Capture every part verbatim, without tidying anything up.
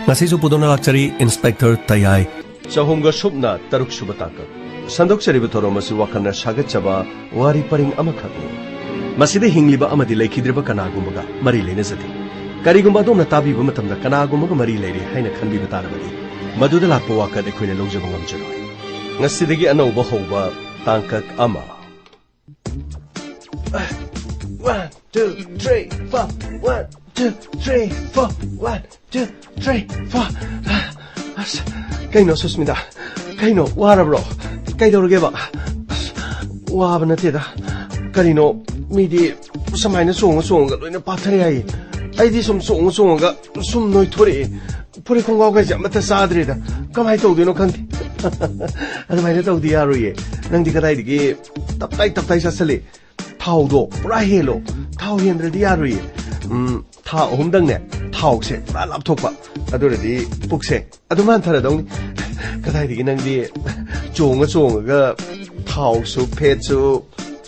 ꯉꯁꯤꯁꯨ ꯄꯨꯗꯨꯅ ꯂꯥꯛꯆꯔꯤ ꯏꯟꯁꯄꯦꯛꯇꯔ ꯇꯌꯥꯏ꯫ ꯆꯍꯨꯝꯒ ꯁꯨꯞꯅ ꯇꯔꯨꯛ ꯁꯨꯕ ꯇꯥꯡꯀꯛ꯫ ꯁꯟꯗꯣꯛꯆꯔꯤꯕ ꯊꯧꯔꯝ ꯑꯁꯤ ꯋꯥꯈꯜꯅ ꯁꯥꯒꯠꯆꯕ ꯋꯥꯔꯤ ꯄꯔꯤꯡ ꯑꯃꯈꯛꯅꯤ꯫ ꯃꯁꯤꯗ ꯍꯤꯡꯂꯤꯕ ꯑꯃꯗꯤ ꯂꯩꯈꯤꯗ꯭ꯔꯤꯕ ꯀꯅꯥꯒꯨꯝꯕꯒ ꯃꯔꯤ ꯂꯩꯅꯖꯗꯦ꯫ ꯀꯔꯤꯒꯨꯝꯕ ꯑꯗꯣꯝꯅ ꯇꯥꯕꯤꯕ ꯃꯇꯝꯗ ꯀꯅꯥꯒꯨꯝꯕꯒ ꯃꯔꯤ ꯂꯩꯔꯦ ꯍꯥꯏꯅ ꯈꯟꯕꯤꯕ ꯇꯥꯔꯕꯗꯤ, ꯃꯗꯨꯗ ꯂꯥꯛꯄ ꯋꯥꯀꯠ ꯑꯩꯈꯣꯏꯅ ꯂꯧꯖꯕ ꯉꯝꯖꯔꯣꯏ꯫ ꯉꯁꯤꯗꯒꯤ ꯑꯅꯧꯕ ꯍꯧꯕ ꯇꯥꯡꯀꯛ ꯑꯃ꯫ One, two, three, four. One, two, three, four. One, two, three, four. ꯑꯁ, ꯀꯩꯅꯣ ꯁꯨꯁꯃꯤꯇꯥ? ꯀꯩꯅꯣ, ꯋꯥꯔꯕ꯭ꯔꯣ? ꯀꯩꯗꯧꯔꯒꯦꯕ? ꯑꯁ, ꯋꯥꯕ ꯅꯠꯇꯦꯗ꯫ ꯀꯔꯤꯅꯣ, ꯃꯤꯗꯤ ꯁꯨꯃꯥꯏꯅ ꯆꯣꯡꯉ ꯆꯣꯡꯉꯒ ꯂꯣꯏꯅ ꯄꯥꯊꯔꯦ ꯍꯥꯏꯌꯦ꯫ ꯑꯩꯗꯤ ꯁꯨꯝ ꯆꯣꯡꯉ ꯆꯣꯡꯉꯒ ꯁꯨꯝ ꯅꯣꯏꯊꯣꯔꯛꯑꯦ꯫ ꯐꯨꯔꯤꯠ ꯈꯣꯡꯒ꯭ꯔꯥꯎꯈꯩꯁꯦ ꯑꯃꯠꯇ ꯆꯥꯗ꯭ꯔꯦꯗ꯫ ꯀꯃꯥꯏꯅ ꯇꯧꯗꯣꯏꯅꯣ ꯈꯪꯗꯦ꯫ ꯑꯗꯨꯃꯥꯏꯅ ꯇꯧꯗꯤ ꯌꯥꯔꯣꯏꯌꯦ꯫ ꯅꯪꯗꯤ ꯀꯗꯥꯏꯗꯒꯤ ꯇꯞꯇꯥꯏ ꯇꯞꯇꯥꯏ ꯆꯥꯁꯜꯂꯦ? ꯊꯥꯎꯗꯣ ꯄꯨꯔꯥ ꯍꯦꯜꯂꯣ꯫ ꯊꯥꯎ ꯍꯦꯟꯗ꯭ꯔꯗꯤ ꯌꯥꯔꯣꯏꯌꯦ꯫ ꯎꯝ, ꯊꯥ ꯑꯍꯨꯝꯗꯪꯅꯦ, ꯊꯥꯎꯁꯦ ꯄꯨꯔꯥ ꯂꯥꯞꯊꯣꯛꯄ꯫ ꯑꯗꯨ ꯑꯣꯏꯔꯗꯤ ꯄꯨꯛꯁꯦ ꯑꯗꯨꯝ ꯍꯟꯊꯔꯗꯧꯅꯤ꯫ ꯀꯗꯥꯏꯗꯒꯤ ꯅꯪꯗꯤ ꯆꯣꯡꯉ ꯆꯣꯡꯉꯒ ꯊꯥꯎꯁꯨ, ꯐꯦꯠꯁꯨ,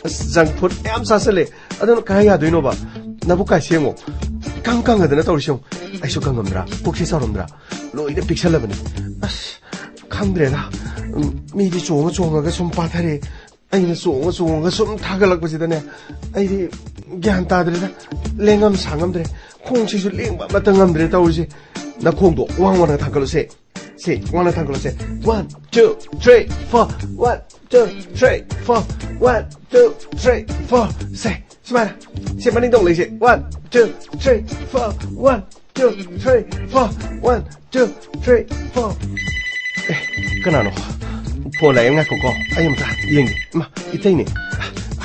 ꯑꯁ, ꯖꯪꯛ ꯐꯨꯗ ꯃꯌꯥꯝ ꯆꯥꯁꯜꯂꯦ꯫ ꯑꯗꯨꯅ ꯀꯃꯥꯏ ꯌꯥꯗꯣꯏꯅꯣꯕ? ꯅꯕꯨꯛ ꯀꯥꯏꯁꯦ ꯌꯦꯡꯉꯣ꯫ ꯀꯪ ꯀꯪꯉꯗꯅ ꯇꯧꯔꯤꯁꯦ ꯌꯦꯡꯉꯣ꯫ ꯑꯩꯁꯨ ꯀꯪꯉꯝꯗ꯭ꯔꯥ? ꯄꯨꯛꯁꯦ ꯆꯥꯎꯔꯝꯗ꯭ꯔꯥ? ꯂꯣꯏꯅ ꯄꯤꯛꯁꯜꯂꯕꯅꯤ꯫ ꯑꯁ, ꯈꯪꯗ꯭ꯔꯦꯗ꯫ ꯎꯝ, ꯃꯤꯗꯤ ꯆꯣꯡꯉ ꯆꯣꯡꯉꯒ ꯁꯨꯝ ꯄꯥꯊꯔꯦ꯫ ꯑꯩꯅ ꯆꯣꯡꯉ ꯆꯣꯡꯉꯒ ꯁꯨꯝ ꯊꯥꯒꯠꯂꯛꯄꯁꯤꯗꯅꯦ, ꯑꯩꯗꯤ ꯒ꯭ꯌꯥꯟ ꯇꯥꯗ꯭ꯔꯦꯗ꯫ ꯂꯦꯡꯉꯝ ꯁꯥꯉꯝꯗ꯭ꯔꯦ꯫ ꯈꯣꯡꯁꯤꯁꯨ ꯂꯦꯡꯕ ꯑꯃꯠꯇ ꯉꯝꯗ꯭ꯔꯦ ꯇꯧꯔꯤꯁꯦ꯫ ꯅꯈꯣꯡꯗꯣ ꯋꯥꯡ ꯋꯥꯡꯅ ꯊꯥꯡꯒꯠꯂꯨꯁꯦ꯫ ꯁꯦ, ꯋꯥꯡꯅ ꯊꯥꯡꯒꯠꯂꯨꯁꯦ꯫ One, two, three, four. One, two, three, four. One, two, three, four. ꯁꯦ, ꯁꯨꯃꯥꯏꯅ꯫ ꯁꯦ, ꯃꯅꯤꯡꯗ ꯑꯃꯨꯛ ꯂꯩꯁꯦ꯫ One, two, three, four. One, two, three, four. One, two, three, four. ꯑꯦ, ꯀꯅꯥꯅꯣ? ꯐꯣꯟ ꯂꯥꯛꯑꯦ, ꯉꯥꯏꯈꯣꯀꯣ꯫ ꯑꯩ ꯑꯝꯇ ꯌꯦꯡꯒꯦ꯫ ꯏꯃꯥ, ꯏꯇꯩꯅꯦ꯫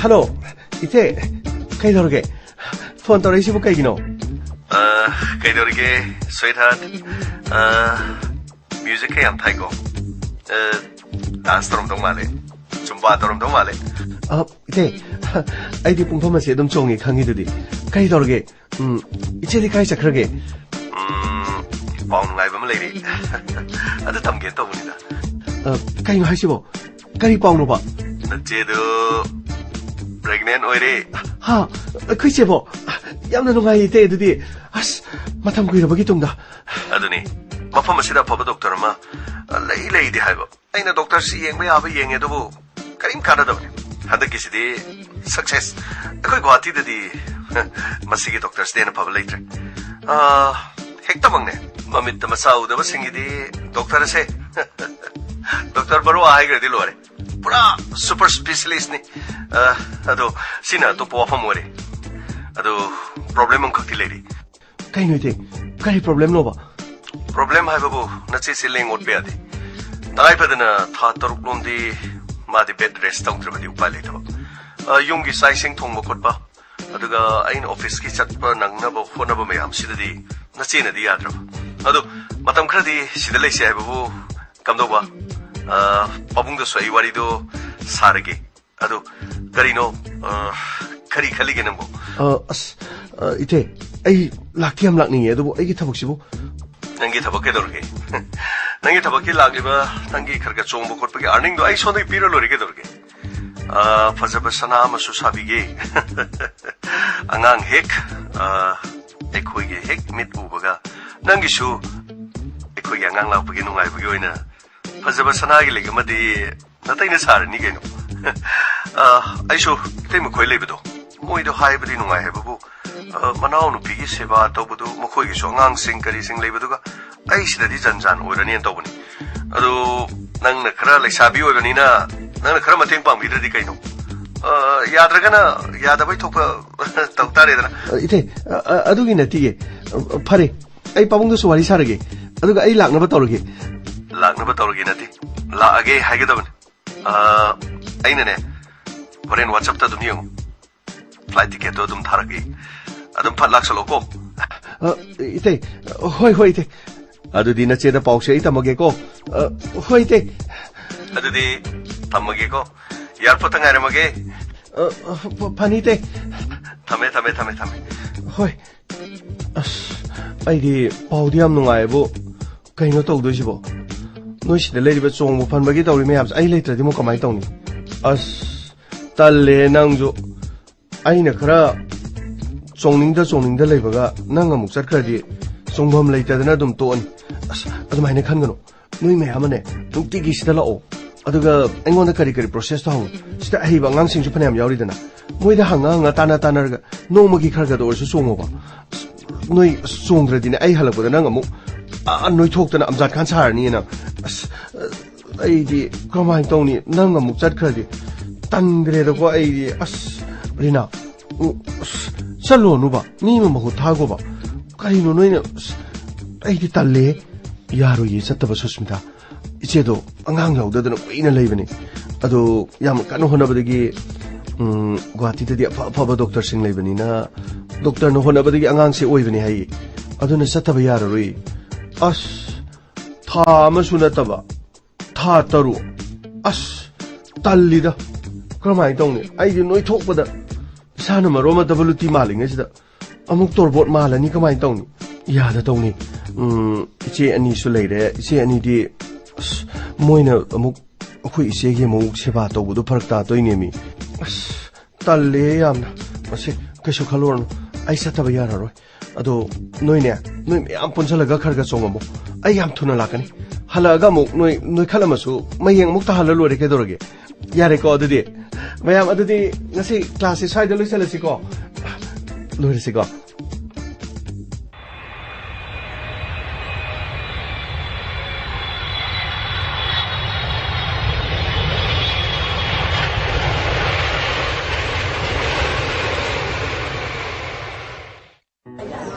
ꯍꯜꯂꯣ, ꯏꯇꯩ꯫ ꯀꯩꯗꯧꯔꯒꯦ? ꯐꯣꯟ ꯇꯧꯔꯛꯏꯁꯤꯕꯨ ꯀꯩꯒꯤꯅꯣ? ꯑ, ꯀꯩꯗꯧꯔꯤꯒꯦ, sweetheart? ꯑ, music ꯀ ꯌꯥꯝ ꯊꯥꯏꯀꯣ? ꯑ, dance ꯇꯧꯔꯝꯗꯧ ꯃꯥꯜꯂꯦ꯫ Zumba ꯇꯧꯔꯝꯗꯧ ꯃꯥꯜꯂꯦ꯫ ꯑ, ꯏꯇꯩ, ꯑꯩꯗꯤ ꯄꯨꯡꯐꯝ ꯑꯁꯤ ꯑꯗꯨꯝ ꯆꯣꯡꯉꯤ, ꯈꯪꯉꯤꯗꯨꯗꯤ꯫ ꯀꯩꯗꯧꯔꯒꯦ? ꯎꯝ, ꯏꯆꯦꯗꯤ ꯀꯥꯏ ꯆꯠꯈ꯭ꯔꯒꯦ? ꯎꯝ, ꯄꯥꯎ ꯅꯨꯡꯉꯥꯏꯕ ꯑꯃ ꯂꯩꯔꯤ꯫ ꯑꯗꯨ ꯇꯝꯒꯦꯅ ꯇꯧꯕꯅꯤꯗ꯫ ꯑ, ꯀꯩꯅꯣ ꯍꯥꯏꯁꯤꯕꯣ? ꯀꯔꯤ ꯄꯥꯎꯅꯣꯕ? ꯅꯆꯦꯗꯨ pregnant ꯑꯣꯏꯔꯦ꯫ ꯍꯥ? ꯑꯩꯈꯣꯏ ꯆꯦꯕꯣ? ꯌꯥꯝꯅ ꯅꯨꯡꯉꯥꯏꯌꯦ, ꯏꯇꯩ, ꯑꯗꯨꯗꯤ꯫ ꯑꯁ, ꯃꯇꯝ ꯀꯨꯏꯔꯕꯒꯤ ꯇꯨꯡꯗ꯫ ꯑꯗꯨꯅꯤ, ꯃꯐꯝ ꯑꯁꯤꯗ ꯑꯐꯕ ꯗꯣꯛꯇꯔ ꯑꯃ, ꯑ, ꯂꯩ, ꯂꯩꯗꯤ ꯍꯥꯏꯕ꯫ ꯑꯩꯅ ꯗꯣꯛꯇꯔꯁꯤ ꯌꯦꯡꯕ ꯌꯥꯕ ꯌꯦꯡꯉꯦ, ꯑꯗꯨꯕꯨ ꯀꯔꯤꯝ ꯀꯥꯟꯅꯗꯕꯅꯤ꯫ ꯍꯟꯗꯛꯀꯤꯁꯤꯗꯤ success꯫ ꯑꯩꯈꯣꯏ ꯒꯨꯋꯥꯍꯥꯇꯤꯗꯗꯤ ꯃꯁꯤꯒꯤ ꯗꯣꯛꯇꯔꯁꯤꯗꯩ ꯍꯦꯟꯅ ꯐꯕ ꯂꯩꯇ꯭ꯔꯦ꯫ ꯑ, ꯍꯦꯛꯇꯃꯛꯅꯦ, ꯃꯃꯤꯠꯇ ꯃꯆꯥ ꯎꯗꯕꯁꯤꯡꯒꯤꯗꯤ ꯗꯣꯛꯇꯔ ꯑꯁꯦ ꯗꯣꯛꯇꯔ ꯕꯔꯣꯋꯥ ꯍꯥꯏꯈ꯭ꯔꯗꯤ ꯂꯣꯏꯔꯦ꯫ ꯄꯨꯔꯥ super specialistꯅꯤ꯫ ꯑ, ꯑꯗꯣ ꯁꯤꯅ ꯑꯇꯣꯞꯄ ꯋꯥꯐꯝ ꯑꯣꯏꯔꯦ꯫ ꯑꯗꯣ problem ꯑꯃꯈꯛꯇꯤ ꯂꯩꯔꯤ꯫ ꯀꯩꯅꯣ ꯏꯇꯩ? ꯀꯔꯤ problemꯅꯣꯕ? Problem ꯍꯥꯏꯕꯕꯨ ꯅꯆꯦꯁꯦ ꯂꯦꯡ ꯑꯣꯠꯄ ꯌꯥꯗꯦ꯫ ꯇꯉꯥꯏ ꯐꯗꯅ ꯊꯥ ꯇꯔꯨꯛ ꯂꯣꯝꯗꯤ ꯃꯥꯗꯤ bed rest ꯇꯧꯗ꯭ꯔꯕꯗꯤ ꯎꯄꯥꯏ ꯂꯩꯇꯕ꯫ ꯑ, ꯌꯨꯝꯒꯤ ꯆꯥꯛ ꯏꯁꯤꯡ ꯊꯣꯡꯕ ꯈꯣꯠꯄ, ꯑꯗꯨꯒ ꯑꯩꯅ officeꯀꯤ ꯆꯠꯄ ꯅꯪꯅꯕ ꯍꯣꯠꯅꯕ ꯃꯌꯥꯝꯁꯤꯗꯗꯤ ꯅꯆꯦꯅꯗꯤ ꯌꯥꯗ꯭ꯔꯕ꯫ ꯑꯗꯣ ꯃꯇꯝ ꯈꯔꯗꯤ ꯁꯤꯗ ꯂꯩꯁꯦ ꯍꯥꯏꯕꯕꯨ ꯀꯝꯗꯧꯕ? ꯑ, ꯄꯥꯕꯨꯡꯗꯁꯨ ꯑꯩ ꯋꯥꯔꯤꯗꯣ ꯁꯥꯔꯒꯦ꯫ ꯑꯗꯨ ꯀꯔꯤꯅꯣ, ꯑ, ꯀꯔꯤ ꯈꯜꯂꯤꯒꯦ ꯅꯪꯕꯨ? ꯑ, ꯑꯁ, ꯑ, ꯏꯇꯩ, ꯑꯩ ꯂꯥꯛꯇꯤ ꯌꯥꯝ ꯂꯥꯛꯅꯤꯡꯉꯦ, ꯑꯗꯨꯕꯨ ꯑꯩꯒꯤ ꯊꯕꯛꯁꯤꯕꯨ? ꯅꯪꯒꯤ ꯊꯕꯛ ꯀꯩꯗꯧꯔꯒꯦ? ꯅꯪꯒꯤ ꯊꯕꯛꯀꯤ ꯂꯥꯛꯂꯤꯕ, ꯅꯪꯒꯤ ꯈꯔ ꯈꯔ ꯆꯣꯡꯕ ꯈꯣꯠꯄꯒꯤ earningꯗꯣ ꯑꯩ ꯁꯣꯝꯗꯒꯤ ꯄꯤꯔ ꯂꯣꯏꯔꯦ, ꯀꯩꯗꯧꯔꯒꯦ? ꯑ, ꯐꯖꯕ ꯁꯅꯥ ꯑꯃꯁꯨ ꯁꯥꯕꯤꯒꯦ꯫ ꯑꯉꯥꯡ ꯍꯦꯛ, ꯑ, ꯑꯩꯈꯣꯏꯒꯤ ꯍꯦꯛ ꯃꯤꯠ ꯎꯕꯒ, ꯅꯪꯒꯤꯁꯨ ꯑꯩꯈꯣꯏꯒꯤ ꯑꯉꯥꯡ ꯂꯥꯛꯄꯒꯤ ꯅꯨꯡꯉꯥꯏꯕꯒꯤ ꯑꯣꯏꯅ ꯐꯖꯕ ꯁꯅꯥꯒꯤ ꯂꯤꯛ ꯑꯃꯗꯤ ꯅꯇꯩꯅ ꯁꯥꯔꯅꯤ ꯀꯩꯅꯣ꯫ ꯑ, ꯑꯩꯁꯨ ꯏꯇꯩꯃ ꯈꯣꯏ ꯂꯩꯕꯗꯣ, ꯃꯣꯏꯗꯣ ꯍꯥꯏꯕꯗꯤ ꯅꯨꯡꯉꯥꯏ ꯍꯥꯏꯕꯕꯨ, ꯑ, ꯃꯅꯥꯎꯅꯨꯄꯤꯒꯤ ꯁꯦꯕꯥ ꯇꯧꯕꯗꯨ, ꯃꯈꯣꯏꯒꯤꯁꯨ ꯑꯉꯥꯡꯁꯤꯡ ꯀꯔꯤꯁꯤꯡ ꯂꯩꯕꯗꯨꯒ ꯑꯩ ꯁꯤꯗꯗꯤ ꯖꯟ ꯖꯥꯟ ꯑꯣꯏꯔꯅꯤꯅ ꯇꯧꯕꯅꯤ꯫ ꯑꯗꯨ ꯅꯪꯅ ꯈꯔ ꯂꯩꯁꯥꯕꯤ ꯑꯣꯏꯕꯅꯤꯅ ꯅꯪꯅ ꯈꯔ ꯃꯇꯦꯡ ꯄꯥꯡꯕꯤꯗ꯭ꯔꯗꯤ ꯀꯩꯅꯣ? ꯑ, ꯌꯥꯗ꯭ꯔꯒꯅ ꯌꯥꯗꯕꯩ ꯊꯣꯛꯄ ꯇꯧ ꯇꯥꯔꯦꯗꯅ꯫ ꯑ, ꯏꯇꯩ, ꯑ, ꯑ, ꯑꯗꯨꯒꯤ ꯅꯠꯇꯤꯌꯦ꯫ ꯑ, ꯐꯔꯦ, ꯑꯩ ꯄꯥꯕꯨꯡꯗꯁꯨ ꯋꯥꯔꯤ ꯁꯥꯔꯒꯦ, ꯑꯗꯨꯒ ꯑꯩ ꯂꯥꯛꯅꯕ ꯇꯧꯔꯒꯦ꯫ ꯂꯥꯛꯅꯕ ꯇꯧꯔꯒꯦ ꯅꯠꯇꯦ, ꯂꯥꯛꯑꯒꯦ ꯍꯥꯏꯒꯗꯕꯅꯤ꯫ ꯑ, ꯑꯩꯅꯅꯦ, ꯍꯣꯔꯦꯟ WhatsAppꯇ ꯑꯗꯨꯝ ꯌꯦꯡꯉꯨ, flight ticketꯇꯣ ꯑꯗꯨꯝ ꯊꯥꯔꯛꯀꯦ, ꯑꯗꯨꯝ ꯐꯠ ꯂꯥꯛꯁꯜꯂꯣꯀꯣ꯫ ꯑ, ꯏꯇꯩ, ꯍꯣꯏ, ꯍꯣꯏ, ꯏꯇꯩ꯫ ꯑꯗꯨꯗꯤ ꯅꯆꯦꯗ ꯄꯥꯎꯁꯦ ꯑꯩ ꯇꯝꯃꯒꯦꯀꯣ꯫ ꯑ, ꯍꯣꯏ, ꯏꯇꯩ꯫ ꯑꯗꯨꯗꯤ ꯊꯝꯃꯒꯦꯀꯣ, airportꯇ ꯉꯥꯏꯔꯝꯃꯒꯦ꯫ ꯑ, ꯑ, ꯐ-, ꯐꯅꯤ, ꯏꯇꯩ꯫ ꯊꯝꯃꯦ, ꯊꯝꯃꯦ, ꯊꯝꯃꯦ, ꯊꯝꯃꯦ꯫ ꯍꯣꯏ꯫ ꯑꯁ, ꯑꯩꯗꯤ ꯄꯥꯎꯗꯤ ꯌꯥꯝ ꯅꯨꯡꯉꯥꯏꯕꯨ꯫ ꯀꯩꯅꯣ ꯇꯧꯗꯣꯏꯁꯤꯕꯣ? ꯅꯣꯏ ꯁꯤꯗ ꯂꯩꯔꯤꯕ ꯆꯣꯡꯕ ꯐꯟꯕꯒꯤ ꯇꯧꯔꯤ ꯃꯌꯥꯝꯁꯦ ꯑꯩ ꯂꯩꯇ꯭ꯔꯗꯤ ꯑꯃꯨꯛ ꯀꯃꯥꯏꯅ ꯇꯧꯅꯤ? ꯑꯁ, ꯇꯜꯂꯦ ꯅꯪꯁꯨ꯫ ꯑꯩꯅ ꯈꯔ ꯆꯣꯡꯅꯤꯡꯗ ꯆꯣꯡꯅꯤꯡꯗ ꯂꯩꯕꯒ ꯅꯪ ꯑꯃꯨꯛ ꯆꯠꯈ꯭ꯔꯗꯤ ꯆꯣꯡꯐꯝ ꯂꯩꯇꯗꯅ ꯑꯗꯨꯝ ꯇꯣꯛꯑꯅꯤ꯫ ꯑꯁ, ꯑꯗꯨꯃꯥꯏꯅ ꯈꯟꯒꯅꯨ꯫ ꯅꯣꯏ ꯃꯌꯥꯝ ꯑꯃꯅꯦ, ꯅꯨꯡꯇꯤꯒꯤ ꯁꯤꯗ ꯂꯥꯛꯑꯣ꯫ ꯑꯗꯨꯒ ꯑꯩꯉꯣꯟꯗ ꯀꯔꯤ ꯀꯔꯤ ꯄ꯭ꯔꯣꯁꯦꯁꯇꯣ ꯍꯪꯉꯨ꯫ ꯁꯤꯗ ꯑꯍꯩꯕ ꯑꯉꯥꯡꯁꯤꯡꯁꯨ ꯐꯅꯌꯥꯝ ꯌꯥꯎꯔꯤꯗꯅ꯫ ꯃꯣꯏꯗ ꯍꯪꯉ ꯍꯪꯉ, ꯇꯥꯟꯅ ꯇꯥꯟꯅꯔꯒ ꯅꯣꯡꯃꯒꯤ ꯈꯔ ꯈꯔꯗ ꯑꯣꯏꯔꯁꯨ ꯆꯣꯡꯉꯣꯕ꯫ ꯑꯁ, ꯅꯣꯏ ꯑꯁ ꯆꯣꯡꯗ꯭ꯔꯗꯤꯅꯦ, ꯑꯩ ꯍꯜꯂꯛꯄꯗ ꯅꯪ ꯑꯃꯨꯛ ꯑꯥ ꯅꯣꯏꯊꯣꯛꯇꯅ ꯑꯝꯖꯥꯠ ꯈꯥꯟ ꯁꯥꯔꯅꯤꯅ꯫ ꯑꯁ, ꯑꯩꯗꯤ ꯀꯃꯥꯏꯅ ꯇꯧꯅꯤ? ꯅꯪ ꯑꯃꯨꯛ ꯆꯠꯈ꯭ꯔꯗꯤ ꯇꯟꯈ꯭ꯔꯦꯗꯀꯣ ꯑꯩꯗꯤ꯫ ꯑꯁ, ꯔꯤꯅꯥ, ꯎ, ꯑꯁ, ꯆꯠꯂꯣꯅꯨꯕ, ꯃꯤ ꯑꯃ ꯃꯍꯨꯠ ꯊꯥꯒꯣꯕ꯫ ꯀꯩꯅꯣ ꯅꯣꯏꯅ? ꯑꯁ, ꯑꯩꯗꯤ ꯇꯜꯂꯦ꯫ ꯌꯥꯔꯣꯏꯌꯦ ꯆꯠꯇꯕ, ꯁꯨꯁꯃꯤꯇꯥ꯫ ꯏꯆꯦꯗꯣ ꯑꯉꯥꯡ ꯌꯥꯎꯗꯗꯅ ꯀꯨꯏꯅ ꯂꯩꯕꯅꯤ꯫ ꯑꯗꯣ ꯌꯥꯝ ꯀꯟꯅ ꯍꯣꯠꯅꯕꯗꯒꯤ, ꯎꯝ, ꯒꯨꯍꯥꯇꯤꯗꯗꯤ ꯑꯐ ꯑꯐꯕ ꯗꯣꯛꯇꯔꯁꯤꯡ ꯂꯩꯕꯅꯤꯅ, ꯗꯣꯛꯇꯔꯅ ꯍꯣꯠꯅꯕꯗꯒꯤ ꯑꯉꯥꯡꯁꯦ ꯑꯣꯏꯕꯅꯤ ꯍꯥꯏꯌꯦ꯫ ꯑꯗꯨꯅ ꯆꯠꯇꯕ ꯌꯥꯔꯔꯣꯏ꯫ ꯑꯁ, ꯊꯥ ꯑꯃꯁꯨ ꯅꯠꯇꯕ, ꯊꯥ ꯇꯔꯨꯛ꯫ ꯑꯁ, ꯇꯜꯂꯤꯗ꯫ ꯀꯔꯝꯍꯥꯏꯅ ꯇꯧꯅꯤ? ꯑꯩꯗꯤ ꯅꯣꯏꯊꯣꯛꯄꯗ ꯏꯁꯥꯅ ꯃꯔꯣꯟ ꯑꯃ ꯗꯕꯜꯌꯨ ꯇꯤ ꯃꯥꯜꯂꯤꯉꯩꯁꯤꯗ ꯑꯃꯨꯛ ꯇꯣꯔꯕꯣꯠ ꯃꯥꯜꯂꯅꯤ, ꯀꯃꯥꯏꯅ ꯇꯧꯅꯤ? ꯌꯥꯗ ꯇꯧꯅꯤ꯫ ꯎꯝ, ꯏꯆꯦ ꯑꯅꯤꯁꯨ ꯂꯩꯔꯦ꯫ ꯏꯆꯦ ꯑꯅꯤꯗꯤ, ꯑꯁ, ꯃꯣꯏꯅ ꯑꯃꯨꯛ ꯑꯩꯈꯣꯏ ꯏꯆꯦꯒꯤ ꯑꯃꯨꯛ ꯁꯦꯕꯥ ꯇꯧꯕꯗꯣ ꯐꯔꯛ ꯇꯥꯗꯣꯏꯅꯦꯃꯤ꯫ ꯑꯁ, ꯇꯜꯂꯦ ꯌꯥꯝꯅ꯫ ꯃꯁꯤ ꯀꯩꯁꯨ ꯈꯜꯂꯨꯔꯅꯨ꯫ ꯑꯩ ꯆꯠꯇꯕ ꯌꯥꯔꯔꯣꯏ꯫ ꯑꯗꯣ ꯅꯣꯏꯅꯦ, ꯅꯣꯏ ꯃꯌꯥꯝ ꯄꯨꯟꯁꯤꯜꯂꯒ ꯈꯔ ꯈꯔ ꯆꯣꯡꯉꯝꯃꯣ꯫ ꯑꯩ ꯌꯥꯝ ꯊꯨꯅ ꯂꯥꯛꯀꯅꯤ꯫ ꯍꯜꯂꯛꯑꯒ ꯑꯃꯨꯛ ꯅꯣꯏ ꯅꯣꯏꯈꯠꯂꯝꯃꯁꯨ ꯃꯌꯦꯡ ꯑꯃꯨꯛ ꯇꯥꯍꯜꯂ ꯂꯣꯏꯔꯦ, ꯀꯩꯗꯧꯔꯒꯦ? ꯌꯥꯔꯦꯀꯣ ꯑꯗꯨꯗꯤ꯫ ꯃꯌꯥꯝ, ꯑꯗꯨꯗꯤ ꯉꯁꯤ ꯀ꯭ꯂꯥꯁꯁꯦ ꯁ꯭ꯋꯥꯏꯗ ꯂꯣꯏꯁꯤꯜꯂꯁꯤꯀꯣ꯫ ꯂꯣꯏꯔꯁꯤꯀꯣ꯫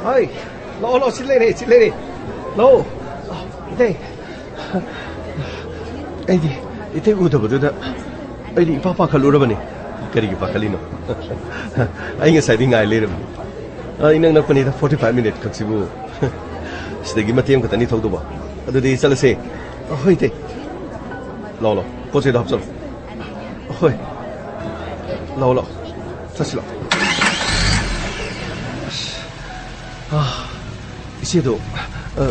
ꯍꯣꯏ, ꯂꯥꯛꯑꯣ, ꯂꯥꯛꯑꯣ, ꯁꯤ ꯂꯩꯔꯦ, ꯁꯤ ꯂꯩꯔꯦ꯫ ꯂꯥꯛꯑꯣ꯫ ꯏꯇꯩ, ꯑꯩꯗꯤ ꯏꯇꯩ ꯎꯗꯕꯗꯨꯗ ꯑꯩꯗꯤ ꯏꯄꯥ ꯄꯥꯈꯠꯂꯨꯔꯕꯅꯤ꯫ ꯀꯔꯤꯒꯤ ꯄꯥꯈꯠꯂꯤꯅꯣ? ꯑꯩ ꯉꯁꯥꯏꯗꯤ ꯉꯥꯏ ꯂꯩꯔꯕꯅꯤ꯫ ꯑ, ꯏꯅꯛ ꯅꯛꯄꯅꯤꯗ, forty five minute ꯈꯛꯁꯤꯕꯨ꯫ ꯁꯤꯗꯒꯤ ꯃꯇꯦꯛ ꯑꯃꯈꯛꯇꯅꯤ ꯊꯧꯗꯧꯕ꯫ ꯑꯗꯨꯗꯤ ꯆꯠꯂꯁꯦ꯫ ꯑ, ꯍꯣꯏ, ꯏꯇꯩ꯫ ꯂꯥꯛꯑꯣ, ꯂꯥꯛꯑꯣ꯫ ꯄꯣꯠ ꯆꯩꯗꯣ ꯍꯥꯞꯆꯜꯂꯣ꯫ ꯍꯣꯏ꯫ ꯂꯥꯛꯑꯣ, ꯂꯥꯛꯑꯣ꯫ ꯆꯠꯁꯤ ꯂꯥꯛꯑꯣ꯫ ꯑꯁ, ꯑ, ꯏꯆꯦꯗꯣ, ꯑ,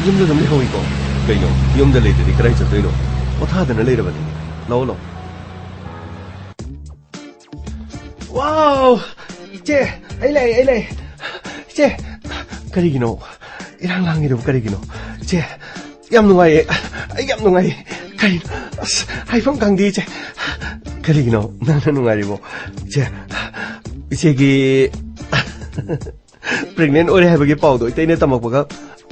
ꯌꯨꯝꯗ ꯑꯗꯨꯝ ꯂꯩꯍꯧꯋꯤꯀꯣ? ꯀꯩꯅꯣ? ꯌꯨꯝꯗ ꯂꯩꯇ꯭ꯔꯗꯤ ꯀꯗꯥꯏ ꯆꯠꯇꯣꯏꯅꯣ? ꯄꯣꯊꯥꯗꯅ ꯂꯩꯔꯕꯅꯤ꯫ ꯂꯥꯛꯑꯣ, ꯂꯥꯛꯑꯣ꯫ ꯋꯥꯎ! ꯏꯆꯦ, ꯑꯩ ꯂꯥꯛꯑꯦ, ꯑꯩ ꯂꯥꯛꯑꯦ꯫ ꯏꯆꯦ, ꯀꯔꯤꯒꯤꯅꯣ? ꯏꯔꯥꯡ ꯂꯥꯡꯉꯤꯗꯨꯕꯨ ꯀꯔꯤꯒꯤꯅꯣ? ꯏꯆꯦ, ꯌꯥꯝ ꯅꯨꯡꯉꯥꯏꯌꯦ꯫ ꯑꯩ ꯌꯥꯝ ꯅꯨꯡꯉꯥꯏꯌꯦ꯫ ꯀꯔꯤꯅꯣ? ꯑꯁ, ꯍꯥꯏꯐꯝ ꯈꯪꯗꯦ, ꯏꯆꯦ꯫ ꯀꯔꯤꯒꯤꯅꯣ ꯅꯪꯅ ꯅꯨꯡꯉꯥꯏꯔꯤꯕꯣ? ꯏꯆꯦ, ꯏꯆꯦꯒꯤ pregnant ꯑꯣꯏꯔꯦ ꯍꯥꯏꯕꯒꯤ ꯄꯥꯎꯗꯣ ꯏꯇꯩꯅ ꯇꯝꯃꯛꯄꯒ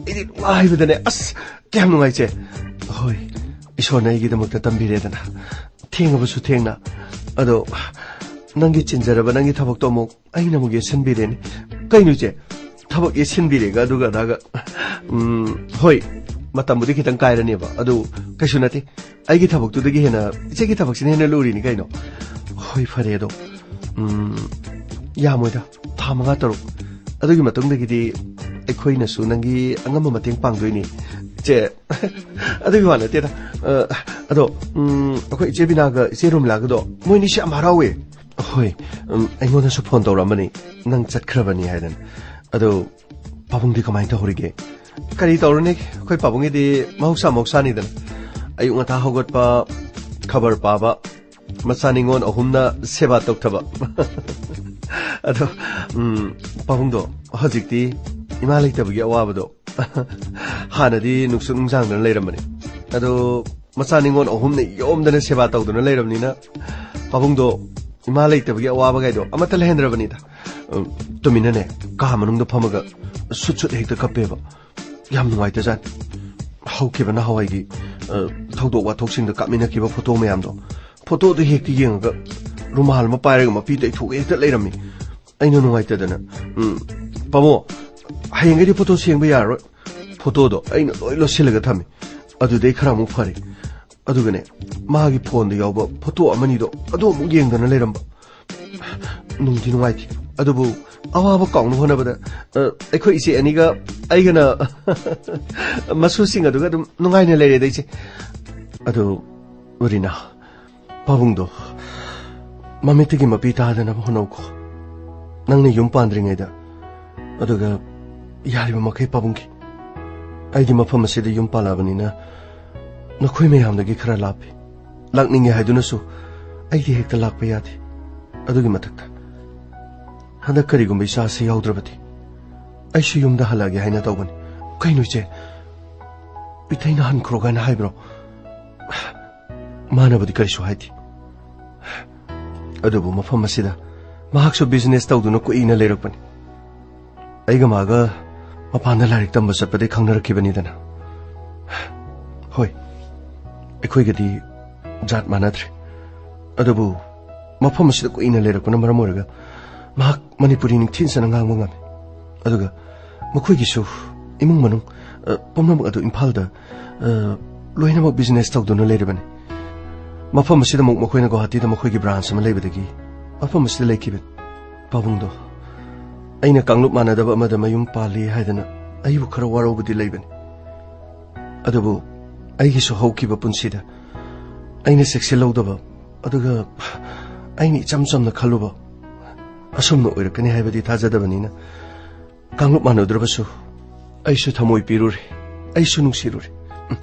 ꯑꯩꯗꯤ ꯅꯨꯡꯉꯥꯏꯕꯗꯅꯦ꯫ ꯑꯁ, ꯀꯌꯥꯝ ꯅꯨꯡꯉꯥꯏ, ꯏꯆꯦ꯫ ꯍꯣꯏ, ꯏꯁꯣꯔꯅ ꯑꯩꯒꯤꯗꯃꯛꯇ ꯇꯝꯕꯤꯔꯦꯗꯅ꯫ ꯊꯦꯡꯉꯕꯁꯨ ꯊꯦꯡꯅ꯫ ꯑꯗꯣ, ꯅꯪꯒꯤ ꯆꯤꯟꯖꯔꯕ ꯅꯪꯒꯤ ꯊꯕꯛꯇꯣ ꯑꯃꯨꯛ ꯑꯩꯅ ꯑꯃꯨꯛ ꯌꯦꯠꯁꯤꯟꯕꯤꯔꯦꯅꯦ꯫ ꯀꯩꯅꯣ ꯏꯆꯦ? ꯊꯕꯛ ꯌꯦꯠꯁꯤꯟꯕꯤꯔꯦꯒ ꯑꯗꯨꯒ ꯑꯗꯥꯒ꯫ ꯎꯝ, ꯍꯣꯏ, ꯃꯇꯝꯕꯨꯗꯤ ꯈꯤꯇꯪ ꯀꯥꯏꯔꯅꯦꯕ, ꯑꯗꯨ ꯀꯩꯁꯨ ꯅꯠꯇꯦ꯫ ꯑꯩꯒꯤ ꯊꯕꯛꯇꯨꯗꯒꯤ ꯍꯦꯟꯅ ꯏꯆꯦꯒꯤ ꯊꯕꯛꯁꯤꯅ ꯍꯦꯟꯅ ꯂꯨꯔꯤꯅꯤ ꯀꯩꯅꯣ꯫ ꯍꯣꯏ, ꯐꯔꯦ ꯑꯗꯣ꯫ ꯎꯝ, ꯌꯥꯝꯃꯣꯏꯗ, ꯊꯥ ꯃꯉꯥ ꯇꯔꯨꯛ꯫ ꯑꯗꯨꯒꯤ ꯃꯇꯨꯡꯗꯒꯤꯗꯤ ꯑꯩꯈꯣꯏꯅꯁꯨ ꯅꯪꯒꯤ ꯑꯉꯝꯕ ꯃꯇꯦꯡ ꯄꯥꯡꯗꯣꯏꯅꯤ꯫ ꯏꯆꯦ, ꯑꯗꯨꯒꯤ ꯋꯥ ꯅꯠꯇꯦꯗ꯫ ꯑ, ꯑꯗꯣ, ꯎꯝ, ꯑꯩꯈꯣꯏ ꯏꯆꯦ ꯕꯤꯅꯥꯒ ꯏꯆꯦ ꯔꯣꯃꯤꯂꯥꯒꯗꯣ ꯃꯣꯏꯅꯤꯁꯦ ꯌꯥꯝ ꯍꯔꯥꯎꯋꯦ꯫ ꯍꯣꯏ, ꯎꯝ, ꯑꯩꯉꯣꯟꯗꯁꯨ ꯐꯣꯟ ꯇꯧꯔꯛꯑꯝꯕꯅꯤ, ꯅꯪ ꯆꯠꯈ꯭ꯔꯕꯅꯤ ꯍꯥꯏꯗꯅ꯫ ꯑꯗꯣ ꯄꯥꯕꯨꯡꯗꯤ ꯀꯃꯥꯏꯅ ꯇꯧꯍꯧꯔꯤꯒꯦ? ꯀꯔꯤ ꯇꯧꯔꯨꯅꯤ, ꯑꯩꯈꯣꯏ ꯄꯥꯕꯨꯡꯒꯤꯗꯤ ꯃꯍꯧꯁꯥ ꯃꯍꯧꯁꯥꯅꯤꯗꯅ꯫ ꯑꯌꯨꯛ ꯉꯟꯇꯥ ꯍꯧꯒꯠꯄ, ꯈꯕꯔ ꯄꯥꯕ, ꯃꯆꯥ ꯅꯤꯉꯣꯜ ꯑꯍꯨꯝꯅ ꯁꯦꯕꯥ ꯇꯧꯊꯕ꯫ ꯑꯗꯣ, ꯎꯝ, ꯄꯥꯕꯨꯡꯗꯣ ꯍꯧꯖꯤꯛꯇꯤ ꯏꯃꯥ ꯂꯩꯇꯕꯒꯤ ꯑꯋꯥꯕꯗꯣ ꯍꯥꯟꯅꯗꯤ ꯅꯨꯡꯁꯨꯛ ꯅꯨꯡꯖꯥꯡꯗꯅ ꯂꯩꯔꯝꯕꯅꯤ꯫ ꯑꯗꯣ ꯃꯆꯥ ꯅꯤꯉꯣꯜ ꯑꯍꯨꯝꯅ ꯌꯣꯝꯗꯅ ꯁꯦꯕꯥ ꯇꯧꯗꯨꯅ ꯂꯩꯔꯕꯅꯤꯅ ꯄꯥꯕꯨꯡꯗꯣ ꯏꯃꯥ ꯂꯩꯇꯕꯒꯤ ꯑꯋꯥꯕꯒꯥꯏꯗꯣ ꯑꯃꯠꯇ ꯂꯩꯍꯟꯗ꯭ꯔꯕꯅꯤꯗ꯫ ꯎꯝ, ꯇꯨꯃꯤꯟꯅꯅꯦ ꯀꯥ ꯃꯅꯨꯡꯗ ꯐꯝꯃꯒ ꯁꯨꯠ ꯁꯨꯠ ꯍꯦꯛꯇ ꯀꯞꯄꯦꯕ꯫ ꯌꯥꯝ ꯅꯨꯡꯉꯥꯏꯇꯖꯥꯠꯅꯤ꯫ ꯍꯧꯈꯤꯕ ꯅꯍꯥꯟꯋꯥꯏꯒꯤ, ꯑ, ꯊꯧꯗꯣꯛ ꯋꯥꯊꯣꯛꯁꯤꯡꯗ ꯀꯥꯞꯃꯤꯟꯅꯈꯤꯕ ꯐꯣꯇꯣ ꯃꯌꯥꯝꯗꯣ, ꯐꯣꯇꯣꯗꯣ ꯍꯦꯛꯇ ꯌꯦꯡꯉꯒ ꯔꯨꯃꯥꯜ ꯑꯃ ꯄꯥꯏꯔꯒ ꯃꯄꯤ ꯇꯩꯊꯣꯛꯑꯒ ꯍꯦꯛꯇ ꯂꯩꯔꯝꯃꯤ꯫ ꯑꯩꯅ ꯅꯨꯡꯉꯥꯏꯇꯗꯅ, "ꯎꯝ, ꯄꯥꯕꯨꯡ, ꯍꯌꯦꯡꯈꯩꯗꯤ ꯐꯣꯇꯣ ꯁꯦꯡꯕ ꯌꯥꯔꯔꯣꯏ꯫ ꯐꯣꯇꯣꯗꯣ ꯑꯩꯅ ꯂꯣꯏ ꯂꯣꯠꯁꯤꯜꯂꯒ ꯊꯝꯃꯤ꯫ ꯑꯗꯨꯗꯩ ꯈꯔ ꯑꯃꯨꯛ ꯐꯔꯦ꯫ ꯑꯗꯨꯒꯅꯦ, ꯃꯥꯒꯤ ꯐꯣꯟꯗ ꯌꯥꯎꯕ ꯐꯣꯇꯣ ꯑꯃꯅꯤꯗꯣ ꯑꯗꯨ ꯑꯃꯨꯛ ꯌꯦꯡꯗꯅ ꯂꯩꯔꯝꯕ꯫ ꯅꯨꯡꯗꯤ ꯅꯨꯡꯉꯥꯏꯇꯦ, ꯑꯗꯨꯕꯨ ꯑꯋꯥꯕ ꯀꯥꯎꯅꯕ ꯍꯣꯠꯅꯕꯗ, ꯑ, ꯑꯩꯈꯣꯏ ꯏꯆꯦ ꯑꯅꯤꯒ ꯑꯩꯒꯅ ꯃꯁꯨꯁꯤꯡ ꯑꯗꯨꯒ ꯑꯗꯨꯝ ꯅꯨꯡꯉꯥꯏꯅ ꯂꯩꯔꯦꯗ, ꯏꯆꯦ꯫ ꯑꯗꯨ, ꯔꯤꯅꯥ, ꯄꯥꯕꯨꯡꯗꯣ ꯃꯃꯤꯠꯇꯒꯤ ꯃꯄꯤ ꯇꯥꯗꯅꯕ ꯍꯣꯠꯅꯧꯀꯣ, ꯅꯪꯅ ꯌꯨꯝ ꯄꯥꯟꯗ꯭ꯔꯤꯉꯩꯗ꯫ ꯑꯗꯨꯒ ꯌꯥꯔꯤꯕ ꯃꯈꯩ ꯄꯥꯕꯨꯡꯒꯤ, ꯑꯩꯗꯤ ꯃꯐꯝ ꯑꯁꯤꯗ ꯌꯨꯝ ꯄꯥꯜꯂꯛꯑꯕꯅꯤꯅ ꯅꯈꯣꯏ ꯃꯌꯥꯝꯗꯒꯤ ꯈꯔ ꯂꯥꯞꯄꯤ꯫ ꯂꯥꯛꯅꯤꯡꯉꯦ ꯍꯥꯏꯗꯨꯅꯁꯨ ꯑꯩꯗꯤ ꯍꯦꯛꯇ ꯂꯥꯛꯄ ꯌꯥꯗꯦ꯫ ꯑꯗꯨꯒꯤ ꯃꯊꯛꯇ ꯍꯟꯗꯛ ꯀꯔꯤꯒꯨꯝꯕ ꯏꯆꯥꯁꯤ ꯌꯥꯎꯗ꯭ꯔꯕꯗꯤ ꯑꯩꯁꯨ ꯌꯨꯝꯗ ꯍꯜꯂꯛꯑꯒꯦ ꯍꯥꯏꯅ ꯇꯧꯕꯅꯤ꯫ "ꯀꯩꯅꯣ ꯏꯆꯦ, ꯏꯊꯩꯅ ꯍꯟꯈ꯭ꯔꯣ ꯀꯥꯏꯅ ꯍꯥꯏꯕ꯭ꯔꯣ?" ꯃꯥꯅꯕꯨꯗꯤ ꯀꯔꯤꯁꯨ ꯍꯥꯏꯗꯦ꯫ ꯑꯗꯨꯕꯨ ꯃꯐꯝ ꯑꯁꯤꯗ ꯃꯍꯥꯛꯁꯨ ꯕꯤꯖꯤꯅꯦꯁ ꯇꯧꯗꯨꯅ ꯀꯨꯏꯅ ꯂꯩꯔꯛꯄꯅꯤ꯫ ꯑꯩꯒ ꯃꯥꯒ ꯃꯄꯥꯟꯗ ꯂꯥꯏꯔꯤꯛ ꯇꯝꯕ ꯆꯠꯄꯗꯩ ꯈꯪꯅꯔꯛꯈꯤꯕꯅꯤꯗꯅ꯫ ꯍꯣꯏ, ꯑꯩꯈꯣꯏꯒꯗꯤ ꯖꯥꯠ ꯃꯥꯟꯅꯗ꯭ꯔꯦ꯫ ꯑꯗꯨꯕꯨ ꯃꯐꯝ ꯑꯁꯤꯗ ꯀꯨꯏꯅ ꯂꯩꯔꯛꯄꯅ ꯃꯔꯝ ꯑꯣꯏꯔꯒ ꯃꯍꯥꯛ ꯃꯅꯤꯄꯨꯔꯤ ꯅꯤꯡꯊꯤꯖꯅ ꯉꯥꯡꯕ ꯉꯝꯃꯤ꯫ ꯑꯗꯨꯒ ꯃꯈꯣꯏꯒꯤꯁꯨ ꯏꯃꯨꯡ ꯃꯅꯨꯡ, ꯑ, ꯄꯨꯝꯅꯃꯛ ꯑꯗꯨ ꯏꯝꯐꯥꯜꯗ, ꯑ, ꯂꯣꯏꯅꯃꯛ ꯕꯤꯖꯤꯅꯦꯁ ꯇꯧꯗꯨꯅ ꯂꯩꯔꯤꯕꯅꯤ꯫ ꯃꯐꯝ ꯑꯁꯤꯗ ꯑꯃꯨꯛ ꯃꯈꯣꯏꯅ ꯒꯨꯋꯥꯍꯥꯇꯤꯗ ꯃꯈꯣꯏꯒꯤ ꯕ꯭ꯔꯥꯟꯁ ꯑꯃ ꯂꯩꯕꯗꯒꯤ ꯃꯐꯝ ꯑꯁꯤꯗ ꯂꯩꯈꯤꯕꯅꯤ꯫ ꯄꯥꯕꯨꯡꯗꯣ ꯑꯩꯅ ꯀꯥꯡꯂꯨꯞ ꯃꯥꯟꯅꯗꯕ ꯑꯃꯗ ꯃꯌꯨꯝ ꯄꯥꯜꯂꯤ ꯍꯥꯏꯗꯅ ꯑꯩꯕꯨ ꯈꯔ ꯋꯥꯔꯧꯕꯗꯤ ꯂꯩꯕꯅꯤ꯫ ꯑꯗꯨꯕꯨ ꯑꯩꯒꯤꯁꯨ ꯍꯧꯈꯤꯕ ꯄꯨꯟꯁꯤꯗ ꯑꯩꯅ ꯆꯦꯛꯁꯤꯜꯍꯧꯗꯕ, ꯑꯗꯨꯒ ꯑꯩꯅ ꯏꯆꯝ ꯆꯝꯅ ꯈꯜꯂꯨꯕ ꯑꯁꯨꯝꯅ ꯑꯣꯏꯔꯛꯀꯅꯤ ꯍꯥꯏꯕꯗꯤ ꯊꯥꯖꯗꯕꯅꯤꯅ, ꯀꯥꯡꯂꯨꯞ ꯃꯥꯟꯅꯗ꯭ꯔꯕꯁꯨ ꯑꯩꯁꯨ ꯊꯃꯣꯏ ꯄꯤꯔꯨꯔꯦ, ꯑꯩꯁꯨ ꯅꯨꯡꯁꯤꯔꯨꯔꯦ꯫ ꯎꯝ,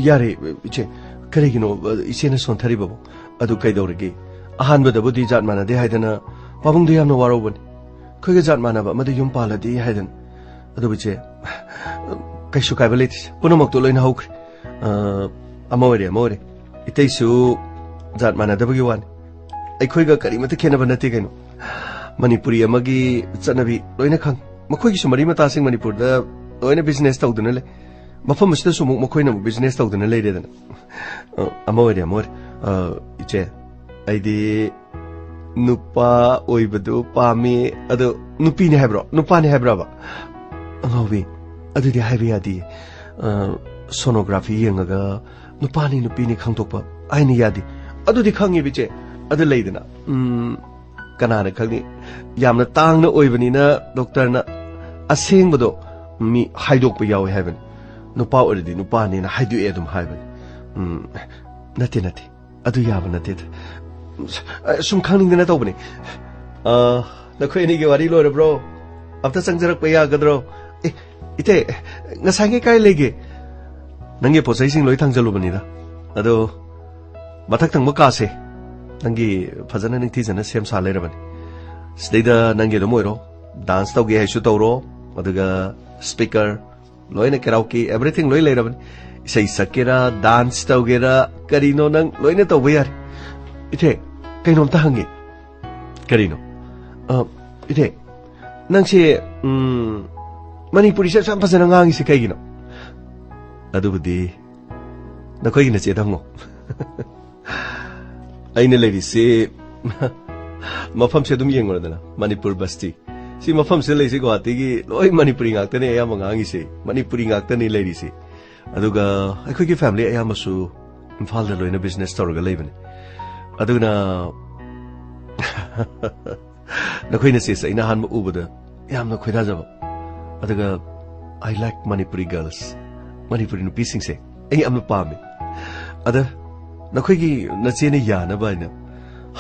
ꯌꯥꯔꯦ, ꯏꯆꯦ, ꯀꯔꯤꯒꯤꯅꯣ ꯏꯆꯦꯅ ꯁꯣꯟꯊꯔꯤꯕꯕꯨ? ꯑꯗꯨ ꯀꯩꯗꯧꯔꯒꯦ? ꯑꯍꯥꯟꯕꯗꯕꯨꯗꯤ ꯖꯥꯠ ꯃꯥꯟꯅꯗꯦ ꯍꯥꯏꯗꯅ ꯄꯥꯕꯨꯡꯗꯣ ꯌꯥꯝꯅ ꯋꯥꯔꯧꯕꯅꯤ꯫ ꯑꯩꯈꯣꯏꯒ ꯖꯥꯠ ꯃꯥꯟꯅꯕ ꯑꯃꯗ ꯌꯨꯝ ꯄꯥꯜꯂꯗꯤ ꯍꯥꯏꯗꯅ꯫ ꯑꯗꯨꯕꯨ ꯏꯆꯦ, ꯀꯩꯁꯨ ꯀꯥꯏꯕ ꯂꯩꯇꯦ, ꯄꯨꯝꯅꯃꯛꯇꯣ ꯂꯣꯏꯅ ꯍꯧꯈ꯭ꯔꯦ꯫ ꯑ, ꯑꯃ ꯑꯣꯏꯔꯦ, ꯑꯃ ꯑꯣꯏꯔꯦ꯫ ꯏꯇꯩꯁꯨ ꯖꯥꯠ ꯃꯥꯟꯅꯗꯕꯒꯤ ꯋꯥꯅꯤ꯫ ꯑꯩꯈꯣꯏꯒ ꯀꯔꯤꯃꯠꯇ ꯈꯦꯠꯅꯕ ꯅꯠꯇꯦ ꯀꯩꯅꯣ꯫ ꯃꯅꯤꯄꯨꯔꯤ ꯑꯃꯒꯤ ꯆꯠꯅꯕꯤ ꯂꯣꯏꯅ ꯈꯪ꯫ ꯃꯈꯣꯏꯒꯤꯁꯨ ꯃꯔꯤ ꯃꯇꯥꯁꯤꯡ ꯃꯅꯤꯄꯨꯔꯗ ꯂꯣꯏꯅ ꯕꯤꯖꯤꯅꯦꯁ ꯇꯧꯗꯨꯅ ꯂꯩ꯫ ꯃꯐꯝ ꯑꯁꯤꯗꯁꯨ ꯑꯃꯨꯛ ꯃꯈꯣꯏꯅ ꯑꯃꯨꯛ ꯕꯤꯖꯤꯅꯦꯁ ꯇꯧꯗꯨꯅ ꯂꯩꯔꯦꯗꯅ꯫ ꯑ, ꯑꯃ ꯑꯣꯏꯔꯦ, ꯑꯃ ꯑꯣꯏꯔꯦ꯫ ꯑ, ꯏꯆꯦ, ꯑꯩꯗꯤ ꯅꯨꯄꯥ ꯑꯣꯏꯕꯗꯨ ꯄꯥꯝꯃꯤ꯫ ꯑꯗꯣ ꯅꯨꯄꯤꯅꯤ ꯍꯥꯏꯕ꯭ꯔꯣ? ꯅꯨꯄꯥꯅꯤ ꯍꯥꯏꯕ꯭ꯔꯕ? ꯑꯉꯥꯎꯕꯤ, ꯑꯗꯨꯗꯤ ꯍꯥꯏꯕ ꯌꯥꯗꯤꯌꯦ꯫ ꯑ, ꯁꯣꯅꯣꯒ꯭ꯔꯥꯐꯤ ꯌꯦꯡꯉꯒ ꯅꯨꯄꯥꯅꯤ ꯅꯨꯄꯤꯅꯤ ꯈꯪꯗꯣꯛꯄ ꯑꯩꯅ ꯌꯥꯗꯦ꯫ ꯑꯗꯨꯗꯤ ꯈꯪꯉꯦꯕ ꯏꯆꯦ꯫ ꯑꯗꯨ ꯂꯩꯗꯅ, ꯎꯝ, ꯀꯅꯥꯅ ꯈꯪꯅꯤ? ꯌꯥꯝꯅ ꯇꯥꯡꯅ ꯑꯣꯏꯕꯅꯤꯅ ꯗꯣꯛꯇꯔꯅ ꯑꯁꯦꯡꯕꯗꯣ ꯃꯤ ꯍꯥꯏꯗꯣꯛꯄ ꯌꯥꯎꯋꯦ ꯍꯥꯏꯕꯅꯤ꯫ ꯅꯨꯄꯥ ꯑꯣꯏꯔꯗꯤ ꯅꯨꯄꯥꯅꯦꯅ ꯍꯥꯏꯗꯣꯛꯑꯦ ꯑꯗꯨꯝ ꯍꯥꯏꯕꯅꯤ꯫ ꯎꯝ, ꯅꯠꯇꯦ, ꯅꯠꯇꯦ꯫ ꯑꯗꯨ ꯌꯥꯕ ꯅꯠꯇꯦꯗ꯫ ꯑ, ꯁꯨꯝ ꯈꯪꯅꯤꯡꯗꯅ ꯇꯧꯕꯅꯤ꯫ ꯑ, ꯅꯈꯣꯏ ꯑꯅꯤꯒꯤ ꯋꯥꯔꯤ ꯂꯣꯏꯔꯕ꯭ꯔꯣ? ꯑꯝꯇ ꯆꯪꯖꯔꯛꯄ ꯌꯥꯒꯗ꯭ꯔꯣ? ꯑꯦ, ꯏꯇꯩ, ꯉꯁꯥꯏꯉꯩ ꯀꯥꯏ ꯂꯩꯒꯦ? ꯅꯪꯒꯤ ꯄꯣꯠꯆꯩꯁꯤꯡ ꯂꯣꯏ ꯊꯥꯡꯖꯜꯂꯨꯕꯅꯤꯗ꯫ ꯑꯗꯣ, ꯃꯊꯛ ꯊꯪꯕ ꯀꯥꯁꯦ ꯅꯪꯒꯤ ꯐꯖꯅ ꯅꯤꯡꯊꯤꯖꯅ ꯁꯦꯝ ꯁꯥ ꯂꯩꯔꯕꯅꯤ꯫ ꯁꯤꯗꯩꯗ ꯅꯪꯒꯤ ꯑꯗꯨꯝ ꯑꯣꯏꯔꯣ, ꯗꯥꯟꯁ ꯇꯧꯒꯦ ꯍꯥꯏꯁꯨ ꯇꯧꯔꯣ, ꯑꯗꯨꯒ ꯁ꯭ꯄꯤꯀꯔ, ꯂꯣꯏꯅ ꯀꯦꯔꯥꯎꯀꯤ, ꯑꯦꯚ꯭ꯔꯤꯊꯤꯡ ꯂꯣꯏ ꯂꯩꯔꯕꯅꯤ꯫ ꯏꯁꯩ ꯁꯛꯀꯦꯔꯥ, ꯗꯥꯟꯁ ꯇꯧꯒꯦꯔꯥ, ꯀꯔꯤꯅꯣ ꯅꯪ ꯂꯣꯏꯅ ꯇꯧꯕ ꯌꯥꯔꯦ꯫ ꯏꯊꯦ, ꯀꯩꯅꯣꯝꯇ ꯍꯪꯒꯦ꯫ ꯀꯔꯤꯅꯣ? ꯑ, ꯏꯊꯦ, ꯅꯪꯁꯦ, ꯎꯝ, ꯃꯅꯤꯄꯨꯔꯤꯁꯦ ꯌꯥꯝ ꯐꯖꯅ ꯉꯥꯡꯉꯤꯁꯦ ꯀꯩꯒꯤꯅꯣ? ꯑꯗꯨꯕꯨꯗꯤ ꯅꯈꯣꯏꯒꯤ ꯅꯆꯦꯗ ꯍꯪꯉꯣ꯫ ꯑꯩꯅ ꯂꯩꯔꯤꯁꯤ ꯃꯐꯝꯁꯦ ꯑꯗꯨꯝ ꯌꯦꯡꯉꯨꯔꯗꯅ, ꯃꯅꯤꯄꯨꯔ ꯕꯁꯇꯤ꯫ ꯁꯤ ꯃꯐꯝꯁꯤꯗ ꯂꯩꯔꯤꯁꯤ ꯒꯨꯋꯥꯍꯥꯇꯤꯒꯤ ꯂꯣꯏ ꯃꯅꯤꯄꯨꯔꯤ ꯉꯥꯛꯇꯅꯦ ꯑꯌꯥꯝꯕ ꯉꯥꯡꯉꯤꯁꯦ꯫ ꯃꯅꯤꯄꯨꯔꯤ ꯉꯥꯛꯇꯅꯤ ꯂꯩꯔꯤꯁꯤ꯫ ꯑꯗꯨꯒ ꯑꯩꯈꯣꯏꯒꯤ ꯐꯦꯃꯤꯂꯤ ꯑꯌꯥꯝꯕꯁꯨ ꯏꯝꯐꯥꯜꯗ ꯂꯣꯏꯅ ꯕꯤꯖꯤꯅꯦꯁ ꯇꯧꯔꯒ ꯂꯩꯕꯅꯦ꯫ ꯑꯗꯨꯅ ꯅꯈꯣꯏ ꯅꯆꯦꯁꯦ ꯑꯩꯅ ꯑꯍꯥꯟꯕ ꯎꯕꯗ ꯌꯥꯝꯅ ꯈꯣꯏꯗꯥꯖꯕ꯫ ꯑꯗꯨꯒ I like Manipuri girls, Manipuri ꯅꯨꯄꯤꯁꯤꯡꯁꯦ ꯑꯩ ꯌꯥꯝꯅ ꯄꯥꯝꯃꯦ꯫ ꯑꯗ ꯅꯈꯣꯏꯒꯤ ꯅꯆꯦꯅ ꯌꯥꯅꯕ ꯍꯥꯏꯅ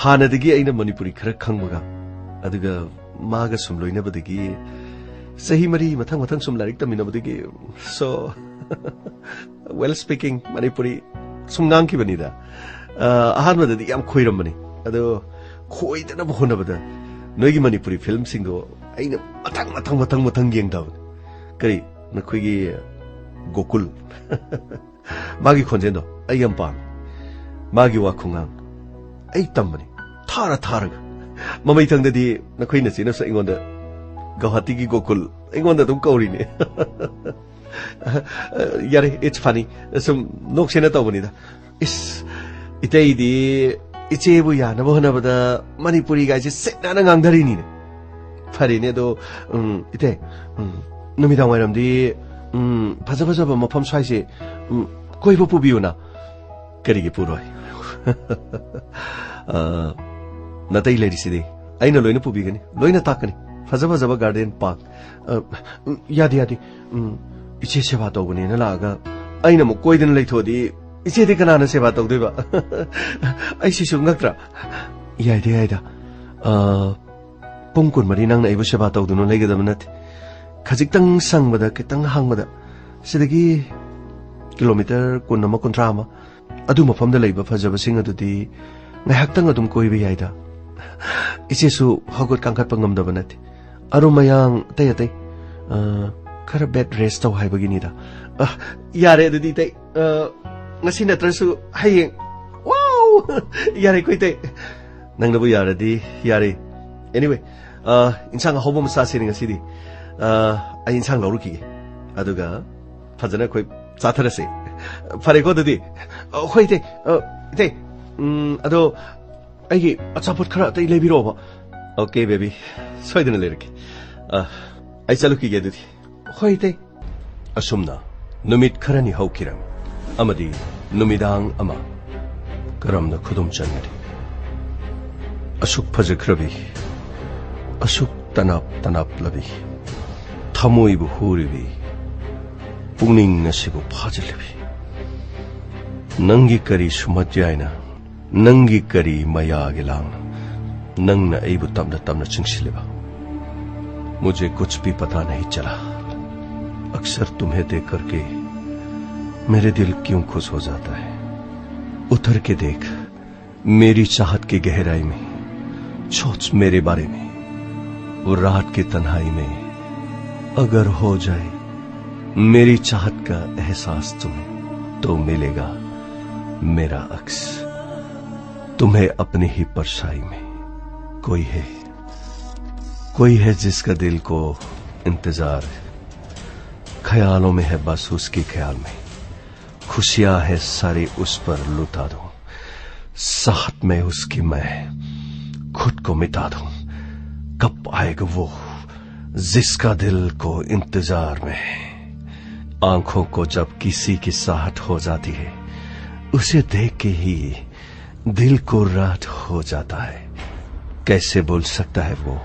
ꯍꯥꯟꯅꯗꯒꯤ ꯑꯩꯅ ꯃꯅꯤꯄꯨꯔꯤ ꯈꯔ ꯈꯪꯕꯒ, ꯑꯗꯨꯒ ꯃꯥꯒ ꯁꯨꯝ ꯂꯣꯏꯅꯕꯗꯒꯤ, ꯆꯍꯤ ꯃꯔꯤ ꯃꯊꯪ ꯃꯊꯪ ꯁꯨꯝ ꯂꯥꯏꯔꯤꯛ ꯇꯝꯃꯤꯟꯅꯕꯗꯒꯤ, so, well speaking ꯃꯅꯤꯄꯨꯔꯤ ꯁꯨꯝ ꯉꯥꯡꯈꯤꯕꯅꯤꯗ꯫ ꯑ, ꯑꯍꯥꯟꯕꯗꯗꯤ ꯌꯥꯝ ꯈꯣꯏꯔꯝꯕꯅꯤ, ꯑꯗꯣ ꯈꯣꯏꯗꯅꯕ ꯍꯣꯠꯅꯕꯗ ꯅꯣꯏꯒꯤ ꯃꯅꯤꯄꯨꯔꯤ ꯐꯤꯂꯝꯁꯤꯡꯗꯣ ꯑꯩꯅ ꯃꯊꯪ ꯃꯊꯪ ꯃꯊꯪ ꯃꯊꯪ ꯌꯦꯡꯗꯕꯅꯤ꯫ ꯀꯔꯤ, ꯅꯈꯣꯏꯒꯤ ꯒꯣꯀꯨꯜ? ꯃꯥꯒꯤ ꯈꯣꯟꯖꯦꯜꯗꯣ ꯑꯩ ꯌꯥꯝ ꯄꯥꯝꯃꯤ꯫ ꯃꯥꯒꯤ ꯋꯥ ꯈꯨꯉꯥꯡ ꯑꯩ ꯇꯝꯕꯅꯤ, ꯊꯥꯔ ꯊꯥꯔꯒ꯫ ꯃꯃꯩꯊꯪꯗꯗꯤ ꯅꯈꯣꯏ ꯅꯆꯦꯅꯁꯨ ꯑꯩꯉꯣꯟꯗ ꯒꯧꯍꯥꯇꯤꯒꯤ ꯒꯣꯀꯨꯜ ꯑꯩꯉꯣꯟꯗ ꯑꯗꯨꯝ ꯀꯧꯔꯤꯅꯦ꯫ ꯌꯥꯔꯦ, it's funny꯫ ꯁꯨꯝ ꯅꯣꯛꯁꯦꯅ ꯇꯧꯕꯅꯤꯗ꯫ ꯏꯁ, ꯏꯇꯩꯗꯤ ꯏꯆꯦꯕꯨ ꯌꯥꯅꯕ ꯍꯣꯠꯅꯕꯗ ꯃꯅꯤꯄꯨꯔꯤꯒꯥꯏꯁꯦ ꯁꯤꯠ ꯅꯥꯟꯅ ꯉꯥꯡꯊꯔꯤꯅꯤꯅꯦ꯫ ꯐꯔꯦꯅꯦ ꯑꯗꯣ, ꯎꯝ, ꯏꯇꯩ, ꯎꯝ, ꯅꯨꯃꯤꯗꯥꯡ ꯋꯥꯏꯔꯝꯗꯤ, ꯎꯝ, ꯐꯖ ꯐꯖꯕ ꯃꯐꯝ ꯁ꯭ꯋꯥꯏꯁꯦ, ꯎꯝ, ꯀꯣꯏꯕ ꯄꯨꯕꯤꯌꯨꯅ꯫ ꯀꯔꯤꯒꯤ ꯄꯨꯔꯣꯏ? ꯑ, ꯅꯇꯩ ꯂꯩꯔꯤꯁꯤꯗꯤ꯫ ꯑꯩꯅ ꯂꯣꯏꯅ ꯄꯨꯕꯤꯒꯅꯤ, ꯂꯣꯏꯅ ꯇꯥꯛꯀꯅꯤ꯫ ꯐꯖ ꯐꯖꯕ ꯒꯥꯔꯗꯦꯟ, ꯄꯥꯔꯛ꯫ ꯑ, ꯎꯝ, ꯌꯥꯗꯦ, ꯌꯥꯗꯦ꯫ ꯎꯝ, ꯏꯆꯦ ꯁꯦꯕꯥ ꯇꯧꯕꯅꯦꯅ ꯂꯥꯛꯑꯒ ꯑꯩꯅ ꯑꯃꯨꯛ ꯀꯣꯏꯗꯅ ꯂꯩꯊꯣꯛꯑꯗꯤ ꯏꯆꯦꯗꯤ ꯀꯅꯥꯅ ꯁꯦꯕꯥ ꯇꯧꯗꯣꯏꯕ? ꯑꯩ ꯁꯤꯁꯨ ꯉꯛꯇ꯭ꯔꯥ? ꯌꯥꯏꯗ, ꯌꯥꯏꯗ꯫ ꯑ, ꯄꯨꯡ ꯀꯨꯟꯃꯔꯤ ꯅꯪꯅ ꯑꯩꯕꯨ ꯁꯦꯕꯥ ꯇꯧꯗꯨꯅ ꯂꯩꯒꯗꯕ ꯅꯠꯇꯦ꯫ ꯈꯖꯤꯛꯇꯪ ꯁꯪꯕꯗ, ꯈꯤꯇꯪ ꯍꯥꯡꯕꯗ, ꯁꯤꯗꯒꯤ ꯀꯤꯂꯣꯃꯤꯇꯔ ꯀꯨꯟ ꯑꯃ, ꯀꯨꯟꯊ꯭ꯔꯥ ꯑꯃ, ꯑꯗꯨ ꯃꯐꯝꯗ ꯂꯩꯕ ꯐꯖꯕꯁꯤꯡ ꯑꯗꯨꯗꯤ ꯉꯥꯏꯍꯥꯛꯇꯪ ꯑꯗꯨꯝ ꯀꯣꯏꯕ ꯌꯥꯏꯗ꯫ ꯏꯆꯦꯁꯨ ꯍꯧꯒꯠ ꯀꯥꯡꯈꯠꯄ ꯉꯝꯗꯕ ꯅꯠꯇꯦ꯫ ꯑꯔꯨꯝ ꯑꯌꯥꯡ ꯑꯇꯩ ꯑꯇꯩ, ꯑ, ꯈꯔ bed rest ꯇꯧ ꯍꯥꯏꯕꯒꯤꯅꯤꯗ꯫ ꯑ, ꯌꯥꯔꯦ ꯑꯗꯨꯗꯤ ꯏꯇꯩ꯫ ꯑ, ꯉꯁꯤ ꯅꯠꯇ꯭ꯔꯁꯨ ꯍꯌꯦꯡ꯫ ꯋꯥꯎ! ꯌꯥꯔꯦꯀꯣ ꯏꯇꯩ꯫ ꯅꯪꯅꯕꯨ ꯌꯥꯔꯗꯤ ꯌꯥꯔꯦ꯫ Anyway, ꯑ, ꯏꯟꯁꯥꯡ ꯑꯍꯥꯎꯕ ꯑꯃ ꯆꯥꯁꯤꯅꯦ ꯉꯁꯤꯗꯤ꯫ ꯑ, ꯑꯩ ꯏꯟꯁꯥꯡ ꯂꯧꯔꯨꯈꯤꯒꯦ꯫ ꯑꯗꯨꯒ ꯐꯖꯅ ꯑꯩꯈꯣꯏ ꯆꯥꯊꯔꯁꯦ꯫ ꯐꯔꯦꯀꯣ ꯑꯗꯨꯗꯤ꯫ ꯑ, ꯍꯣꯏ ꯏꯇꯩ꯫ ꯑ, ꯏꯇꯩ, ꯎꯝ, ꯑꯗꯣ ꯑꯩꯒꯤ ꯑꯆꯥꯄꯣꯠ ꯈꯔ ꯑꯇꯩ ꯂꯩꯕꯤꯔꯛꯑꯣꯕ꯫ Okay, baby. ꯁꯣꯏꯗꯅ ꯂꯩꯔꯛꯀꯦ꯫ ꯑ, ꯑꯩ ꯆꯠꯂꯨꯈꯤꯒꯦ ꯑꯗꯨꯗꯤ꯫ ꯍꯣꯏ, ꯏꯇꯩ꯫ ꯑꯁꯨꯝꯅ ꯅꯨꯃꯤꯠ ꯈꯔꯅꯤ ꯍꯧꯈꯤꯔꯝꯃꯤ ꯑꯃꯗꯤ ꯅꯨꯃꯤꯗꯥꯡ ꯑꯃ ꯀꯔꯝꯅ ꯈꯨꯗꯨꯝ ꯆꯟꯒꯅꯤ? ꯑꯁꯨꯛ ꯐꯖꯈ꯭ꯔꯕꯤ, ꯑꯁꯨꯛ ꯇꯅꯥꯞ ꯇꯅꯥꯞꯂꯕꯤ, ꯊꯃꯣꯏꯕꯨ ꯍꯨꯔꯤꯕꯤ, ꯄꯨꯛꯅꯤꯡ ꯑꯁꯤꯕꯨ ꯐꯥꯖꯤꯜꯂꯤꯕꯤ, ꯅꯪꯒꯤ ꯀꯔꯤ ꯁꯨꯝꯍꯠ ꯌꯥꯏꯅ, ꯅꯪꯒꯤ ꯀꯔꯤ ꯃꯌꯥꯒꯤ ꯂꯥꯡꯅ ꯅꯪꯅ ꯑꯩꯕꯨ ꯇꯞꯅ ꯇꯞꯅ ꯆꯤꯡꯁꯤꯜꯂꯤꯕ? मुझे कुछ भी पता नहीं चला। अक्सर तुम्हें देख करके मेरे दिल क्यों खुश हो जाता है। उतर के देख, मेरी चाहत की गहराई में सोच मेरे बारे में। वो रात की तन्हाई में अगर हो जाए मेरी चाहत का एहसास तुम्हें, तो मिलेगा मेरा अक्स तुम्हें अपनी ही परछाई में। कोई है, कोई है जिसका दिल को इंतजार है, ख्यालों में है बस उसके ख्याल में। खुशियां है सारी उस पर लुटा दूं, साथ में उसकी मैं खुद को मिटा दूं। कब आएगा वो जिसका दिल को इंतजार में है? आंखों को जब किसी की चाहत हो जाती है, उसे देख के ही दिल को राहत हो जाता है। कैसे बोल सकता है वो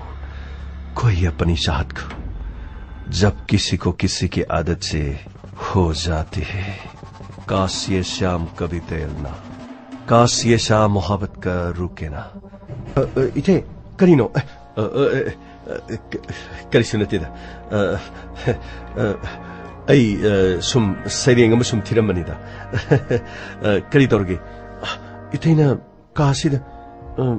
कोई अपनी चाहत को, जब किसी को किसी की आदत से हो जाती है। काश ये शाम कभी तैल ना, काश ये शाम मोहब्बत का रुके ना। ꯑ, ꯑ, ꯏꯊꯦ, ꯀꯔꯤꯅꯣ? ꯑ, ꯑ, ꯑ, ꯑ, ꯀ-, ꯀꯔꯤꯁꯨ ꯅꯠꯇꯦꯗ꯫ ꯑ, ꯑ, ꯑꯩ, ꯑ, ꯁꯨꯝ ꯁꯩꯔꯦꯡ ꯑꯃ ꯁꯨꯝ ꯊꯤꯔꯝꯕꯅꯤꯗ꯫ ꯑ, ꯀꯔꯤ ꯇꯧꯔꯒꯦ? ꯏꯊꯩꯅ ꯀꯥꯁꯤꯗ, ꯑ,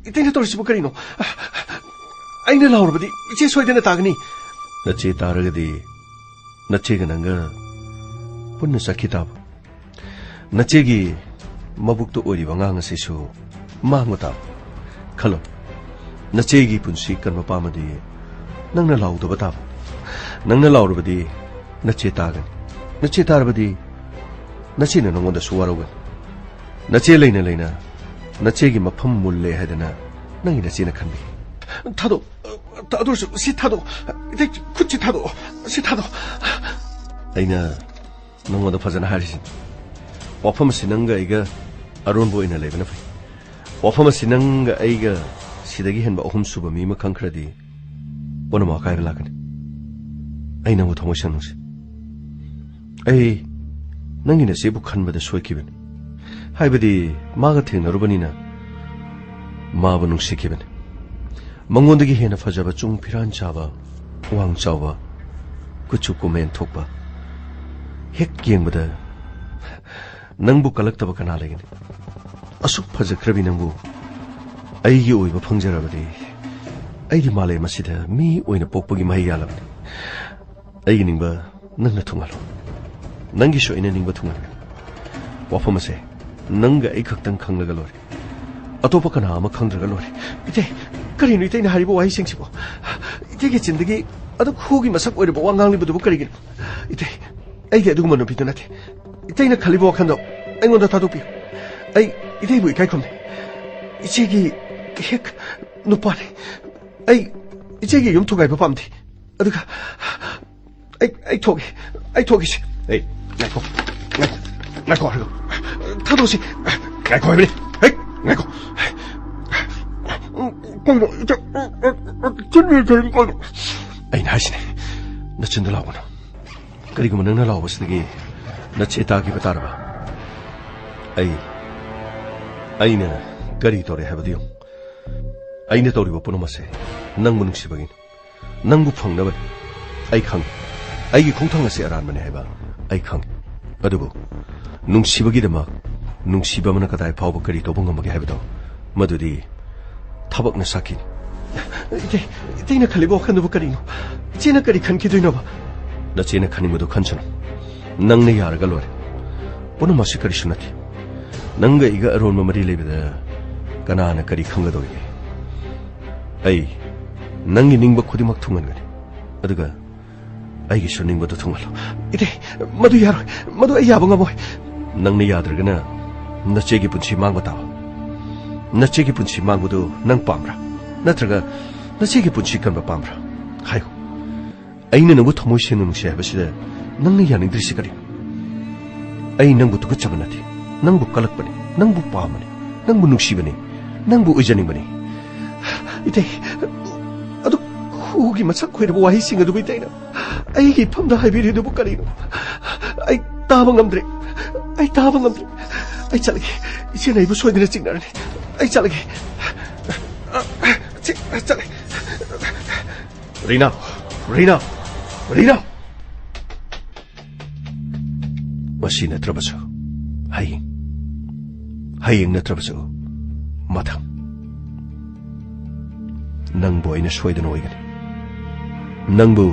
ꯏꯇꯩꯅ ꯇꯧꯔꯤꯁꯤꯕꯨ ꯀꯔꯤꯅꯣ? ꯑꯩꯅ ꯂꯥꯎꯔꯕꯗꯤ ꯏꯆꯦ ꯁꯣꯏꯗꯅ ꯇꯥꯒꯅꯤ꯫ ꯅꯆꯦ ꯇꯥꯔꯒꯗꯤ ꯅꯆꯦꯒ ꯅꯪꯒ ꯄꯨꯟꯅ ꯆꯠꯈꯤ ꯇꯥꯕ꯫ ꯅꯆꯦꯒꯤ ꯃꯕꯨꯛꯇ ꯑꯣꯏꯔꯤꯕ ꯑꯉꯥꯡ ꯑꯁꯤꯁꯨ ꯃꯥꯡꯕ ꯇꯥꯕ꯫ ꯈꯜꯂꯣ, ꯅꯆꯦꯒꯤ ꯄꯨꯟꯁꯤ ꯀꯟꯕ ꯄꯥꯝꯃꯗꯤ ꯅꯪꯅ ꯂꯥꯎꯗꯕ ꯇꯥꯕ꯫ ꯅꯪꯅ ꯂꯥꯎꯔꯕꯗꯤ ꯅꯆꯦ ꯇꯥꯒꯅꯤ꯫ ꯅꯆꯦ ꯇꯥꯔꯕꯗꯤ ꯅꯆꯦꯅ ꯅꯉꯣꯟꯗꯁꯨ ꯋꯥꯔꯧꯒꯅꯤ꯫ ꯅꯆꯦ ꯂꯩꯅ ꯂꯩꯅ ꯅꯆꯦꯒꯤ ꯃꯐꯝ ꯃꯨꯜꯂꯦ ꯍꯥꯏꯗꯅ ꯅꯪꯒꯤ ꯅꯆꯦꯅ ꯈꯟꯕꯤ꯫ ꯊꯥꯗꯣꯛ꯫ ꯑꯗꯨ ꯑꯣꯏꯔꯁꯨ ꯁꯤ ꯊꯥꯗꯣꯛ꯫ ꯏꯇꯩ, ꯈꯨꯠꯁꯤ ꯊꯥꯗꯣꯛ꯫ ꯁꯤ ꯊꯥꯗꯣꯛ꯫ ꯑꯩꯅ ꯅꯉꯣꯟꯗ ꯐꯖꯅ ꯍꯥꯏꯔꯤꯁꯤꯅꯤ꯫ ꯋꯥꯐꯝ ꯑꯁꯤ ꯅꯪꯒ ꯑꯩꯒ ꯑꯔꯣꯟꯕ ꯑꯣꯏꯅ ꯂꯩꯕꯅ ꯐꯩ꯫ ꯋꯥꯐꯝ ꯑꯁꯤ ꯅꯪꯒ ꯑꯩꯒ ꯁꯤꯗꯒꯤ ꯍꯦꯟꯕ ꯑꯍꯨꯝ ꯁꯨꯕ ꯃꯤ ꯑꯃ ꯈꯪꯈ꯭ꯔꯗꯤ ꯄꯨꯝꯅꯃꯛ ꯑꯀꯥꯏꯕ ꯂꯥꯛꯀꯅꯤ꯫ ꯑꯩ ꯅꯪꯕꯨ ꯊꯃꯣꯏ ꯁꯦꯡꯅ ꯅꯨꯡꯁꯤ꯫ ꯑꯩ ꯅꯪꯒꯤ ꯅꯆꯦꯕꯨ ꯈꯟꯕꯗ ꯁꯣꯏꯈꯤꯕꯅꯤ꯫ ꯍꯥꯏꯕꯗꯤ ꯃꯥꯒ ꯊꯦꯡꯅꯔꯨꯕꯅꯤꯅ ꯃꯥꯕꯨ ꯅꯨꯡꯁꯤꯈꯤꯕꯅꯤ꯫ ꯃꯉꯣꯟꯗꯒꯤ ꯍꯦꯟꯅ ꯐꯖꯕ, ꯆꯨꯡ ꯐꯤꯔꯥꯟ ꯆꯥꯕ, ꯋꯥꯡ ꯆꯥꯎꯕ, ꯀꯨꯆꯨ ꯀꯨꯃꯦꯟ ꯊꯣꯛꯄ, ꯍꯦꯛ ꯌꯦꯡꯕꯗ ꯅꯪꯕꯨ ꯀꯜꯂꯛꯇꯕ ꯀꯅꯥ ꯂꯩꯒꯅꯤ? ꯑꯁꯨꯛ ꯐꯖꯈ꯭ꯔꯕꯤ ꯅꯪꯕꯨ ꯑꯩꯒꯤ ꯑꯣꯏꯕ ꯐꯪꯖꯔꯕꯗꯤ ꯑꯩꯗꯤ ꯃꯥꯂꯦꯝ ꯑꯁꯤꯗ ꯃꯤ ꯑꯣꯏꯅ ꯄꯣꯛꯄꯒꯤ ꯃꯍꯩ ꯌꯥꯜꯂꯕꯅꯤ꯫ ꯑꯩꯒꯤ ꯅꯤꯡꯕ ꯅꯪꯅ ꯊꯨꯡꯍꯜꯂꯣ꯫ ꯅꯪꯒꯤꯁꯨ ꯑꯩꯅ ꯅꯤꯡꯕ ꯊꯨꯡꯍꯟꯒꯦ꯫ ꯋꯥꯐꯝ ꯑꯁꯦ ꯅꯪꯒ ꯑꯩ ꯈꯛꯇꯪ ꯈꯪꯂꯒ ꯂꯣꯏꯔꯦ꯫ ꯑꯇꯣꯞꯄ ꯀꯅꯥ ꯑꯃ ꯈꯪꯗ꯭ꯔꯒ ꯂꯣꯏꯔꯦ꯫ ꯏꯇꯩ, ꯀꯔꯤꯅꯣ ꯏꯇꯩꯅ ꯍꯥꯏꯔꯤꯕ ꯋꯥꯍꯩꯁꯤꯡꯁꯤꯕꯣ? ꯏꯇꯩꯒꯤ ꯆꯤꯟꯗꯒꯤ ꯑꯗꯨꯛ ꯍꯨꯒꯤ ꯃꯁꯛ ꯑꯣꯏꯔꯕ ꯋꯥ ꯉꯥꯡꯂꯤꯕꯗꯨꯕꯨ ꯀꯔꯤꯒꯤꯅꯣ? ꯏꯇꯩ, ꯑꯩꯗꯤ ꯑꯗꯨꯒꯨꯝꯕ ꯅꯨꯄꯤꯗꯨ ꯅꯠꯇꯦ꯫ ꯏꯇꯩꯅ ꯈꯜꯂꯤꯕ ꯋꯥꯈꯜꯗꯣ ꯑꯩꯉꯣꯟꯗ ꯊꯥꯗꯣꯛꯄꯤꯌꯨ꯫ ꯑꯩ ꯏꯇꯩꯕꯨ ꯏꯀꯥꯏ ꯈꯨꯝꯅꯩ꯫ ꯏꯆꯦꯒꯤ ꯍꯦꯛ ꯅꯨꯄꯥꯅꯤ꯫ ꯑꯩ ꯏꯆꯦꯒꯤ ꯌꯨꯝ ꯊꯨꯒꯥꯏꯕ ꯄꯥꯝꯗꯦ꯫ ꯑꯗꯨꯒ ꯑꯩ, ꯑꯩ ꯊꯣꯛꯒꯦ꯫ ꯑꯩ ꯊꯣꯛꯒꯦꯁꯦ꯫ ꯑꯩ, ꯉꯥꯏꯈꯣ꯫ ꯉꯥꯏꯈꯣ, ꯉꯥꯏꯈꯣ ꯍꯥꯏꯔꯒ꯫ ꯊꯥꯗꯣꯛꯁꯤ꯫ ꯉꯥꯏꯈꯣ ꯍꯥꯏꯕꯅꯤ꯫ ꯍꯦꯛ, ꯉꯥꯏꯈꯣ꯫ ꯀꯩꯅꯣ, ꯏꯆꯦ, ꯆꯤꯟ ꯀꯩꯅꯣ꯫ ꯑꯩꯅ ꯍꯥꯏꯁꯤꯅꯦ, ꯅꯆꯤꯟꯗꯣ ꯂꯥꯎꯒꯅꯨ꯫ ꯀꯔꯤꯒꯨꯝꯕ ꯅꯪꯅ ꯂꯥꯎꯕꯁꯤꯗꯒꯤ ꯅꯆꯦ ꯇꯥꯈꯤꯕ ꯇꯥꯔꯕ? ꯑꯩ, ꯑꯩꯅ ꯀꯔꯤ ꯇꯧꯔꯦ ꯍꯥꯏꯕꯗꯨ ꯌꯦꯡꯉꯨ꯫ ꯑꯩꯅ ꯇꯧꯔꯤꯕ ꯄꯨꯝꯅꯃꯛꯁꯦ ꯅꯪꯕꯨ ꯅꯨꯡꯁꯤꯕꯒꯤꯅꯤ꯫ ꯅꯪꯕꯨ ꯐꯪꯅꯕꯅꯤ꯫ ꯑꯩ ꯈꯪꯏ꯫ ꯑꯩꯒꯤ ꯈꯣꯡꯊꯥꯡ ꯑꯁꯤ ꯑꯔꯥꯟꯕꯅꯤ ꯍꯥꯏꯕ ꯑꯩ ꯈꯪꯏ꯫ ꯑꯗꯨꯕꯨ ꯅꯨꯡꯁꯤꯕꯒꯤꯗꯃꯛ ꯅꯨꯡꯁꯤꯕ ꯑꯃꯅ ꯀꯗꯥꯏ ꯐꯥꯎꯕ ꯀꯔꯤ ꯇꯧꯕ ꯉꯝꯕꯒꯦ ꯍꯥꯏꯕꯗꯣ, ꯃꯗꯨꯗꯤ ꯊꯕꯛꯅ ꯁꯥꯈꯤꯅꯤ꯫ ꯏꯇꯩ, ꯏꯇꯩꯅ ꯈꯜꯂꯤꯕ ꯋꯥꯈꯜꯗꯨꯕꯨ ꯀꯔꯤꯅꯣ? ꯏꯆꯦꯅ ꯀꯔꯤ ꯈꯟꯈꯤꯗꯣꯏꯅꯣꯕ? ꯅꯆꯦꯅ ꯈꯟꯅꯤꯡꯕꯗꯨ ꯈꯟꯁꯅꯨ꯫ ꯅꯪꯅ ꯌꯥꯔꯒ ꯂꯣꯏꯔꯦ꯫ ꯄꯨꯝꯅꯃꯛꯁꯤ ꯀꯔꯤꯁꯨ ꯅꯠꯇꯦ꯫ ꯅꯪꯒ ꯑꯩꯒ ꯑꯔꯣꯟꯕ ꯃꯔꯤ ꯂꯩꯕꯗ ꯀꯅꯥꯅ ꯀꯔꯤ ꯈꯪꯒꯗꯧꯔꯤꯒꯦ? ꯑꯩ ꯅꯪꯒꯤ ꯅꯤꯡꯕ ꯈꯨꯗꯤꯡꯃꯛ ꯊꯨꯡꯍꯟꯒꯅꯤ꯫ ꯑꯗꯨꯒ ꯑꯩꯒꯤꯁꯨ ꯅꯤꯡꯕꯗꯨ ꯊꯨꯡꯍꯜꯂꯨ꯫ ꯏꯇꯩ, ꯃꯗꯨ ꯌꯥꯔꯣꯏ꯫ ꯃꯗꯨ ꯑꯩ ꯌꯥꯕ ꯉꯝꯃꯣꯏ꯫ ꯅꯪꯅ ꯌꯥꯗ꯭ꯔꯒꯅ ꯅꯆꯦꯒꯤ ꯄꯨꯟꯁꯤ ꯃꯥꯡꯕ ꯇꯥꯕ꯫ ꯅꯆꯦꯒꯤ ꯄꯨꯟꯁꯤ ꯃꯥꯡꯕꯗꯨ ꯅꯪ ꯄꯥꯝꯕ꯭ꯔꯥ? ꯅꯠꯇ꯭ꯔꯒ ꯅꯆꯦꯒꯤ ꯄꯨꯟꯁꯤ ꯀꯟꯕ ꯄꯥꯝꯕ꯭ꯔꯥ? ꯍꯥꯏꯌꯨ꯫ ꯑꯩꯅ ꯅꯪꯕꯨ ꯊꯃꯣꯏ ꯁꯦꯡꯅ ꯅꯨꯡꯁꯤ ꯍꯥꯏꯕꯁꯤꯗ ꯅꯪꯅ ꯌꯥꯅꯤꯡꯗ꯭ꯔꯤꯁꯤ ꯀꯔꯤꯅꯣ? ꯑꯩ ꯅꯪꯕꯨ ꯇꯨꯀꯠꯆꯕ ꯅꯠꯇꯦ꯫ ꯅꯪꯕꯨ ꯀꯂꯛꯄꯅꯤ꯫ ꯅꯪꯕꯨ ꯄꯥꯝꯕꯅꯤ꯫ ꯅꯪꯕꯨ ꯅꯨꯡꯁꯤꯕꯅꯤ꯫ ꯅꯪꯕꯨ ꯑꯣꯏꯖꯅꯤꯡꯕꯅꯤ꯫ ꯏꯇꯩ, ꯑꯗꯨ ꯈꯨꯒꯤ ꯃꯁꯛ ꯈꯣꯏꯔꯕ ꯋꯥꯍꯩꯁꯤꯡ ꯑꯗꯨꯕꯨ ꯏꯇꯩꯅ ꯑꯩꯒꯤ ꯏꯐꯝꯗ ꯍꯥꯏꯕꯤꯔꯤꯗꯨꯕꯨ ꯀꯔꯤꯅꯣ? ꯑꯩ ꯇꯥꯕ ꯉꯝꯗ꯭ꯔꯦ꯫ ꯑꯩ ꯇꯥꯕ ꯉꯝꯗ꯭ꯔꯦ꯫ ꯑꯩ ꯆꯠꯂꯒꯦ꯫ ꯏꯆꯦꯅ ꯑꯩꯕꯨ ꯁꯣꯏꯗꯅ ꯆꯤꯡꯅꯔꯅꯤ꯫ ꯑꯩ ꯆꯠꯂꯒꯦ꯫ ꯆꯠ-, ꯆꯠꯂꯦ꯫ ꯔꯤꯅꯥ, ꯔꯤꯅꯥ, ꯔꯤꯅꯥ꯫ ꯉꯁꯤ ꯅꯠꯇ꯭ꯔꯕꯁꯨ ꯍꯌꯦꯡ, ꯍꯌꯦꯡ ꯅꯠꯇ꯭ꯔꯕꯁꯨ ꯃꯊꯪ, ꯅꯪꯕꯨ ꯑꯩꯅ ꯁꯣꯏꯗꯅ ꯑꯣꯏꯒꯅꯤ꯫ ꯅꯪꯕꯨ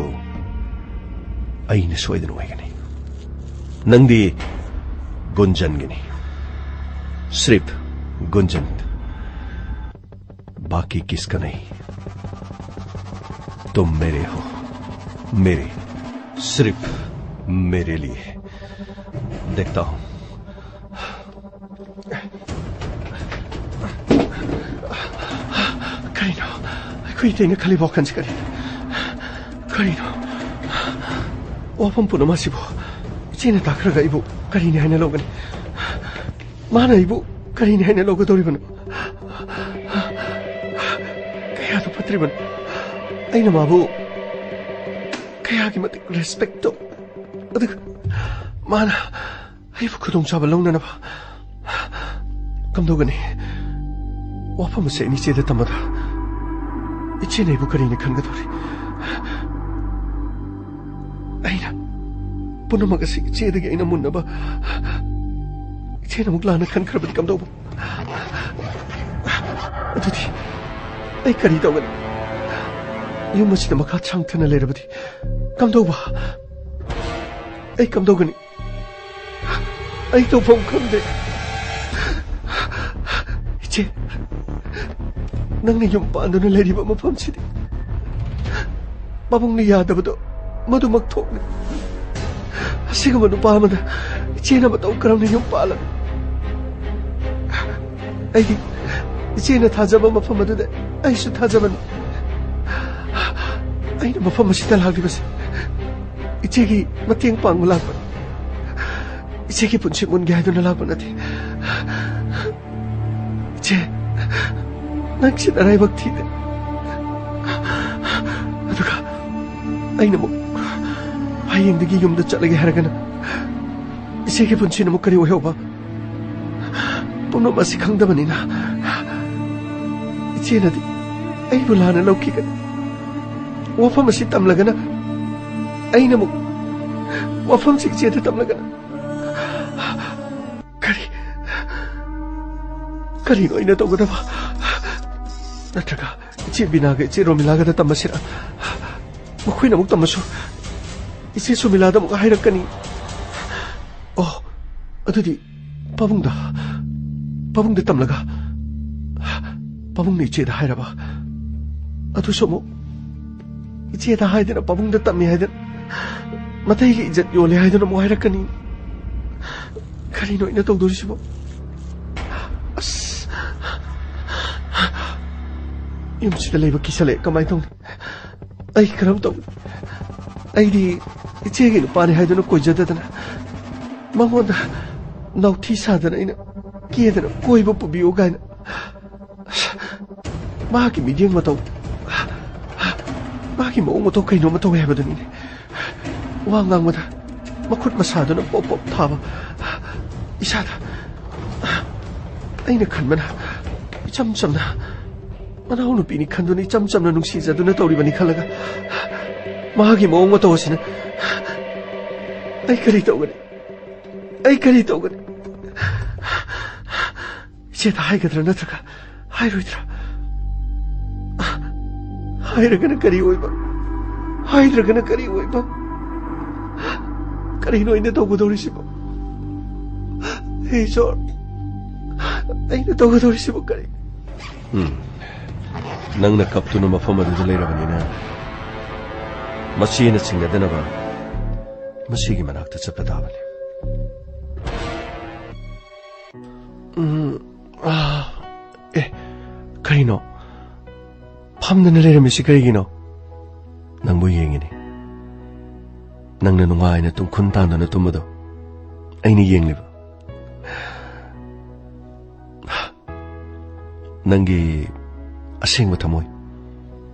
ꯑꯩꯅ ꯁꯣꯏꯗꯅ ꯑꯣꯏꯒꯅꯤ꯫ ꯅꯪꯗꯤ ꯒꯨꯟꯖꯟꯒꯤꯅꯤ, ꯁ꯭ꯔꯤꯐ ꯒꯨꯟꯖꯟ꯫ बाकी किसका नहीं? तुम मेरे हो, मेरे, सिर्फ मेरे लिए। देखता हूँ। ꯀꯔꯤꯅꯣ? ꯑꯩꯈꯣꯏ ꯏꯇꯩꯅ ꯈꯜꯂꯤꯕ ꯋꯥꯈꯜꯁꯤ ꯀꯔꯤꯅꯣ? ꯀꯔꯤꯅꯣ? ꯋꯥꯐꯝ ꯄꯨꯝꯅꯃꯛ ꯑꯁꯤꯕꯨ ꯏꯆꯦꯅ ꯇꯥꯈ꯭ꯔꯒ ꯑꯩꯕꯨ ꯀꯔꯤꯅꯤ ꯍꯥꯏꯅ ꯂꯧꯒꯅꯤ? ꯃꯥꯅ ꯑꯩꯕꯨ ꯀꯔꯤꯅꯤ ꯍꯥꯏꯅ ꯂꯧꯒꯗꯧꯔꯤꯕꯅꯣ? ꯀꯌꯥꯗ ꯐꯠꯇ꯭ꯔꯤꯕꯅꯣ? ꯑꯩꯅ ꯃꯥꯕꯨ ꯀꯌꯥꯒꯤ ꯃꯇꯤꯛ ꯔꯦꯁꯄꯦꯛ ꯇꯧ, ꯑꯗꯨꯒ ꯃꯥꯅ ꯑꯩꯕꯨ ꯈꯨꯗꯣꯡꯆꯥꯕ ꯂꯧꯅꯅꯕ ꯀꯝꯗꯧꯒꯅꯤ? ꯋꯥꯐꯝ ꯑꯁꯤ ꯑꯩꯅ ꯏꯆꯦꯗ ꯇꯝꯕꯗ ꯏꯆꯦꯅ ꯑꯩꯕꯨ ꯀꯔꯤꯅꯤ ꯈꯟꯒꯗꯧꯔꯤ? ꯑꯩꯅ ꯄꯨꯝꯅꯃꯛ ꯑꯁꯤ ꯏꯆꯦꯗꯒꯤ ꯑꯩꯅ ꯃꯨꯟꯅꯕ ꯏꯆꯦꯅ ꯑꯃꯨꯛ ꯂꯥꯟꯅ ꯈꯟꯈ꯭ꯔꯕꯗꯤ ꯀꯝꯗꯧꯕ? ꯑꯗꯨꯗꯤ ꯑꯩ ꯀꯔꯤ ꯇꯧꯒꯅꯤ? ꯌꯨꯝ ꯑꯁꯤꯗ ꯃꯈꯥ ꯁꯥꯡꯊꯅ ꯂꯩꯔꯕꯗꯤ ꯀꯝꯗꯧꯕ? ꯑꯩ ꯀꯝꯗꯧꯒꯅꯤ? ꯑꯩ ꯇꯧꯐꯝ ꯈꯪꯗꯦ꯫ ꯏꯆꯦ, ꯅꯪꯅ ꯌꯨꯝ ꯄꯥꯟꯗꯨꯅ ꯂꯩꯔꯤꯕ ꯃꯐꯝꯁꯤꯗꯤ ꯄꯥꯕꯨꯡꯅ ꯌꯥꯗꯕꯗꯣ ꯃꯗꯨꯃꯛ ꯊꯣꯛꯂꯦ꯫ ꯑꯁꯤꯒꯨꯝꯕ ꯅꯨꯄꯥ ꯑꯃꯗ ꯏꯆꯦꯅ ꯃꯇꯧ ꯀꯔꯝꯅ ꯌꯨꯝ ꯄꯥꯜꯂꯒ? ꯑꯩꯗꯤ ꯏꯆꯦꯅ ꯊꯥꯖꯕ ꯃꯐꯝ ꯑꯗꯨꯗ ꯑꯩꯁꯨ ꯊꯥꯖꯕꯅꯤ꯫ ꯑꯩꯅ ꯃꯐꯝ ꯑꯁꯤꯗ ꯂꯥꯛꯂꯤꯕꯁꯦ ꯏꯆꯦꯒꯤ ꯃꯇꯦꯡ ꯄꯥꯡꯕ ꯂꯥꯛꯄꯅꯤ꯫ ꯏꯆꯦꯒꯤ ꯄꯨꯟꯁꯤ ꯃꯨꯟꯒꯦ ꯍꯥꯏꯗꯨꯅ ꯂꯥꯛꯄ ꯅꯠꯇꯦ꯫ ꯏꯆꯦ, ꯅꯪꯁꯤ ꯅꯔꯥꯏꯕꯛ ꯊꯤꯔꯦ꯫ ꯑꯗꯨꯒ ꯑꯩꯅ ꯑꯃꯨꯛ ꯍꯌꯦꯡꯗꯒꯤ ꯌꯨꯝꯗ ꯆꯠꯂꯒꯦ ꯍꯥꯏꯔꯒꯅ ꯏꯆꯦꯒꯤ ꯄꯨꯟꯁꯤꯅ ꯑꯃꯨꯛ ꯀꯔꯤ ꯑꯣꯏꯍꯧꯕ? ꯄꯨꯝꯅꯃꯛ ꯑꯁꯤ ꯈꯪꯗꯕꯅꯤꯅ ꯏꯆꯦꯅꯗꯤ ꯑꯩꯕꯨ ꯂꯥꯟꯅ ꯂꯧꯈꯤꯒꯅꯤ꯫ ꯋꯥꯐꯝ ꯑꯁꯤ ꯇꯝꯂꯒꯅ ꯑꯩꯅ ꯑꯃꯨꯛ ꯋꯥꯐꯝꯁꯤ ꯏꯆꯦꯗ ꯇꯝꯂꯒꯅ ꯀꯔꯤ, ꯀꯔꯤꯅꯣ ꯑꯩꯅ ꯇꯧꯒꯗꯕ? ꯅꯠꯇ꯭ꯔꯒ ꯏꯆꯦ ꯕꯤꯅꯥꯒ ꯏꯆꯦ ꯔꯣꯃꯤꯂꯥꯒꯗ ꯇꯝꯃꯁꯤꯔ? ꯃꯈꯣꯏꯅ ꯑꯃꯨꯛ ꯇꯝꯃꯁꯨ ꯏꯆꯦ ꯁꯨꯃꯤꯂꯥꯗ ꯑꯃꯨꯛ ꯍꯥꯏꯔꯛꯀꯅꯤ꯫ ꯑꯣ, ꯑꯗꯨꯗꯤ ꯄꯥꯕꯨꯡꯗ, ꯄꯥꯕꯨꯡꯗ ꯇꯝꯂꯒ ꯄꯥꯕꯨꯡꯅ ꯏꯆꯦꯗ ꯍꯥꯏꯔꯕ? ꯑꯗꯨꯁꯨ ꯑꯃꯨꯛ ꯏꯆꯦꯗ ꯍꯥꯏꯗꯅ ꯄꯥꯕꯨꯡꯗ ꯇꯝꯃꯤ ꯍꯥꯏꯗꯅ ꯃꯇꯩꯒꯤ ꯏꯖꯠ ꯌꯣꯜꯂꯦ ꯍꯥꯏꯗꯅ ꯑꯃꯨꯛ ꯍꯥꯏꯔꯛꯀꯅꯤ꯫ ꯀꯔꯤꯅꯣ ꯑꯩꯅ ꯇꯧꯗꯣꯔꯤꯁꯤꯕꯣ? ꯑꯁ, ꯌꯨꯝꯁꯤꯗ ꯂꯩꯕ ꯀꯤꯁꯜꯂꯛꯑꯦ꯫ ꯀꯃꯥꯏꯅ ꯇꯧꯅꯤ? ꯑꯩ ꯀꯔꯝ ꯇꯧꯅꯤ? ꯑꯩꯗꯤ ꯏꯆꯦꯒꯤ ꯅꯨꯄꯥꯅꯤ ꯍꯥꯏꯗꯨꯅ ꯀꯣꯏꯖꯗꯗꯅ ꯃꯉꯣꯟꯗ ꯅꯥꯎꯊꯤ ꯁꯥꯗꯅ ꯑꯩꯅ ꯀꯦꯗꯅ ꯀꯣꯏꯕ ꯄꯨꯕꯤꯌꯨ ꯀꯥꯏꯅ꯫ ꯃꯥꯒꯤ ꯃꯤꯠꯌꯦꯡ ꯃꯇꯧ, ꯃꯥꯒꯤ ꯃꯑꯣꯡ ꯃꯇꯧ ꯀꯩꯅꯣꯝꯃ ꯇꯧꯋꯦ ꯍꯥꯏꯕꯗꯨꯅꯤꯅꯦ꯫ ꯋꯥ ꯉꯥꯡꯕꯗ ꯃꯈꯨꯠ ꯃꯁꯥꯗꯨꯅ ꯄꯣꯞ ꯄꯣꯞ ꯊꯥꯕ꯫ ꯏꯁꯥꯗ ꯑꯩꯅ ꯈꯟꯕꯅ ꯏꯆꯝ ꯆꯝꯅ ꯃꯅꯥꯎꯅꯨꯄꯤꯅꯤ ꯈꯟꯗꯨꯅ ꯏꯆꯝ ꯆꯝꯅ ꯅꯨꯡꯁꯤꯖꯗꯨꯅ ꯇꯧꯔꯤꯕꯅꯤ ꯈꯜꯂꯒ ꯃꯥꯒꯤ ꯃꯑꯣꯡ ꯃꯇꯧ ꯑꯁꯤꯅ ꯑꯩ ꯀꯔꯤ ꯇꯧꯒꯅꯤ? ꯑꯩ ꯀꯔꯤ ꯇꯧꯒꯅꯤ? ꯏꯆꯦꯗ ꯍꯥꯏꯒꯗ꯭ꯔꯥ ꯅꯠꯇ꯭ꯔꯒ ꯍꯥꯏꯔꯣꯏꯗ꯭ꯔꯥ? ꯍꯥꯏꯔꯒꯅ ꯀꯔꯤ ꯑꯣꯏꯕ? ꯍꯥꯏꯗ꯭ꯔꯒꯅ ꯀꯔꯤ ꯑꯣꯏꯕ? ꯀꯔꯤꯅꯣ ꯑꯩꯅ ꯇꯧꯒꯗꯧꯔꯤꯁꯤꯕꯣ? ꯍꯦ ꯏꯁꯣꯔ, ꯑꯩꯅ ꯇꯧꯒꯗꯧꯔꯤꯁꯤꯕꯨ ꯀꯔꯤ? ꯎꯝ꯫ ꯅꯪꯅ ꯀꯞꯇꯨꯅ ꯃꯐꯝ ꯑꯗꯨꯗ ꯂꯩꯔꯕꯅꯤꯅ, ꯃꯁꯤ ꯑꯩꯅ ꯆꯤꯡꯅꯗꯅꯕ ꯃꯁꯤꯒꯤ ꯃꯅꯥꯛꯇ ꯆꯠꯄ ꯇꯥꯕꯅꯤ꯫ ꯎꯝ, ꯑꯥ, ꯑꯦ, ꯀꯔꯤꯅꯣ? ꯐꯝꯗꯅ ꯂꯩꯔꯝꯃꯤꯁꯤ ꯀꯔꯤꯒꯤꯅꯣ? ꯅꯪꯕꯨ ꯌꯦꯡꯉꯤꯅꯤ꯫ ꯅꯪꯅ ꯅꯨꯡꯉꯥꯏꯅ ꯇꯨꯡꯈꯨꯟ ꯇꯥꯟꯗꯅ ꯇꯨꯝꯕꯗꯣ ꯑꯩꯅ ꯌꯦꯡꯂꯤꯕ꯫ ꯅꯪꯒꯤ ꯑꯁꯦꯡꯕ ꯊꯃꯣꯏ,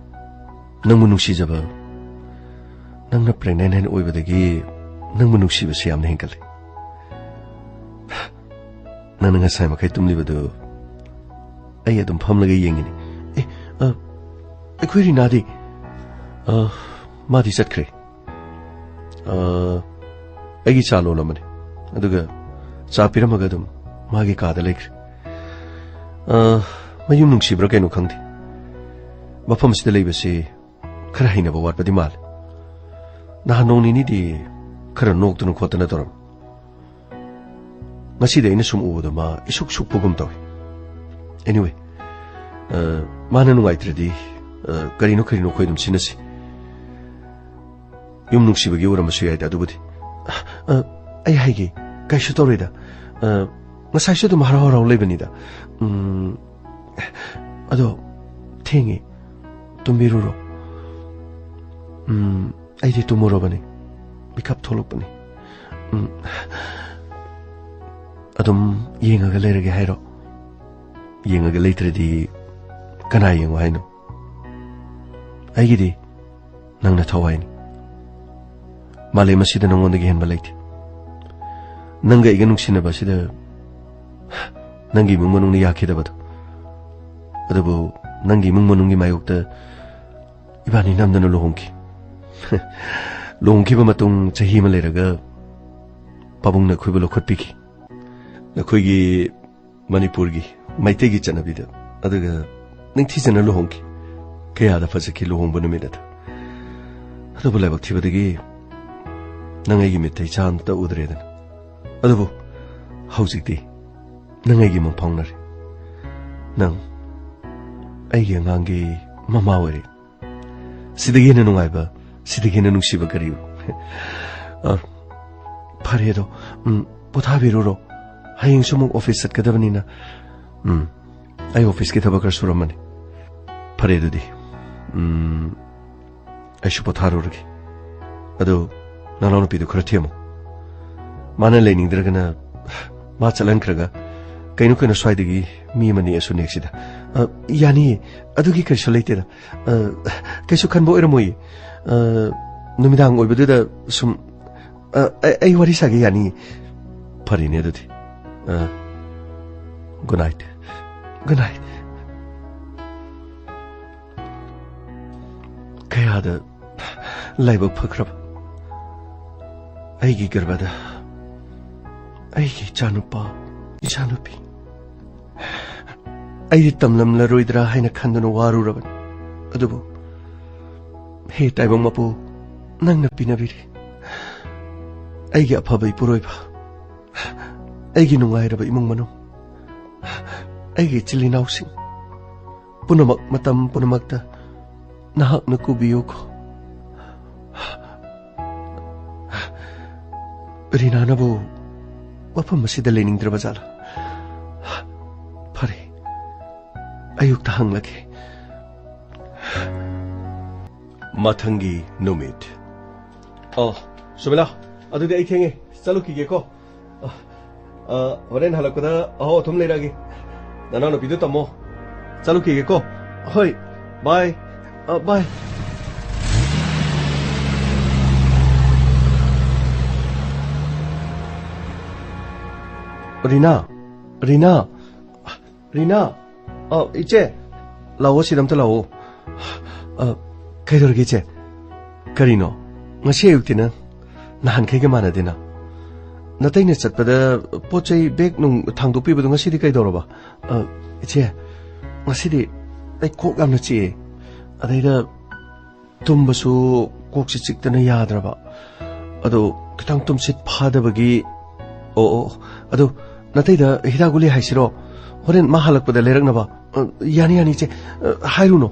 ꯅꯪꯕꯨ ꯅꯨꯡꯁꯤꯖꯕ, ꯅꯪꯅ pregnant ꯑꯣꯏꯕꯗꯒꯤ ꯅꯪꯕꯨ ꯅꯨꯡꯁꯤꯕꯁꯤ ꯌꯥꯝꯅ ꯍꯦꯟꯒꯠꯂꯦ꯫ ꯅꯪꯅ ꯉꯁꯥꯏ ꯃꯈꯩ ꯇꯨꯝꯂꯤꯕꯗꯨ ꯑꯩ ꯑꯗꯨꯝ ꯐꯝꯂꯒ ꯌꯦꯡꯉꯤꯅꯤ꯫ ꯑꯦ, ꯑ, ꯑꯩꯈꯣꯏ ꯔꯤꯅꯥꯗꯤ? ꯑ, ꯃꯥꯗꯤ ꯆꯠꯈ꯭ꯔꯦ꯫ ꯑ, ꯑꯩꯒꯤ ꯆꯥ ꯂꯣꯜꯂꯝꯕꯅꯤ, ꯑꯗꯨꯒ ꯆꯥ ꯄꯤꯔꯝꯃꯒ ꯑꯗꯨꯝ ꯃꯥꯒꯤ ꯀꯥꯗ ꯂꯩꯈ꯭ꯔꯦ꯫ ꯑ, ꯃꯌꯨꯝ ꯅꯨꯡꯁꯤꯕ꯭ꯔꯥ ꯀꯩꯅꯣ ꯈꯪꯗꯦ, ꯃꯐꯝꯁꯤꯗ ꯂꯩꯕꯁꯤ ꯈꯔ ꯍꯩꯅꯕ ꯋꯥꯠꯄꯗꯤ ꯃꯥꯜꯂꯦ꯫ ꯅꯍꯥꯟ ꯅꯣꯡ ꯅꯤꯅꯤꯗꯤ ꯈꯔ ꯅꯣꯛꯇꯅ ꯈꯣꯠꯇꯅ ꯇꯧꯔꯝꯃꯤ꯫ ꯉꯁꯤꯗꯤ ꯑꯩꯅ ꯁꯨꯝ ꯎꯕꯗ ꯃꯥ ꯏꯁꯨꯛ ꯁꯨꯛꯄꯒꯨꯝ ꯇꯧꯏ꯫ Anyway, ꯑ, ꯃꯥꯅ ꯅꯨꯡꯉꯥꯏꯇ꯭ꯔꯗꯤ, ꯑ, ꯀꯔꯤꯅꯣ ꯀꯔꯤꯅꯣ ꯑꯩꯈꯣꯏ ꯑꯗꯨꯝ ꯁꯤꯟꯅꯁꯤ꯫ ꯌꯨꯝ ꯅꯨꯡꯁꯤꯕꯒꯤ ꯑꯣꯏꯔꯝꯕꯁꯨ ꯌꯥꯏꯗ ꯑꯗꯨꯕꯨꯗꯤ꯫ ꯑ, ꯑꯩ ꯍꯥꯏꯒꯦ, ꯀꯩꯁꯨ ꯇꯧꯔꯣꯏꯗ꯫ ꯑ, ꯉꯁꯥꯏꯁꯨ ꯑꯗꯨꯝ ꯍꯔꯥꯎ ꯍꯔꯥꯎ ꯂꯩꯕꯅꯤꯗ꯫ ꯎꯝ, ꯑꯗꯣ ꯊꯦꯡꯉꯦ, ꯇꯨꯝꯕꯤꯔꯨꯔꯣ꯫ ꯎꯝ, ꯑꯩꯗꯤ ꯇꯨꯝꯃꯨꯔꯕꯅꯤ, ꯃꯤꯀꯞ ꯊꯣꯛꯂꯛꯄꯅꯤ꯫ ꯎꯝ, ꯑꯗꯨꯝ ꯌꯦꯡꯉꯒ ꯂꯩꯔꯒꯦ ꯍꯥꯏꯔꯣ? ꯌꯦꯡꯉꯒ ꯂꯩꯇ꯭ꯔꯗꯤ ꯀꯅꯥ ꯌꯦꯡꯉꯣ ꯍꯥꯏꯅꯣ? ꯑꯩꯒꯤꯗꯤ ꯅꯪꯅ ꯊꯋꯥꯏꯅꯤ꯫ ꯃꯥꯂꯦꯝ ꯑꯁꯤꯗ ꯅꯉꯣꯟꯗꯒꯤ ꯍꯦꯟꯕ ꯂꯩꯇꯦ꯫ ꯅꯪꯒ ꯑꯩꯒ ꯅꯨꯡꯁꯤꯅꯕ ꯑꯁꯤꯗ ꯅꯪꯒꯤ ꯏꯃꯨꯡ ꯃꯅꯨꯡꯅ ꯌꯥꯈꯤꯗꯕꯗꯣ, ꯑꯗꯨꯕꯨ ꯅꯪꯒꯤ ꯏꯃꯨꯡ ꯃꯅꯨꯡꯒꯤ ꯃꯥꯌꯣꯛꯇ ꯏꯕꯥꯅꯤ ꯅꯝꯗꯅ ꯂꯨꯍꯣꯡꯈꯤ꯫ ꯂꯨꯍꯣꯡꯈꯤꯕ ꯃꯇꯨꯡ ꯆꯍꯤ ꯑꯃ ꯂꯩꯔꯒ ꯄꯥꯕꯨꯡꯅ ꯑꯩꯈꯣꯏꯕꯨ ꯂꯧꯈꯠꯄꯤꯈꯤ꯫ ꯅꯈꯣꯏꯒꯤ ꯃꯅꯤꯄꯨꯔꯒꯤ ꯃꯩꯇꯩꯒꯤ ꯆꯠꯅꯕꯤꯗ, ꯑꯗꯨꯒ ꯅꯤꯡꯊꯤꯖꯅ ꯂꯨꯍꯣꯡꯈꯤ꯫ ꯀꯌꯥꯗ ꯐꯖꯈꯤ ꯂꯨꯍꯣꯡꯕ ꯅꯨꯃꯤꯠ ꯑꯗꯨ꯫ ꯑꯗꯨꯕꯨ ꯂꯥꯏꯕꯛ ꯊꯤꯕꯗꯒꯤ ꯅꯪ ꯑꯩꯒꯤ ꯃꯤꯠꯇ ꯏꯆꯥ ꯑꯃꯇ ꯎꯗ꯭ꯔꯦꯗꯅ꯫ ꯑꯗꯨꯕꯨ ꯍꯧꯖꯤꯛꯇꯤ ꯅꯪ ꯑꯩꯒꯤ ꯃꯪ ꯐꯥꯎꯅꯔꯦ꯫ ꯅꯪ ꯑꯩꯒꯤ ꯑꯉꯥꯡꯒꯤ ꯃꯃꯥ ꯑꯣꯏꯔꯦ꯫ ꯁꯤꯗꯒꯤ ꯍꯦꯟꯅ ꯅꯨꯡꯉꯥꯏꯕ, ꯁꯤꯗꯒꯤ ꯍꯦꯟꯅ ꯅꯨꯡꯁꯤꯕ ꯀꯔꯤ? ꯑ, ꯐꯔꯦ ꯑꯗꯣ, ꯎꯝ, ꯄꯣꯊꯥꯕꯤꯔꯨꯔꯣ꯫ ꯍꯌꯦꯡꯁꯨ ꯑꯃꯨꯛ ꯑꯣꯐꯤꯁ ꯆꯠꯀꯗꯕꯅꯤꯅ꯫ ꯎꯝ, ꯑꯩ ꯑꯣꯐꯤꯁꯀꯤ ꯊꯕꯛ ꯈꯔ ꯁꯨꯔꯝꯕꯅꯤ꯫ ꯐꯔꯦ ꯑꯗꯨꯗꯤ꯫ ꯎꯝ, ꯑꯩꯁꯨ ꯄꯣꯊꯥꯔꯨꯔꯒꯦ꯫ ꯑꯗꯨ ꯅꯅꯥꯎꯅꯨꯄꯤꯗꯨ ꯈꯔ ꯊꯦꯝꯃꯨ꯫ ꯃꯥꯅ ꯂꯩꯅꯤꯡꯗ꯭ꯔꯒꯅ ꯃꯥ ꯆꯠꯍꯟꯈ꯭ꯔꯒ ꯀꯩꯅꯣ ꯀꯩꯅꯣ ꯁ꯭ꯋꯥꯏꯗꯒꯤ ꯃꯤ ꯑꯃ ꯅꯦꯛꯑꯁꯨ ꯅꯦꯛꯁꯤꯗ꯫ ꯑ, ꯌꯥꯅꯤꯌꯦ꯫ ꯑꯗꯨꯒꯤ ꯀꯔꯤꯁꯨ ꯂꯩꯇꯦꯗ꯫ ꯑ, ꯀꯩꯁꯨ ꯈꯟꯕ ꯑꯣꯏꯔꯝꯃꯣꯏꯌꯦ꯫ ꯑ, ꯅꯨꯃꯤꯗꯥꯡ ꯑꯣꯏꯕꯗꯨꯗ ꯁꯨꯝ, ꯑ, ꯑꯩ, ꯑꯩ ꯋꯥꯔꯤ ꯁꯥꯒꯦ, ꯌꯥꯅꯤꯌꯦ꯫ ꯐꯔꯦꯅꯦ ꯑꯗꯨꯗꯤ꯫ ꯑ, good night꯫ Good night꯫ ꯀꯌꯥꯗ ꯂꯥꯏꯕꯛ ꯐꯈ꯭ꯔꯕ ꯑꯩꯒꯤ ꯒꯔꯚꯗ ꯑꯩꯒꯤ ꯏꯆꯥꯅꯨꯄꯥ, ꯏꯆꯥꯅꯨꯄꯤ꯫ ꯑꯩꯗꯤ ꯇꯝꯂꯝꯂꯔꯣꯏꯗ꯭ꯔꯥ ꯍꯥꯏꯅ ꯈꯟꯗꯨꯅ ꯋꯥꯔꯨꯔꯕꯅꯤ꯫ ꯑꯗꯨꯕꯨ ꯍꯦ ꯇꯥꯏꯕꯪ ꯃꯄꯨ, ꯅꯪꯅ ꯄꯤꯅꯕꯤꯔꯤ꯫ ꯑꯩꯒꯤ ꯑꯐꯕ ꯏꯄꯨꯔꯣꯏꯕ, ꯑꯩꯒꯤ ꯅꯨꯡꯉꯥꯏꯔꯕ ꯏꯃꯨꯡ ꯃꯅꯨꯡ, ꯑꯩꯒꯤ ꯏꯆꯤꯜ ꯏꯅꯥꯎꯁꯤꯡ ꯄꯨꯝꯅꯃꯛ ꯃꯇꯝ ꯄꯨꯝꯅꯃꯛꯇ ꯅꯍꯥꯛꯅ ꯀꯨꯕꯤꯌꯨꯀꯣ꯫ ꯔꯤꯅꯥꯅꯕꯨ ꯃꯐꯝ ꯑꯁꯤꯗ ꯂꯩꯅꯤꯡꯗ꯭ꯔꯕ ꯖꯥꯠꯂꯥ? ꯐꯔꯦ, ꯑꯌꯨꯛꯇ ꯍꯪꯂꯒꯦ꯫ ꯃꯊꯪꯒꯤ ꯅꯨꯃꯤꯠ꯫ ꯑꯣ, ꯁꯨꯃꯤꯂꯥ, ꯑꯗꯨꯗꯤ ꯑꯩ ꯊꯦꯡꯉꯦ, ꯆꯠꯂꯨꯈꯤꯒꯦꯀꯣ꯫ ꯑ, ꯑ, ꯍꯣꯔꯦꯟ ꯍꯜꯂꯛꯄꯗ ꯑꯍꯥꯎ ꯑꯊꯨꯝ ꯂꯩꯔꯛꯑꯒꯦ꯫ ꯅꯅꯥꯎꯅꯨꯄꯤꯗꯨ ꯇꯝꯃꯣ꯫ ꯆꯠꯂꯨꯈꯤꯒꯦꯀꯣ꯫ ꯍꯣꯏ, ꯕꯥꯏ꯫ ꯑ, ꯕꯥꯏ꯫ ꯔꯤꯅꯥ, ꯔꯤꯅꯥ, ꯔꯤꯅꯥ꯫ ꯑ, ꯏꯆꯦ, ꯂꯥꯛꯑꯣ, ꯁꯤꯗ ꯑꯝꯇ ꯂꯥꯛꯑꯣ꯫ ꯑ, ꯀꯩꯗꯧꯔꯒꯦ, ꯏꯆꯦ? ꯀꯔꯤꯅꯣ? ꯉꯁꯤ ꯑꯌꯨꯛꯇꯤ ꯅꯪ ꯅꯍꯥꯟꯈꯩꯒ ꯃꯥꯟꯅꯗꯦꯅ꯫ ꯅꯇꯩꯅ ꯆꯠꯄꯗ ꯄꯣꯠ ꯆꯩ ꯕꯦꯒ ꯅꯨꯡ ꯊꯥꯡꯗꯣꯛꯄꯤꯕꯗꯣ ꯉꯁꯤꯗꯤ ꯀꯩꯗꯧꯔꯕ? ꯑ, ꯏꯆꯦ, ꯉꯁꯤꯗꯤ ꯑꯩ ꯀꯣꯛ ꯌꯥꯝꯅ ꯆꯤꯛꯑꯦ꯫ ꯑꯗꯩꯗ ꯇꯨꯝꯕꯁꯨ ꯀꯣꯛꯁꯤ ꯆꯤꯛꯇꯅ ꯌꯥꯗ꯭ꯔꯕ꯫ ꯑꯗꯣ ꯈꯤꯇꯪ ꯇꯨꯝꯁꯤꯠ ꯐꯥꯗꯕꯒꯤ꯫ ꯑꯣ, ꯑꯣ, ꯑꯗꯣ ꯅꯇꯩꯗ ꯍꯤꯗꯥꯛ ꯒꯨꯂꯤ ꯍꯥꯏꯁꯤꯔꯣ? ꯍꯣꯔꯦꯟ ꯃꯥ ꯍꯜꯂꯛꯄꯗ ꯂꯩꯔꯛꯅꯕ꯫ ꯑ, ꯌꯥꯅꯤ, ꯌꯥꯅꯤ, ꯏꯆꯦ꯫ ꯑ, ꯍꯥꯏꯔꯨꯅꯨ꯫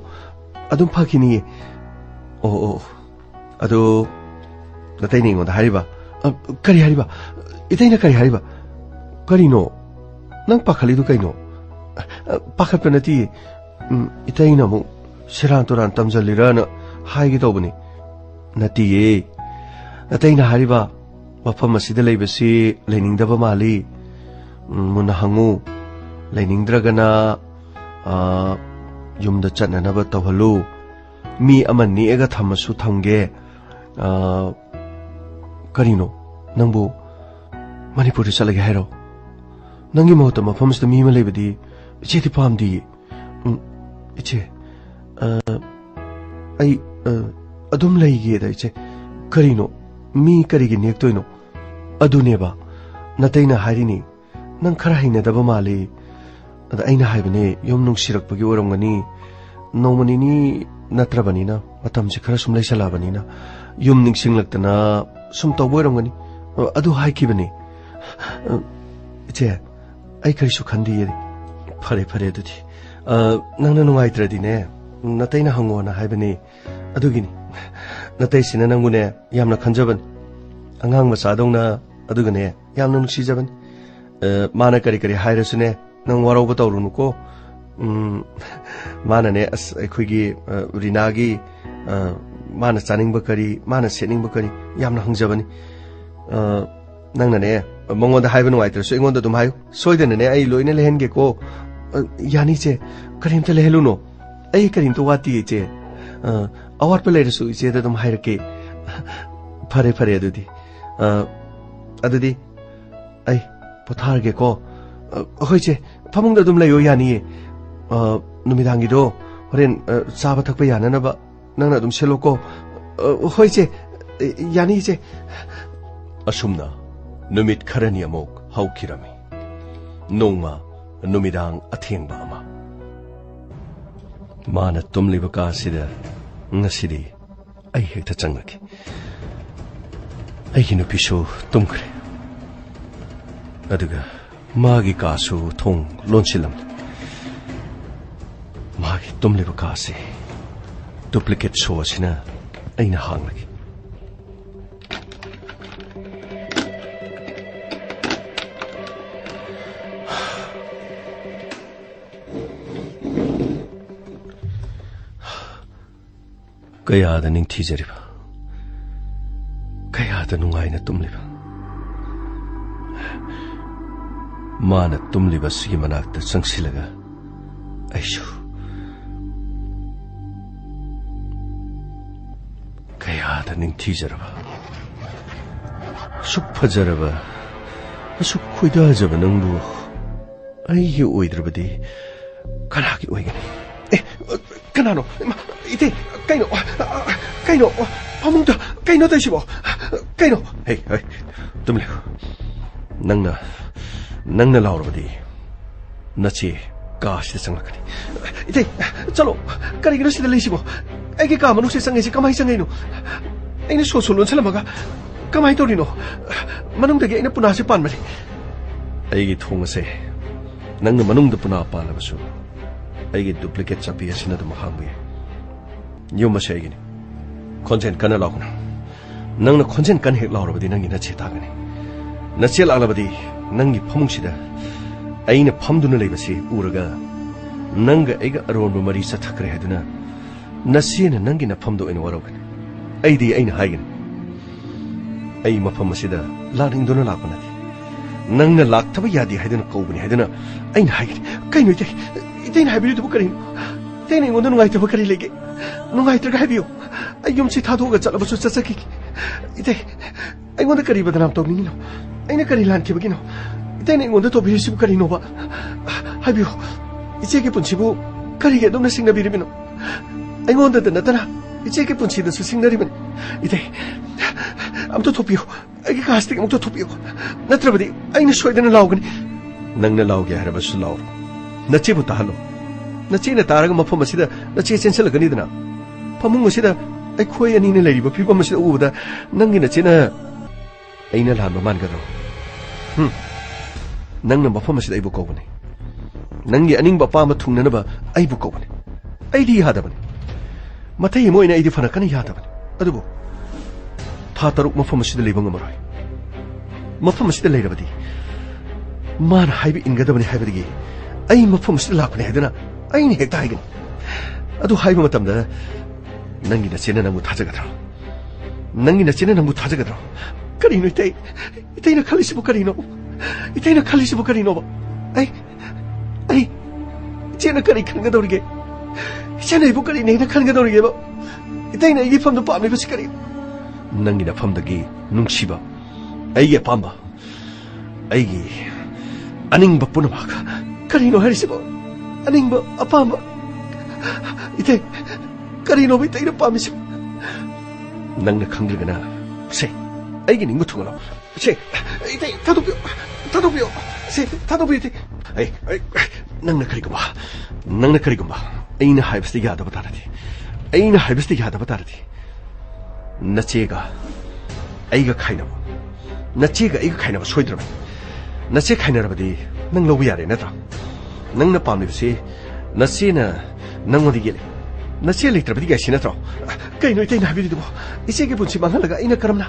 ꯑꯗꯨꯝ ꯐꯈꯤꯅꯤꯌꯦ꯫ ꯑꯣ, ꯑꯣ, ꯑꯣ꯫ ꯑꯗꯣ ꯅꯇꯩꯅ ꯑꯩꯉꯣꯟꯗ ꯍꯥꯏꯔꯤꯕ? ꯑ, ꯀꯔꯤ ꯍꯥꯏꯔꯤꯕ? ꯏꯇꯩꯅ ꯀꯔꯤ ꯍꯥꯏꯔꯤꯕ? ꯀꯔꯤꯅꯣ? ꯅꯪ ꯄꯥꯈꯠꯂꯤꯗꯨ ꯀꯩꯅꯣ? ꯑ, ꯄꯥꯈꯠꯄ ꯅꯠꯇꯤꯌꯦ꯫ ꯎꯝ, ꯏꯇꯩꯅ ꯑꯃꯨꯛ ꯁꯦꯔꯥꯟ ꯇꯨꯔꯥꯟ ꯇꯝꯖꯜꯂꯤꯔꯅ ꯍꯥꯏꯒꯦ ꯇꯧꯕꯅꯤ꯫ ꯅꯠꯇꯤꯌꯦ꯫ ꯅꯇꯩꯅ ꯍꯥꯏꯔꯤꯕ ꯃꯐꯝ ꯑꯁꯤꯗ ꯂꯩꯕꯁꯤ ꯂꯩꯅꯤꯡꯗꯕ ꯃꯥꯜꯂꯤ꯫ ꯎꯝ, ꯃꯨꯟꯅ ꯍꯪꯉꯨ꯫ ꯂꯩꯅꯤꯡꯗ꯭ꯔꯒꯅ, ꯑ, ꯌꯨꯝꯗ ꯆꯠꯅꯅꯕ ꯇꯧꯍꯜꯂꯨ꯫ ꯃꯤ ꯑꯃ ꯅꯦꯛꯑꯒ ꯊꯝꯃꯁꯨ ꯊꯝꯒꯦ꯫ ꯑ, ꯀꯔꯤꯅꯣ? ꯅꯪꯕꯨ ꯃꯅꯤꯄꯨꯔꯗ ꯆꯠꯂꯒꯦ ꯍꯥꯏꯔꯣ? ꯅꯪꯒꯤ ꯃꯍꯨꯠꯇ ꯃꯐꯝꯁꯤꯗ ꯃꯤ ꯑꯃ ꯂꯩꯕꯗꯤ ꯏꯆꯦꯗꯤ ꯄꯥꯝꯗꯤꯌꯦ꯫ ꯎꯝ, ꯏꯆꯦ, ꯑ, ꯑꯩ, ꯑ, ꯑꯗꯨꯝ ꯂꯩꯒꯦꯗ, ꯏꯆꯦ꯫ ꯀꯔꯤꯅꯣ? ꯃꯤ ꯀꯔꯤꯒꯤ ꯅꯦꯛꯇꯣꯏꯅꯣ? ꯑꯗꯨꯅꯦꯕ, ꯅꯇꯩꯅ ꯍꯥꯏꯔꯤꯅꯤ, "ꯅꯪ ꯈꯔ ꯍꯩꯅꯗꯕ ꯃꯥꯜꯂꯤ"꯫ ꯑꯗ ꯑꯩꯅ ꯍꯥꯏꯕꯅꯦ, "ꯌꯨꯝ ꯅꯨꯡꯁꯤꯔꯛꯄꯒꯤ ꯑꯣꯏꯔꯝꯒꯅꯤ꯫ ꯅꯣꯡꯃ ꯅꯤꯅꯤ ꯅꯠꯇ꯭ꯔꯕꯅꯤꯅ, ꯃꯇꯝꯁꯦ ꯈꯔ ꯁꯨꯝ ꯂꯩꯁꯜꯂꯛꯑꯕꯅꯤꯅ, ꯌꯨꯝ ꯅꯤꯡꯁꯤꯡꯂꯛꯇꯅ ꯁꯨꯝ ꯇꯧꯕ ꯑꯣꯏꯔꯝꯒꯅꯤ"꯫ ꯑ, ꯑꯗꯨ ꯍꯥꯏꯈꯤꯕꯅꯦ꯫ ꯑ, ꯏꯆꯦ, ꯑꯩ ꯀꯔꯤꯁꯨ ꯈꯟꯗꯤꯌꯦ꯫ ꯐꯔꯦ, ꯐꯔꯦ ꯑꯗꯨꯗꯤ꯫ ꯑ, ꯅꯪꯅ ꯅꯨꯡꯉꯥꯏꯇ꯭ꯔꯗꯤꯅꯦ, ꯅꯇꯩꯅ ꯍꯪꯉꯣꯅ ꯍꯥꯏꯕꯅꯦ꯫ ꯑꯗꯨꯒꯤꯅꯤ꯫ ꯅꯇꯩꯁꯤꯅ ꯅꯪꯕꯨꯅꯦ, ꯌꯥꯝꯅ ꯈꯟꯖꯕꯅꯤ꯫ ꯑꯉꯥꯡ ꯃꯆꯥꯗꯧꯅ, ꯑꯗꯨꯒꯅꯦ, ꯌꯥꯝꯅ ꯅꯨꯡꯁꯤꯖꯕꯅꯤ꯫ ꯑ, ꯃꯥꯅ ꯀꯔꯤ ꯀꯔꯤ ꯍꯥꯏꯔꯁꯨꯅꯦ, ꯅꯪ ꯋꯥꯔꯧꯕ ꯇꯧꯔꯨꯅꯨꯀꯣ꯫ ꯎꯝ, ꯃꯥꯅꯅꯦ, ꯑꯁ, ꯑꯩꯈꯣꯏꯒꯤ, ꯑ, ꯔꯤꯅꯥꯒꯤ, ꯑ, ꯃꯥꯅ ꯆꯥꯅꯤꯡꯕ ꯀꯔꯤ, ꯃꯥꯅ ꯁꯦꯠꯅꯤꯡꯕ ꯀꯔꯤ, ꯌꯥꯝꯅ ꯍꯪꯖꯕꯅꯤ꯫ ꯑ, ꯅꯪꯅꯅꯦ, ꯃꯉꯣꯟꯗ ꯍꯥꯏꯕ ꯅꯨꯡꯉꯥꯏꯇ꯭ꯔꯁꯨ ꯑꯩꯉꯣꯟꯗ ꯑꯗꯨꯝ ꯍꯥꯏꯌꯨ꯫ ꯁꯣꯏꯗꯅꯅꯦ, ꯑꯩ ꯂꯣꯏꯅ ꯂꯩꯍꯟꯒꯦꯀꯣ꯫ ꯑ, ꯌꯥꯅꯤ, ꯏꯆꯦ꯫ ꯀꯔꯤꯝꯇ ꯂꯩꯍꯜꯂꯨꯅꯣ꯫ ꯑꯩ ꯀꯔꯤꯝꯇ ꯋꯥꯠꯇꯤꯌꯦ, ꯏꯆꯦ꯫ ꯑ, ꯑꯋꯥꯠꯄ ꯂꯩꯔꯁꯨ ꯏꯆꯦꯗ ꯑꯗꯨꯝ ꯍꯥꯏꯔꯛꯀꯦ꯫ ꯐꯔꯦ, ꯐꯔꯦ ꯑꯗꯨꯗꯤ꯫ ꯑ, ꯑꯗꯨꯗꯤ ꯑꯩ ꯄꯣꯊꯥꯔꯒꯦꯀꯣ꯫ ꯑ, ꯍꯣꯏ, ꯏꯆꯦ, ꯐꯃꯨꯡꯗ ꯑꯗꯨꯝ ꯂꯩꯌꯣ, ꯌꯥꯅꯤꯌꯦ꯫ ꯑ, ꯅꯨꯃꯤꯗꯥꯡꯒꯤꯗꯣ ꯍꯣꯔꯦꯟ, ꯑ, ꯆꯥꯕ ꯊꯛꯄ ꯌꯥꯅꯅꯕ ꯅꯪꯅ ꯑꯗꯨꯝ ꯁꯦꯠꯂꯣꯀꯣ꯫ ꯑ, ꯍꯣꯏ, ꯏꯆꯦ꯫ ꯑ, ꯌꯥꯅꯤ, ꯏꯆꯦ꯫ ꯑꯁꯨꯝꯅ ꯅꯨꯃꯤꯠ ꯈꯔꯅꯤ ꯑꯃꯨꯛ ꯍꯧꯈꯤꯔꯝꯃꯤ꯫ ꯅꯣꯡꯃ ꯅꯨꯃꯤꯗꯥꯡ ꯑꯊꯦꯡꯕ ꯑꯃ꯫ ꯃꯥꯅ ꯇꯨꯝꯂꯤꯕ ꯀꯥꯁꯤꯗ ꯉꯁꯤꯗꯤ ꯑꯩ ꯍꯦꯛꯇ ꯆꯪꯂꯒꯦ꯫ ꯑꯩꯒꯤ ꯅꯨꯄꯤꯁꯨ ꯇꯨꯝꯈ꯭ꯔꯦ꯫ ꯑꯗꯨꯒ ꯃꯥꯒꯤ ꯀꯥꯁꯨ ꯊꯣꯡ ꯂꯣꯟꯁꯤꯜꯂꯝꯂꯦ꯫ ꯃꯥꯒꯤ ꯇꯨꯝꯂꯤꯕ ꯀꯥꯁꯦ duplicate ꯁꯣ ꯑꯁꯤꯅ ꯑꯩꯅ ꯍꯥꯡꯂꯒꯦ꯫ ꯀꯌꯥꯗ ꯅꯤꯡꯊꯤꯖꯔꯤꯕ, ꯀꯌꯥꯗ ꯅꯨꯡꯉꯥꯏꯅ ꯇꯨꯝꯂꯤꯕ꯫ ꯃꯥꯅ ꯇꯨꯝꯂꯤꯕ ꯑꯁꯤꯒꯤ ꯃꯅꯥꯛꯇ ꯆꯪꯁꯤꯜꯂꯒ ꯑꯩꯁꯨ ꯀꯌꯥꯗ ꯅꯤꯡꯊꯤꯖꯔꯕ, ꯑꯁꯨꯛ ꯐꯖꯔꯕ, ꯑꯁꯨꯛ ꯈꯣꯏꯗꯥꯖꯕ ꯅꯪꯕꯨ ꯑꯩꯒꯤ ꯑꯣꯏꯗ꯭ꯔꯕꯗꯤ ꯀꯅꯥꯒꯤ ꯑꯣꯏꯒꯅꯤ? ꯑꯦ, ꯀꯅꯥꯅꯣ? ꯏꯃꯥ, ꯏꯇꯩ, ꯀꯩꯅꯣ? ꯀꯩꯅꯣ? ꯐꯃꯨꯡꯗ ꯀꯩꯅꯣ ꯇꯧꯔꯤꯁꯤꯕꯣ? ꯀꯩꯅꯣ? ꯍꯦ, ꯍꯦ, ꯇꯨꯝꯂꯦ꯫ ꯅꯪꯅ, ꯅꯪꯅ ꯂꯥꯎꯔꯕꯗꯤ ꯅꯆꯦ ꯀꯥꯁꯤꯗ ꯆꯪꯂꯛꯀꯅꯤ꯫ ꯏꯇꯩ, ꯆꯠꯂꯣ꯫ ꯀꯔꯤꯒꯤꯅꯣ ꯁꯤꯗ ꯂꯩꯁꯤꯕꯣ? ꯑꯩꯒꯤ ꯀꯥ ꯃꯅꯨꯡꯁꯤꯗ ꯆꯪꯉꯤꯁꯤ ꯀꯃꯥꯏꯅ ꯆꯪꯉꯛꯏꯅꯣ? ꯑꯩꯅ ꯁꯣ ꯁꯣ ꯂꯣꯟꯁꯤꯜꯂꯝꯃꯒ ꯀꯃꯥꯏꯅ ꯇꯧꯔꯤꯅꯣ? ꯃꯅꯨꯡꯗꯒꯤ ꯑꯩꯅ ꯄꯨꯅꯥꯁꯦ ꯄꯥꯟꯕꯅꯤ꯫ ꯑꯩꯒꯤ ꯊꯣꯡ ꯑꯁꯦ ꯅꯪꯅ ꯃꯅꯨꯡꯗ ꯄꯨꯅꯥ ꯄꯥꯜꯂꯕꯁꯨ, ꯑꯩꯒꯤ duplicate ꯆꯥꯕꯤ ꯑꯁꯤꯅ ꯑꯗꯨꯝ ꯍꯥꯡꯕ ꯌꯥꯏ꯫ ꯌꯨꯝ ꯑꯁꯤ ꯑꯩꯒꯤꯅꯤ꯫ ꯈꯣꯟꯖꯦꯜ ꯀꯟꯅ ꯂꯥꯎꯒꯅꯨ꯫ ꯅꯪꯅ ꯈꯣꯟꯖꯦꯜ ꯀꯟꯅ ꯍꯦꯛ ꯂꯥꯎꯔꯕꯗꯤ ꯅꯪꯒꯤ ꯅꯆꯦ ꯇꯥꯒꯅꯤ꯫ ꯅꯆꯦ ꯂꯥꯛꯂꯕꯗꯤ ꯅꯪꯒꯤ ꯐꯃꯨꯡꯁꯤꯗ ꯑꯩꯅ ꯐꯝꯗꯨꯅ ꯂꯩꯕꯁꯤ ꯎꯔꯒ ꯅꯪꯒ ꯑꯩꯒ ꯑꯔꯣꯟꯕ ꯃꯔꯤ ꯆꯠꯊꯈ꯭ꯔꯦ ꯍꯥꯏꯗꯨꯅ ꯅꯆꯦꯅ ꯅꯪꯒꯤ ꯅꯐꯝꯗ ꯑꯣꯏꯅ ꯋꯥꯔꯧꯒꯅꯤ꯫ ꯑꯩꯗꯤ ꯑꯩꯅ ꯍꯥꯏꯒꯅꯤ꯫ ꯑꯩ ꯃꯐꯝ ꯑꯁꯤꯗ ꯂꯥꯛꯅꯤꯡꯗꯨꯅ ꯂꯥꯛꯄ ꯅꯠꯇꯦ꯫ ꯅꯪꯅ ꯂꯥꯛꯇꯕ ꯌꯥꯗꯦ ꯍꯥꯏꯗꯨꯅ ꯀꯧꯕꯅꯤ ꯍꯥꯏꯗꯨꯅ ꯑꯩꯅ ꯍꯥꯏꯒꯅꯤ꯫ ꯀꯩꯅꯣ ꯏꯇꯩ? ꯏꯇꯩꯅ ꯍꯥꯏꯕꯤꯔꯤꯗꯨꯕꯨ ꯀꯔꯤꯅꯣ? ꯏꯇꯩꯅ ꯑꯩꯉꯣꯟꯗ ꯅꯨꯡꯉꯥꯏꯇꯕ ꯀꯔꯤ ꯂꯩꯒꯦ? ꯅꯨꯡꯉꯥꯏꯇ꯭ꯔꯒ ꯍꯥꯏꯕꯤꯌꯨ꯫ ꯑꯩ ꯌꯨꯝꯁꯤ ꯊꯥꯗꯣꯛꯑꯒ ꯆꯠꯂꯕꯁꯨ ꯆꯠꯆꯈꯤꯒꯦ꯫ ꯏꯇꯩ, ꯑꯩꯉꯣꯟꯗ ꯀꯔꯤ ꯕꯗꯅꯥꯝ ꯇꯧꯅꯤꯡꯉꯤꯅꯣ? ꯑꯩꯅ ꯀꯔꯤ ꯂꯥꯟꯈꯤꯕꯒꯤꯅꯣ? ꯏꯇꯩꯅ ꯑꯩꯉꯣꯟꯗ ꯇꯧꯕꯤꯔꯤꯁꯤꯕꯨ ꯀꯔꯤꯅꯣꯕ? ꯍꯥꯏꯕꯤꯌꯨ꯫ ꯏꯆꯦꯒꯤ ꯄꯨꯟꯁꯤꯕꯨ ꯀꯔꯤꯒꯤ ꯑꯗꯨꯝꯅ ꯁꯤꯡꯅꯕꯤꯔꯤꯕꯅꯣ? ꯑꯩꯉꯣꯟꯗꯗ ꯅꯠꯇꯅ ꯏꯆꯦꯒꯤ ꯄꯨꯟꯁꯤꯗꯁꯨ ꯁꯤꯡꯅꯔꯤꯕꯅꯤ꯫ ꯏꯇꯩ, ꯑꯝꯇ ꯊꯣꯛꯄꯤꯌꯨ꯫ ꯑꯩꯒꯤ ꯀꯥꯁꯤꯗꯒꯤ ꯑꯃꯨꯛꯇ ꯊꯣꯛꯄꯤꯌꯨ꯫ ꯅꯠꯇ꯭ꯔꯕꯗꯤ ꯑꯩꯅ ꯁꯣꯏꯗꯅ ꯂꯥꯎꯒꯅꯤ꯫ ꯅꯪꯅ ꯂꯥꯎꯒꯦ ꯍꯥꯏꯔꯕꯁꯨ ꯂꯥꯎꯔꯣ꯫ ꯅꯆꯦꯕꯨ ꯇꯥꯍꯜꯂꯣ꯫ ꯅꯆꯦꯅ ꯇꯥꯔꯒ ꯃꯐꯝ ꯑꯁꯤꯗ ꯅꯆꯦ ꯆꯦꯟꯁꯤꯜꯂꯛꯀꯅꯤꯗꯅ꯫ ꯐꯃꯨꯡ ꯑꯁꯤꯗ ꯑꯩꯈꯣꯏ ꯑꯅꯤꯅ ꯂꯩꯔꯤꯕ ꯐꯤꯕꯝ ꯑꯁꯤꯗ ꯎꯕꯗ ꯅꯪꯒꯤ ꯅꯆꯦꯅ ꯑꯩꯅ ꯂꯥꯟꯕ ꯃꯥꯟꯒꯗ꯭ꯔꯣ? ꯍꯨꯝ꯫ ꯅꯪꯅ ꯃꯐꯝ ꯑꯁꯤꯗ ꯑꯩꯕꯨ ꯀꯧꯕꯅꯤ꯫ ꯅꯪꯒꯤ ꯑꯅꯤꯡꯕ ꯑꯄꯥꯝꯕ ꯊꯨꯡꯅꯅꯕ ꯑꯩꯕꯨ ꯀꯧꯕꯅꯤ꯫ ꯑꯩꯗꯤ ꯌꯥꯗꯕꯅꯤ꯫ ꯃꯇꯩ ꯑꯃ ꯑꯣꯏꯅ ꯑꯩꯗꯤ ꯐꯅ ꯀꯟꯅ ꯌꯥꯗꯕꯅꯤ꯫ ꯑꯗꯨꯕꯨ ꯊꯥ ꯇꯔꯨꯛ ꯃꯐꯝ ꯑꯁꯤꯗ ꯂꯩꯕ ꯉꯝꯃꯔꯣꯏ꯫ ꯃꯐꯝ ꯑꯁꯤꯗ ꯂꯩꯔꯕꯗꯤ ꯃꯥꯅ ꯍꯥꯏꯕ ꯏꯟꯒꯗꯕꯅꯤ ꯍꯥꯏꯕꯗꯒꯤ ꯑꯩ ꯃꯐꯝ ꯑꯁꯤꯗ ꯂꯥꯛꯄꯅꯤ ꯍꯥꯏꯗꯨꯅ ꯑꯩꯅ ꯍꯦꯛꯇ ꯍꯥꯏꯒꯅꯤ꯫ ꯑꯗꯨ ꯍꯥꯏꯕ ꯃꯇꯝꯗ ꯅꯪꯒꯤ ꯅꯆꯦꯅ ꯅꯪꯕꯨ ꯊꯥꯖꯒꯗ꯭ꯔꯣ? ꯅꯪꯒꯤ ꯅꯆꯦꯅ ꯅꯪꯕꯨ ꯊꯥꯖꯒꯗ꯭ꯔꯣ? ꯀꯔꯤꯅꯣ ꯏꯇꯩ? ꯏꯇꯩꯅ ꯈꯜꯂꯤꯁꯤꯕꯨ ꯀꯔꯤꯅꯣ? ꯏꯇꯩꯅ ꯈꯜꯂꯤꯁꯤꯕꯨ ꯀꯔꯤꯅꯣꯕ? ꯑꯩ, ꯑꯩ, ꯏꯆꯦꯅ ꯀꯔꯤ ꯈꯟꯒꯗꯧꯔꯤꯒꯦ? ꯏꯆꯦꯅ ꯑꯩꯕꯨ ꯀꯔꯤꯅꯦꯅ ꯈꯟꯒꯗꯧꯔꯤꯒꯦꯕ? ꯏꯇꯩꯅ ꯑꯩꯒꯤ ꯐꯝꯗ ꯄꯥꯝꯂꯤꯕꯁꯤ ꯀꯔꯤ? ꯅꯪꯒꯤ ꯅꯐꯝꯗꯒꯤ ꯅꯨꯡꯁꯤꯕ, ꯑꯩꯒꯤ ꯑꯄꯥꯝꯕ, ꯑꯩꯒꯤ ꯑꯅꯤꯡꯕ ꯄꯨꯝꯅꯃꯛ꯫ ꯀꯔꯤꯅꯣ ꯍꯥꯏꯔꯤꯁꯤꯕꯣ? ꯑꯅꯤꯡꯕ, ꯑꯄꯥꯝꯕ? ꯏꯇꯩ, ꯀꯔꯤꯅꯣꯕ ꯏꯇꯩꯅ ꯄꯥꯝꯃꯤꯁꯤꯕꯣ? ꯅꯪꯅ ꯈꯪꯗ꯭ꯔꯒꯅ, ꯁꯦ, ꯑꯩꯒꯤ ꯅꯤꯡꯕ ꯊꯨꯡꯍꯜꯂꯣ꯫ ꯁꯦ, ꯏꯇꯩ, ꯊꯥꯗꯣꯛꯄꯤꯌꯣ꯫ ꯊꯥꯗꯣꯛꯄꯤꯌꯣ꯫ ꯁꯦ, ꯊꯥꯗꯣꯛꯄꯤꯌꯣ, ꯏꯇꯩ꯫ ꯑꯩ, ꯑꯩ, ꯅꯪꯅ ꯀꯔꯤꯒꯨꯝꯕ, ꯅꯪꯅ ꯀꯔꯤꯒꯨꯝꯕ ꯑꯩꯅ ꯍꯥꯏꯕꯁꯤꯗ ꯌꯥꯗꯕ ꯇꯥꯔꯗꯤ, ꯑꯩꯅ ꯍꯥꯏꯕꯁꯤꯗ ꯌꯥꯗꯕ ꯇꯥꯔꯗꯤ, ꯅꯆꯦꯒ ꯑꯩꯒ ꯈꯥꯏꯅꯕ, ꯅꯆꯦꯒ ꯑꯩꯒ ꯈꯥꯏꯅꯕ ꯁꯣꯏꯗ꯭ꯔꯕꯅꯤ꯫ ꯅꯆꯦ ꯈꯥꯏꯅꯔꯕꯗꯤ ꯅꯪ ꯂꯧꯕ ꯌꯥꯔꯦ ꯅꯠꯇ꯭ꯔꯥ? ꯅꯪꯅ ꯄꯥꯝꯂꯤꯕꯁꯤ ꯅꯆꯦꯅ ꯅꯪꯉꯣꯟꯗ ꯌꯦꯠꯂꯤ꯫ ꯅꯆꯦ ꯂꯩꯇ꯭ꯔꯕꯗꯤ ꯌꯥꯏꯁꯤ ꯅꯠꯇ꯭ꯔꯣ? ꯀꯩꯅꯣ ꯏꯇꯩꯅ ꯍꯥꯏꯕꯤꯔꯤꯗꯨꯕꯣ? ꯏꯆꯦꯒꯤ ꯄꯨꯟꯁꯤ ꯃꯥꯡꯍꯜꯂꯒ ꯑꯩꯅ ꯀꯔꯝꯅ,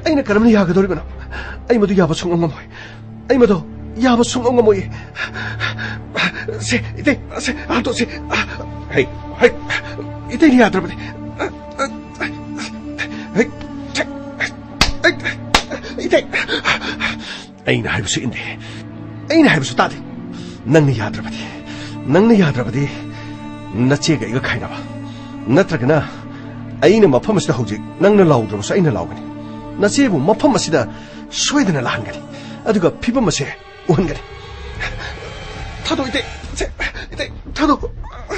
ꯑꯩꯅ ꯀꯔꯝꯅ ꯌꯥꯒꯗꯧꯔꯤꯕꯅꯣ? ꯑꯩ ꯃꯗꯨ ꯌꯥꯕ ꯁꯨꯡꯉꯝ ꯉꯝꯃꯣꯏ꯫ ꯑꯩ ꯃꯗꯨ ꯌꯥꯕ ꯁꯨꯡꯉꯝ ꯉꯝꯃꯣꯏ꯫ ꯁꯦ, ꯏꯇꯩ, ꯁꯦ, ꯍꯥꯠꯇꯣꯛꯁꯦ꯫ ꯍꯩ, ꯍꯩ, ꯏꯇꯩꯅ ꯌꯥꯗ꯭ꯔꯕꯅꯤ꯫ ꯍꯩ, ꯏꯇꯩ, ꯑꯩꯅ ꯍꯥꯏꯕꯁꯨ ꯏꯟꯗꯦ꯫ ꯑꯩꯅ ꯍꯥꯏꯕꯁꯨ ꯇꯥꯗꯦ꯫ ꯅꯪꯅ ꯌꯥꯗ꯭ꯔꯕꯗꯤ, ꯅꯪꯅ ꯌꯥꯗ꯭ꯔꯕꯗꯤ ꯅꯆꯦꯒ ꯑꯩꯒ ꯈꯥꯏꯅꯕ꯫ ꯅꯠꯇ꯭ꯔꯒꯅ ꯑꯩꯅ ꯃꯐꯝ ꯑꯁꯤꯗ ꯍꯧꯖꯤꯛ ꯅꯪꯅ ꯂꯥꯎꯗ꯭ꯔꯕꯁꯨ ꯑꯩꯅ ꯂꯥꯎꯒꯅꯤ꯫ ꯅꯆꯦꯕꯨ ꯃꯐꯝ ꯑꯁꯤꯗ ꯁꯣꯏꯗꯅ ꯂꯥꯛꯍꯟꯒꯅꯤ꯫ ꯑꯗꯨꯒ ꯐꯤꯕꯝ ꯑꯁꯦ ꯎꯍꯟꯒꯅꯤ꯫ ꯊꯥꯗꯣꯛ, ꯏꯇꯩ꯫ ꯁꯦ, ꯏꯇꯩ, ꯊꯥꯗꯣꯛ꯫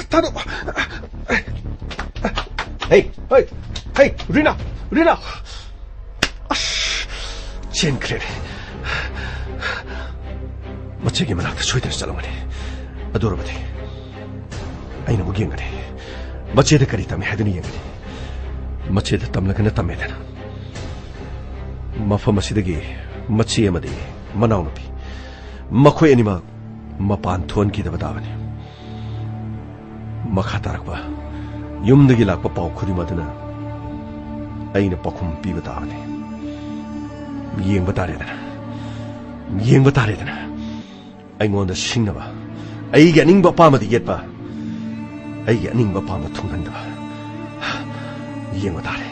ꯊꯥꯗꯣꯛ꯫ ꯍꯩ, ꯍꯩ, ꯍꯩ, ꯔꯤꯅꯥ, ꯔꯤꯅꯥ꯫ ꯑꯁ, ꯆꯦꯟꯈ꯭ꯔꯦꯅꯦ꯫ ꯃꯆꯦꯒꯤ ꯃꯅꯥꯛꯇ ꯁꯣꯏꯗꯅ ꯆꯠꯂꯝꯒꯅꯤ꯫ ꯑꯗꯨ ꯑꯣꯏꯔꯕꯗꯤ ꯑꯩꯅ ꯑꯃꯨꯛ ꯌꯦꯡꯒꯅꯤ꯫ ꯃꯆꯦꯗ ꯀꯔꯤ ꯇꯝꯃꯤ ꯍꯥꯏꯗꯨꯅ ꯌꯦꯡꯒꯅꯤ꯫ ꯃꯆꯦꯗ ꯇꯝꯂꯒꯅ ꯇꯝꯃꯦꯗꯅ꯫ ꯃꯐꯝ ꯑꯁꯤꯗꯒꯤ ꯃꯆꯦ ꯑꯃꯗꯤ ꯃꯅꯥꯎꯅꯨꯄꯤ, ꯃꯈꯣꯏ ꯑꯅꯤꯃꯛ ꯃꯄꯥꯟ ꯊꯣꯛꯍꯟꯈꯤꯗꯕ ꯇꯥꯕꯅꯤ꯫ ꯃꯈꯥ ꯇꯥꯔꯛꯄ ꯌꯨꯝꯗꯒꯤ ꯂꯥꯛꯄ ꯄꯥꯎ ꯈꯨꯗꯤꯡꯃꯛ ꯑꯗꯨꯅ ꯑꯩꯅ ꯄꯥꯎꯈꯨꯝ ꯄꯤꯕ ꯇꯥꯕꯅꯤ꯫ ꯌꯦꯡꯕ ꯇꯥꯔꯦꯗꯅ, ꯌꯦꯡꯕ ꯇꯥꯔꯦꯗꯅ꯫ ꯑꯩꯉꯣꯟꯗ ꯁꯤꯡꯅꯕ, ꯑꯩꯒꯤ ꯑꯅꯤꯡꯕ ꯑꯄꯥꯝꯕꯗ ꯌꯦꯠꯄ, ꯑꯩꯒꯤ ꯑꯅꯤꯡꯕ ꯑꯄꯥꯝꯕ ꯊꯨꯡꯍꯟꯗꯕ꯫ ꯌꯦꯡꯕ ꯇꯥꯔꯦ꯫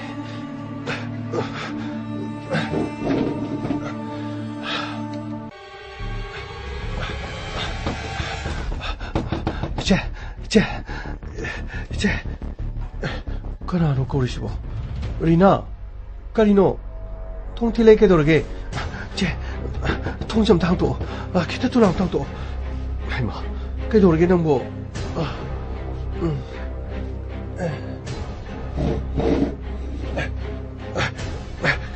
ꯏꯆꯦ, ꯏꯆꯦ, ꯏꯆꯦ, ꯀꯅꯥꯅꯣ ꯀꯧꯔꯤꯁꯤꯕꯣ? ꯔꯤꯅꯥ, ꯀꯔꯤꯅꯣ? ꯊꯣꯡ ꯊꯤꯜꯂꯛꯑꯦ, ꯀꯩꯗꯧꯔꯒꯦ? ꯏꯆꯦ, ꯊꯣꯡꯁꯦ ꯑꯝꯇ ꯍꯥꯡꯇꯣꯛꯑꯣ꯫ ꯑ, ꯈꯤꯇ ꯊꯨꯅ ꯑꯝꯇ ꯍꯥꯡꯇꯣꯛꯑꯣ꯫ ꯍꯩꯃꯥ, ꯀꯩꯗꯧꯔꯒꯦ ꯅꯪꯕꯣ? ꯑ, ꯎꯝ꯫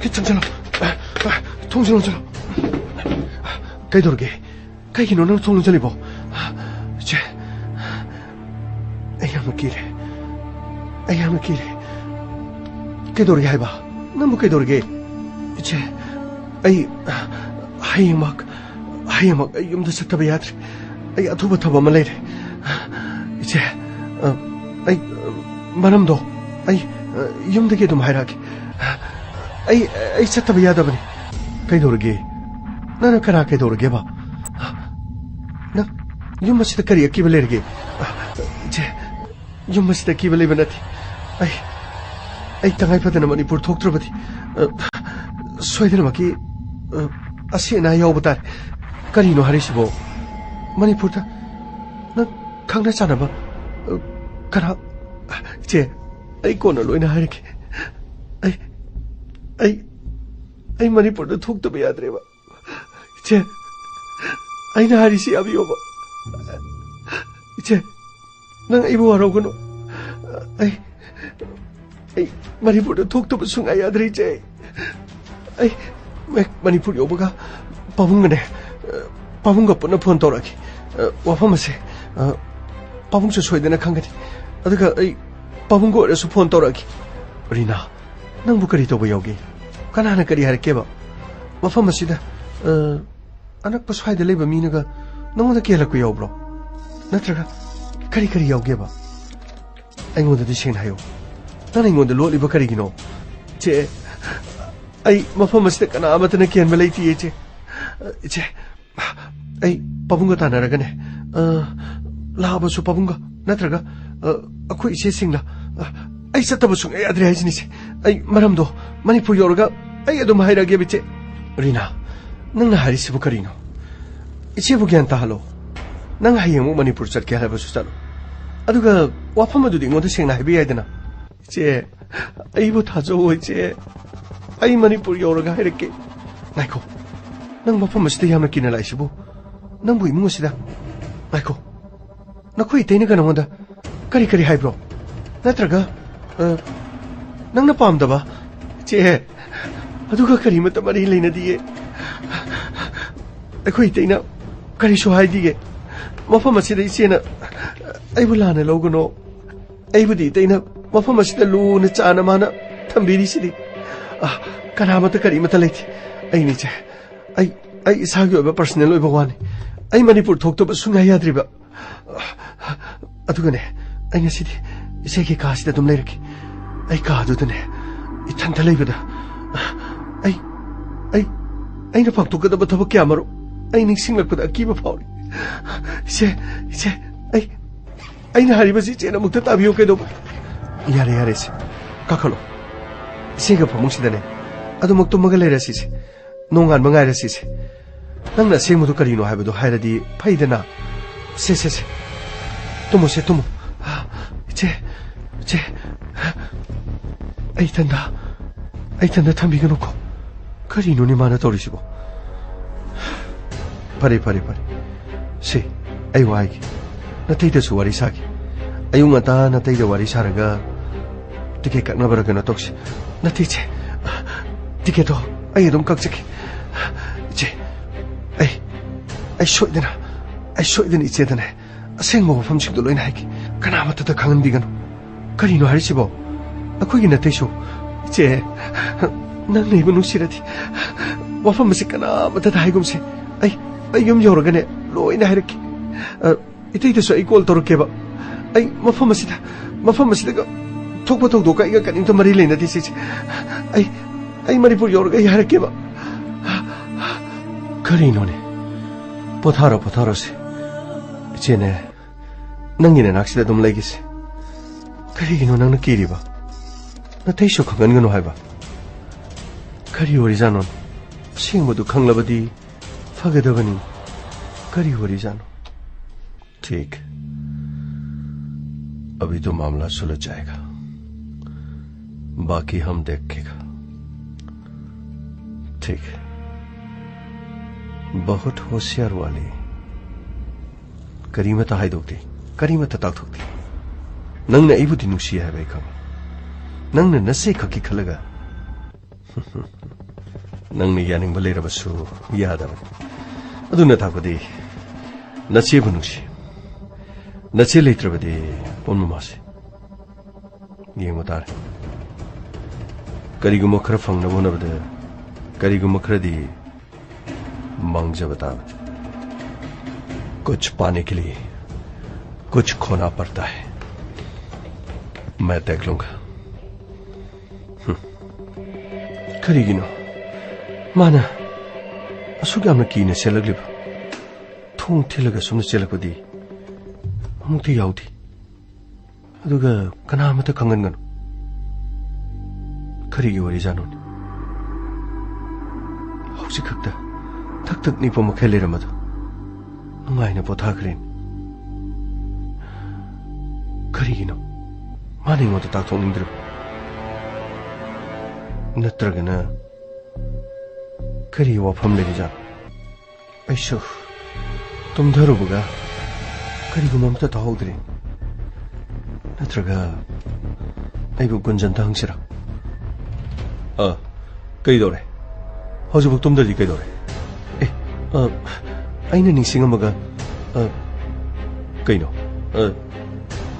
ꯈꯤꯇ ꯆꯪꯁꯤꯜꯂꯣ꯫ ꯊꯣꯡꯁꯦ ꯂꯣꯟꯁꯤꯜꯂꯣ꯫ ꯀꯩꯗꯧꯔꯒꯦ? ꯀꯩꯒꯤꯅꯣ ꯅꯪ ꯊꯣꯡ ꯂꯣꯟꯁꯤꯜꯂꯤꯕꯣ? ꯏꯆꯦ, ꯑꯩ ꯌꯥꯝꯅ ꯀꯤꯔꯦ꯫ ꯑꯩ ꯌꯥꯝꯅ ꯀꯤꯔꯦ꯫ ꯀꯩꯗꯧꯔꯒꯦ ꯍꯥꯏꯕ? ꯅꯪꯕꯨ ꯀꯩꯗꯧꯔꯒꯦ? ꯏꯆꯦ, ꯑꯩ ꯍꯌꯦꯡꯃꯛ, ꯍꯌꯦꯡꯃꯛ ꯑꯩ ꯌꯨꯝꯗ ꯆꯠꯇꯕ ꯌꯥꯗ꯭ꯔꯦ꯫ ꯑꯩ ꯑꯊꯨꯕ ꯊꯕꯛ ꯑꯃ ꯂꯩꯔꯦ꯫ ꯏꯆꯦ, ꯑ, ꯑꯩ, ꯑ, ꯃꯔꯝꯗꯣ ꯑꯩ, ꯑ, ꯌꯨꯝꯗꯒꯤ ꯑꯗꯨꯝ ꯍꯥꯏꯔꯛꯑꯒꯦ꯫ ꯑꯩ, ꯑꯩ ꯆꯠꯇꯕ ꯌꯥꯗꯕꯅꯤ꯫ ꯀꯩꯗꯧꯔꯒꯦ? ꯅꯪꯅ ꯀꯅꯥ ꯀꯩꯗꯧꯔꯒꯦꯕ? ꯅꯪ ꯌꯨꯝ ꯑꯁꯤꯗ ꯀꯔꯤ ꯑꯀꯤꯕ ꯂꯩꯔꯒꯦ? ꯏꯆꯦ, ꯌꯨꯝ ꯑꯁꯤꯗ ꯑꯀꯤꯕ ꯂꯩꯕ ꯅꯠꯇꯦ꯫ ꯑꯩ, ꯑꯩ ꯇꯉꯥꯏ ꯐꯗꯅ ꯃꯅꯤꯄꯨꯔ ꯊꯣꯛꯇ꯭ꯔꯕꯗꯤ, ꯑ, ꯁꯣꯏꯗꯅꯃꯛꯀꯤ, ꯑ, ꯑꯁꯤ ꯑꯅꯥ ꯌꯥꯎꯕ ꯇꯥꯔꯦ꯫ ꯀꯔꯤꯅꯣ ꯍꯥꯏꯔꯤꯁꯤꯕꯣ? ꯃꯅꯤꯄꯨꯔꯗ ꯅꯪ ꯈꯪꯅ ꯆꯥꯟꯅꯕ, ꯑ, ꯀꯅꯥ? ꯏꯆꯦ, ꯑꯩ ꯀꯣꯟꯅ ꯂꯣꯏꯅ ꯍꯥꯏꯔꯒꯦ꯫ ꯑꯩ, ꯑꯩ, ꯑꯩ ꯃꯅꯤꯄꯨꯔꯗ ꯊꯣꯛꯇꯕ ꯌꯥꯗ꯭ꯔꯦꯕ꯫ ꯏꯆꯦ, ꯑꯩꯅ ꯍꯥꯏꯔꯤꯁꯤ ꯌꯥꯕꯤꯌꯣꯕ꯫ ꯏꯆꯦ, ꯅꯪ ꯑꯩꯕꯨ ꯋꯥꯔꯧꯒꯅꯨ꯫ ꯑꯩ, ꯑꯩ ꯃꯅꯤꯄꯨꯔꯗ ꯊꯣꯛꯇꯕ ꯁꯨꯡꯌꯥ ꯌꯥꯗ꯭ꯔꯦ, ꯏꯆꯦ꯫ ꯑꯩ ꯃ-, ꯃꯅꯤꯄꯨꯔ ꯌꯧꯕꯒ ꯄꯥꯕꯨꯡꯒꯅꯦ, ꯄꯥꯕꯨꯡꯒ ꯄꯨꯟꯅ ꯐꯣꯟ ꯇꯧꯔꯛꯑꯒꯦ꯫ ꯋꯥꯐꯝ ꯑꯁꯦ, ꯄꯥꯕꯨꯡꯁꯨ ꯁꯣꯏꯗꯅ ꯈꯪꯒꯅꯤ꯫ ꯑꯗꯨꯒ ꯑꯩ ꯄꯥꯕꯨꯡꯒ ꯑꯣꯏꯔꯁꯨ ꯐꯣꯟ ꯇꯧꯔꯛꯑꯒꯦ꯫ ꯔꯤꯅꯥ, ꯅꯪꯕꯨ ꯀꯔꯤ ꯇꯧꯕ ꯌꯥꯎꯒꯦ? ꯀꯅꯥꯅ ꯀꯔꯤ ꯍꯥꯏꯔꯛꯀꯦꯕ? ꯃꯐꯝ ꯑꯁꯤꯗ, ꯑ, ꯑꯅꯛꯄ ꯁ꯭ꯋꯥꯏꯗ ꯂꯩꯕ ꯃꯤꯅꯒ ꯅꯉꯣꯟꯗ ꯀꯦꯜꯂꯛꯄ ꯌꯥꯎꯕ꯭ꯔꯣ? ꯅꯠꯇ꯭ꯔꯒ ꯀꯔꯤ ꯀꯔꯤ ꯌꯥꯎꯒꯦꯕ? ꯑꯩꯉꯣꯟꯗꯗꯤ ꯁꯦꯡꯅ ꯍꯥꯏꯌꯨ꯫ ꯅꯪꯅ ꯑꯩꯉꯣꯟꯗ ꯂꯣꯠꯂꯤꯕ ꯀꯔꯤꯒꯤꯅꯣ? ꯏꯆꯦ, ꯑꯩ ꯃꯐꯝ ꯑꯁꯤꯗ ꯀꯅꯥ ꯑꯃꯠꯇꯅ ꯀꯦꯟꯕ ꯂꯩꯇꯦ, ꯏꯆꯦ꯫ ꯏꯆꯦ, ꯑꯩ ꯄꯥꯕꯨꯡꯒ ꯇꯥꯟꯅꯔꯒꯅꯦ, ꯑ, ꯂꯥꯛꯑꯕꯁꯨ ꯄꯥꯕꯨꯡꯒ ꯅꯠꯇ꯭ꯔꯒ, ꯑ, ꯑꯩꯈꯣꯏ ꯏꯆꯦꯁꯤꯡꯅ, ꯑ, ꯑꯩ ꯆꯠꯇꯕ ꯁꯨꯡꯌꯥ ꯌꯥꯗ꯭ꯔꯦ ꯍꯥꯏꯁꯤꯅꯤꯁꯦ꯫ ꯑꯩ ꯃꯔꯝꯗꯣ ꯃꯅꯤꯄꯨꯔ ꯌꯧꯔꯒ ꯑꯩ ꯑꯗꯨꯝ ꯍꯥꯏꯔꯛꯑꯒꯦꯕ, ꯏꯆꯦ꯫ ꯔꯤꯅꯥ, ꯅꯪꯅ ꯍꯥꯏꯔꯤꯁꯤꯕꯨ ꯀꯔꯤꯅꯣ? ꯏꯆꯦꯕꯨ ꯒ꯭ꯌꯥꯟ ꯇꯥꯍꯜꯂꯣ꯫ ꯅꯪ ꯍꯌꯦꯡꯃꯨꯛ ꯃꯅꯤꯄꯨꯔ ꯆꯠꯀꯦ ꯍꯥꯏꯔꯕꯁꯨ ꯆꯠꯂꯣ꯫ ꯑꯗꯨꯒ ꯋꯥꯐꯝ ꯑꯗꯨꯗꯤ ꯑꯩꯉꯣꯟꯗ ꯁꯦꯡꯅ ꯍꯥꯏꯕ ꯌꯥꯏꯗꯅ꯫ ꯏꯆꯦ, ꯑꯩꯕꯨ ꯊꯥꯖꯧꯑꯣ, ꯏꯆꯦ꯫ ꯑꯩ ꯃꯅꯤꯄꯨꯔ ꯌꯧꯔꯒ ꯍꯥꯏꯔꯛꯀꯦ꯫ ꯉꯥꯏꯈꯣ, ꯅꯪ ꯃꯐꯝ ꯑꯁꯤꯗ ꯌꯥꯝꯅ ꯀꯤꯅ ꯂꯥꯛꯏꯁꯤꯕꯨ? ꯅꯪꯕꯨ ꯏꯃꯨꯡ ꯑꯁꯤꯗ? ꯉꯥꯏꯈꯣ, ꯅꯈꯣꯏ ꯏꯇꯩꯅꯒ ꯅꯉꯣꯟꯗ ꯀꯔꯤ ꯀꯔꯤ ꯍꯥꯏꯕ꯭ꯔꯣ? ꯅꯠꯇ꯭ꯔꯒ, ꯑ, ꯅꯪꯅ ꯄꯥꯝꯗꯕ? ꯏꯆꯦ, ꯑꯗꯨꯒ ꯀꯔꯤꯃꯠꯇ ꯃꯔꯤ ꯂꯩꯅꯗꯤꯌꯦ꯫ ꯑꯩꯈꯣꯏ ꯏꯇꯩꯅ ꯀꯔꯤꯁꯨ ꯍꯥꯏꯗꯤꯌꯦ꯫ ꯃꯐꯝ ꯑꯁꯤꯗ ꯏꯆꯦꯅ ꯑꯩꯕꯨ ꯂꯥꯟꯅ ꯂꯧꯒꯅꯣ꯫ ꯑꯩꯕꯨꯗꯤ ꯏꯇꯩꯅ ꯃꯐꯝ ꯑꯁꯤꯗ ꯂꯨꯅ ꯆꯥꯟꯅ ꯃꯥꯅ ꯊꯝꯕꯤꯔꯤꯁꯤꯗꯤ꯫ ꯑ, ꯀꯅꯥꯃꯠꯇ ꯀꯔꯤꯃꯠꯇ ꯂꯩꯇꯦ꯫ ꯑꯩꯅꯤ ꯏꯆꯦ꯫ ꯑꯩ, ꯑꯩ ꯏꯁꯥꯒꯤ ꯑꯣꯏꯕ personal ꯑꯣꯏꯕ ꯋꯥꯅꯤ꯫ ꯑꯩ ꯃꯅꯤꯄꯨꯔ ꯊꯣꯛꯇꯕ ꯁꯨꯡꯌꯥ ꯌꯥꯗ꯭ꯔꯤꯕ꯫ ꯑꯗꯨꯒꯅꯦ, ꯑꯩ ꯉꯁꯤꯗꯤ ꯏꯆꯦꯒꯤ ꯀꯥꯁꯤꯗ ꯑꯗꯨꯝ ꯂꯩꯔꯒꯦ꯫ ꯑꯩ ꯀꯥꯗꯨꯗꯅꯦ, ꯏꯊꯟꯇ ꯂꯩꯕꯗ ꯑꯩ, ꯑꯩ, ꯑꯩꯅ ꯄꯥꯡꯊꯣꯛꯀꯗꯕ ꯊꯕꯛ ꯀꯌꯥ ꯃꯔꯨꯝ ꯑꯩ ꯅꯤꯡꯁꯤꯡꯂꯛꯄꯗ ꯑꯀꯤꯕ ꯐꯥꯎꯔꯤ꯫ ꯏꯆꯦ, ꯏꯆꯦ, ꯑꯩ, ꯑꯩꯅ ꯍꯥꯏꯔꯤꯕꯁꯤ ꯏꯆꯦꯅ ꯑꯃꯨꯛꯇ ꯇꯥꯕꯤꯌꯨ ꯀꯩꯗꯧꯕ? ꯌꯥꯔꯦ, ꯌꯥꯔꯦ, ꯏꯆꯦ꯫ ꯀꯥꯈꯠꯂꯣ꯫ ꯏꯆꯦꯒ ꯐꯃꯨꯡꯁꯤꯗꯅꯦ ꯑꯗꯨꯃꯛ ꯇꯨꯝꯃꯒ ꯂꯩꯔꯁꯤꯁꯦ꯫ ꯅꯣꯡꯉꯥꯟꯕ ꯉꯥꯏꯔꯁꯤꯁꯦ꯫ ꯅꯪꯅ ꯑꯁꯦꯡꯕꯗꯨ ꯀꯔꯤꯅꯣ ꯍꯥꯏꯕꯗꯨ ꯍꯥꯏꯔꯗꯤ ꯐꯩꯗꯅ꯫ ꯁꯦ, ꯁꯦ, ꯁꯦ꯫ ꯇꯨꯝꯃꯣꯁꯦ, ꯇꯨꯝꯃꯣ꯫ ꯏꯆꯦ, ꯏꯆꯦ꯫ ꯑꯩ ꯏꯊꯟꯗ, ꯑꯩ ꯏꯊꯟꯗ ꯊꯝꯕꯤꯒꯅꯨꯀꯣ꯫ ꯀꯔꯤꯅꯣꯅꯦ ꯃꯥꯅ ꯇꯧꯔꯤꯁꯤꯕꯣ? ꯐꯔꯦ, ꯐꯔꯦ, ꯐꯔꯦ꯫ ꯁꯦ, ꯑꯩ ꯋꯥ ꯍꯥꯏꯒꯦ꯫ ꯅꯇꯩꯗꯁꯨ ꯋꯥꯔꯤ ꯁꯥꯒꯦ꯫ ꯑꯌꯨꯛ ꯉꯟꯇꯥ ꯅꯇꯩꯗ ꯋꯥꯔꯤ ꯁꯥꯔꯒ ꯇꯤꯀꯦꯠ ꯀꯛꯅꯕꯔ ꯀꯩꯅꯣ ꯇꯧꯁꯤ꯫ ꯅꯠꯇꯦ, ꯏꯆꯦ꯫ ꯇꯤꯀꯦꯠꯇꯣ ꯑꯩ ꯑꯗꯨꯝ ꯀꯛꯆꯒꯦ꯫ ꯏꯆꯦ, ꯑꯩ, ꯑꯩ ꯁꯣꯏꯗꯅ, ꯑꯩ ꯁꯣꯏꯗꯅ ꯏꯆꯦꯗꯅꯦ ꯑꯁꯦꯡꯕ ꯋꯥꯐꯝꯁꯤꯡꯗꯣ ꯂꯣꯏꯅ ꯍꯥꯏꯒꯦ꯫ ꯀꯅꯥꯃꯠꯇꯗ ꯈꯪꯍꯟꯕꯤꯒꯅꯨ꯫ ꯀꯔꯤꯅꯣ ꯍꯥꯏꯔꯤꯁꯤꯕꯣ? ꯑꯩꯈꯣꯏꯒꯤ ꯅꯥꯇꯩꯁꯨ꯫ ꯏꯆꯦ, ꯅꯪꯅ ꯑꯩꯕꯨ ꯅꯨꯡꯁꯤꯔꯗꯤ ꯋꯥꯐꯝ ꯑꯁꯤ ꯀꯅꯥꯃꯠꯇꯗ ꯍꯥꯏꯒꯨꯝꯁꯦ꯫ ꯑꯩ, ꯑꯩ ꯌꯨꯝ ꯌꯧꯔꯒꯅꯦ ꯂꯣꯏꯅ ꯍꯥꯏꯔꯛꯀꯦ꯫ ꯑ, ꯏꯇꯩꯗꯁꯨ ꯑꯩ ꯀꯣꯜ ꯇꯧꯔꯛꯀꯦꯕ꯫ ꯑꯩ ꯃꯐꯝ ꯑꯁꯤꯗ, ꯃꯐꯝ ꯑꯁꯤꯗꯒ ꯊꯣꯛꯄ ꯊꯧꯗꯣꯛꯀ ꯑꯩꯒ ꯀꯔꯤꯝꯇ ꯃꯔꯤ ꯂꯩꯅꯗꯦ ꯁꯤꯁꯦ꯫ ꯑꯩ, ꯑꯩ ꯃꯅꯤꯄꯨꯔ ꯌꯧꯔꯒ ꯑꯩ ꯍꯥꯏꯔꯛꯀꯦꯕ꯫ ꯀꯔꯤꯅꯣꯅꯦ? ꯄꯣꯊꯥꯔꯣ, ꯄꯣꯊꯥꯔꯣꯁꯦ꯫ ꯏꯆꯦꯅꯦ, ꯅꯪꯒꯤ ꯅꯅꯥꯛꯁꯤꯗ ꯑꯗꯨꯝ ꯂꯩꯒꯦꯁꯦ꯫ ꯀꯔꯤꯒꯤꯅꯣ ꯅꯪꯅ ꯀꯤꯔꯤꯕ? ꯅꯥꯇꯩꯁꯨ ꯈꯪꯍꯟꯒꯅꯨ ꯍꯥꯏꯕ꯫ ꯀꯔꯤ ꯑꯣꯏꯔꯤꯖꯥꯠꯅꯣ? ꯑꯁꯦꯡꯕꯗꯨ ꯈꯪꯂꯕꯗꯤ ꯐꯒꯗꯕꯅꯤ꯫ ꯀꯔꯤ ꯑꯣꯏꯔꯤꯖꯥꯠꯅꯣ? ठीक, अभी तो मामला सुलझ जाएगा। बाकी हम देखेगा। ठीक, बहुत होशियार वाली। ꯀꯔꯤꯃꯠꯇ ꯍꯥꯏꯗꯣꯛꯇꯦ, ꯀꯔꯤꯃꯠꯇ ꯇꯥꯛꯊꯣꯛꯇꯦ꯫ ꯅꯪꯅ ꯑꯩꯕꯨꯗꯤ ꯅꯨꯡꯁꯤ ꯍꯥꯏꯕ ꯑꯩ ꯈꯪꯉꯤ꯫ ꯅꯪꯅ ꯅꯁꯦ ꯈꯛꯀꯤ ꯈꯜꯂꯒ꯫ ꯅꯪꯅ ꯌꯥꯅꯤꯡꯕ ꯂꯩꯔꯕꯁꯨ ꯌꯥꯗꯕꯅꯤ꯫ ꯑꯗꯨꯅ ꯇꯥꯛꯄꯗꯤ ꯅꯆꯦꯕꯨ ꯅꯨꯡꯁꯤ꯫ ꯅꯆꯦ ꯂꯩꯇ꯭ꯔꯕꯗꯤ ꯄꯨꯝꯅꯃꯛꯁꯦ ꯌꯦꯡꯕ ꯇꯥꯔꯦ꯫ ꯀꯔꯤꯒꯨꯝꯕ ꯈꯔ ꯐꯪꯅꯕ ꯍꯣꯠꯅꯕꯗ ꯀꯔꯤꯒꯨꯝꯕ ꯈꯔꯗꯤ ꯃꯥꯡꯖꯕ ꯇꯥꯕꯅꯤ꯫ कुछ पाने के लिए कुछ खोना पड़ता है। मैं देख लूंगा। ꯀꯔꯤꯒꯤꯅꯣ ꯃꯥꯅ ꯑꯁꯨꯛ ꯌꯥꯝꯅ ꯀꯤꯅ ꯆꯦꯜꯂꯛꯂꯤꯕ? ꯊꯣꯡ ꯊꯤꯜꯂꯒ ꯁꯨꯝꯅ ꯆꯦꯜꯂꯛꯄꯗꯤ ꯑꯃꯨꯛꯇ ꯌꯥꯎꯗꯦ꯫ ꯑꯗꯨꯒ ꯀꯅꯥ ꯑꯃꯠꯇ ꯈꯪꯍꯟꯒꯅꯨ꯫ ꯀꯔꯤꯒꯤ ꯋꯥꯔꯤꯖꯥꯠꯅꯣꯅꯦ? ꯍꯧꯖꯤꯛ ꯈꯛꯇ ꯊꯛ ꯊꯛ ꯅꯤꯛꯄ ꯃꯈꯩ ꯂꯩꯔꯝꯕꯗꯣ ꯅꯨꯡꯉꯥꯏꯅ ꯄꯣꯊꯥꯈ꯭ꯔꯦꯅꯦ꯫ ꯀꯔꯤꯒꯤꯅꯣ ꯃꯥꯅ ꯑꯩꯉꯣꯟꯗ ꯇꯥꯛꯊꯣꯛꯅꯤꯡꯗ꯭ꯔꯤꯕ? ꯅꯠꯇ꯭ꯔꯒꯅ ꯀꯔꯤ ꯋꯥꯐꯝ ꯂꯩꯔꯤꯖꯥꯠꯅꯣ? ꯑꯩꯁꯨ ꯇꯨꯝꯊꯔꯨꯕꯒ ꯀꯔꯤꯒꯨꯝꯕ ꯑꯃꯠꯇ ꯇꯥꯍꯧꯗ꯭ꯔꯦ꯫ ꯅꯠꯇ꯭ꯔꯒ ꯑꯩꯕꯨ ꯒꯨꯟꯖꯟꯗ ꯍꯪꯁꯤꯔꯥ? ꯑ, ꯀꯩꯗꯧꯔꯦ? ꯍꯧꯖꯤꯛꯐꯥꯎ ꯇꯨꯝꯗ꯭ꯔꯗꯤ ꯀꯩꯗꯧꯔꯦ? ꯑꯦ, ꯑ, ꯑꯩꯅ ꯅꯤꯡꯁꯤꯡꯉꯝꯃꯒ, ꯑ, ꯀꯩꯅꯣ? ꯑ,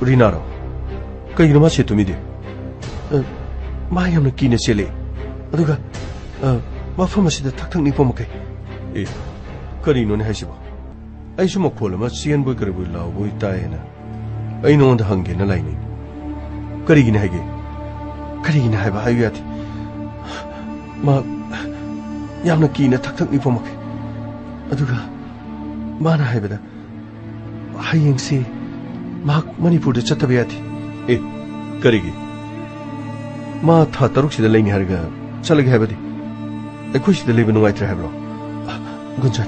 ꯔꯤꯅꯥꯔꯣ? ꯀꯩꯒꯤꯅꯣ ꯃꯥ ꯁꯦ ꯇꯨꯝꯃꯤꯗꯤ? ꯑ, ꯃꯥ ꯌꯥꯝꯅ ꯀꯤꯅ ꯆꯦꯜꯂꯛꯑꯦ꯫ ꯑꯗꯨꯒ, ꯑ, ꯃꯐꯝ ꯑꯁꯤꯗ ꯊꯛ ꯊꯛ ꯅꯤꯛꯄ ꯃꯈꯩ꯫ ꯑꯦ, ꯀꯔꯤꯅꯣꯅꯦ ꯍꯥꯏꯁꯤꯕꯣ? ꯑꯩꯁꯨ ꯃꯈꯣꯜ ꯑꯃ ꯆꯦꯟꯕꯣꯏ ꯀꯔꯤꯕꯣꯏ ꯂꯥꯎꯕꯣꯏ ꯇꯥꯏꯌꯦꯅ ꯑꯩ ꯅꯉꯣꯟꯗ ꯍꯪꯒꯦꯅ ꯂꯥꯛꯏꯅꯤ꯫ ꯀꯔꯤꯒꯤꯅꯤ ꯍꯥꯏꯒꯦ? ꯀꯔꯤꯒꯤꯅꯤ ꯍꯥꯏꯕ ꯍꯥꯏꯌꯨ ꯌꯥꯗꯦ꯫ ꯃꯥ ꯌꯥꯝꯅ ꯀꯤꯅ ꯊꯛ ꯊꯛ ꯅꯤꯛꯄ ꯃꯈꯩ꯫ ꯑꯗꯨꯒ ꯃꯥꯅ ꯍꯥꯏꯕꯗ, ꯍꯌꯦꯡꯁꯤ ꯃꯍꯥꯛ ꯃꯅꯤꯄꯨꯔꯗ ꯆꯠꯇꯕ ꯌꯥꯗꯦ꯫ ꯑꯦ, ꯀꯔꯤꯒꯤ? ꯃꯥ ꯊꯥ ꯇꯔꯨꯛꯁꯤꯗ ꯂꯩꯅꯤ ꯍꯥꯏꯔꯒ ꯆꯠꯂꯒꯦ ꯍꯥꯏꯕꯗꯤ? ꯑꯩꯈꯣꯏ ꯁꯤꯗ ꯂꯩꯕ ꯅꯨꯡꯉꯥꯏꯇ꯭ꯔꯦ ꯍꯥꯏꯕ꯭ꯔꯣ? ꯒꯨꯟꯖꯟ,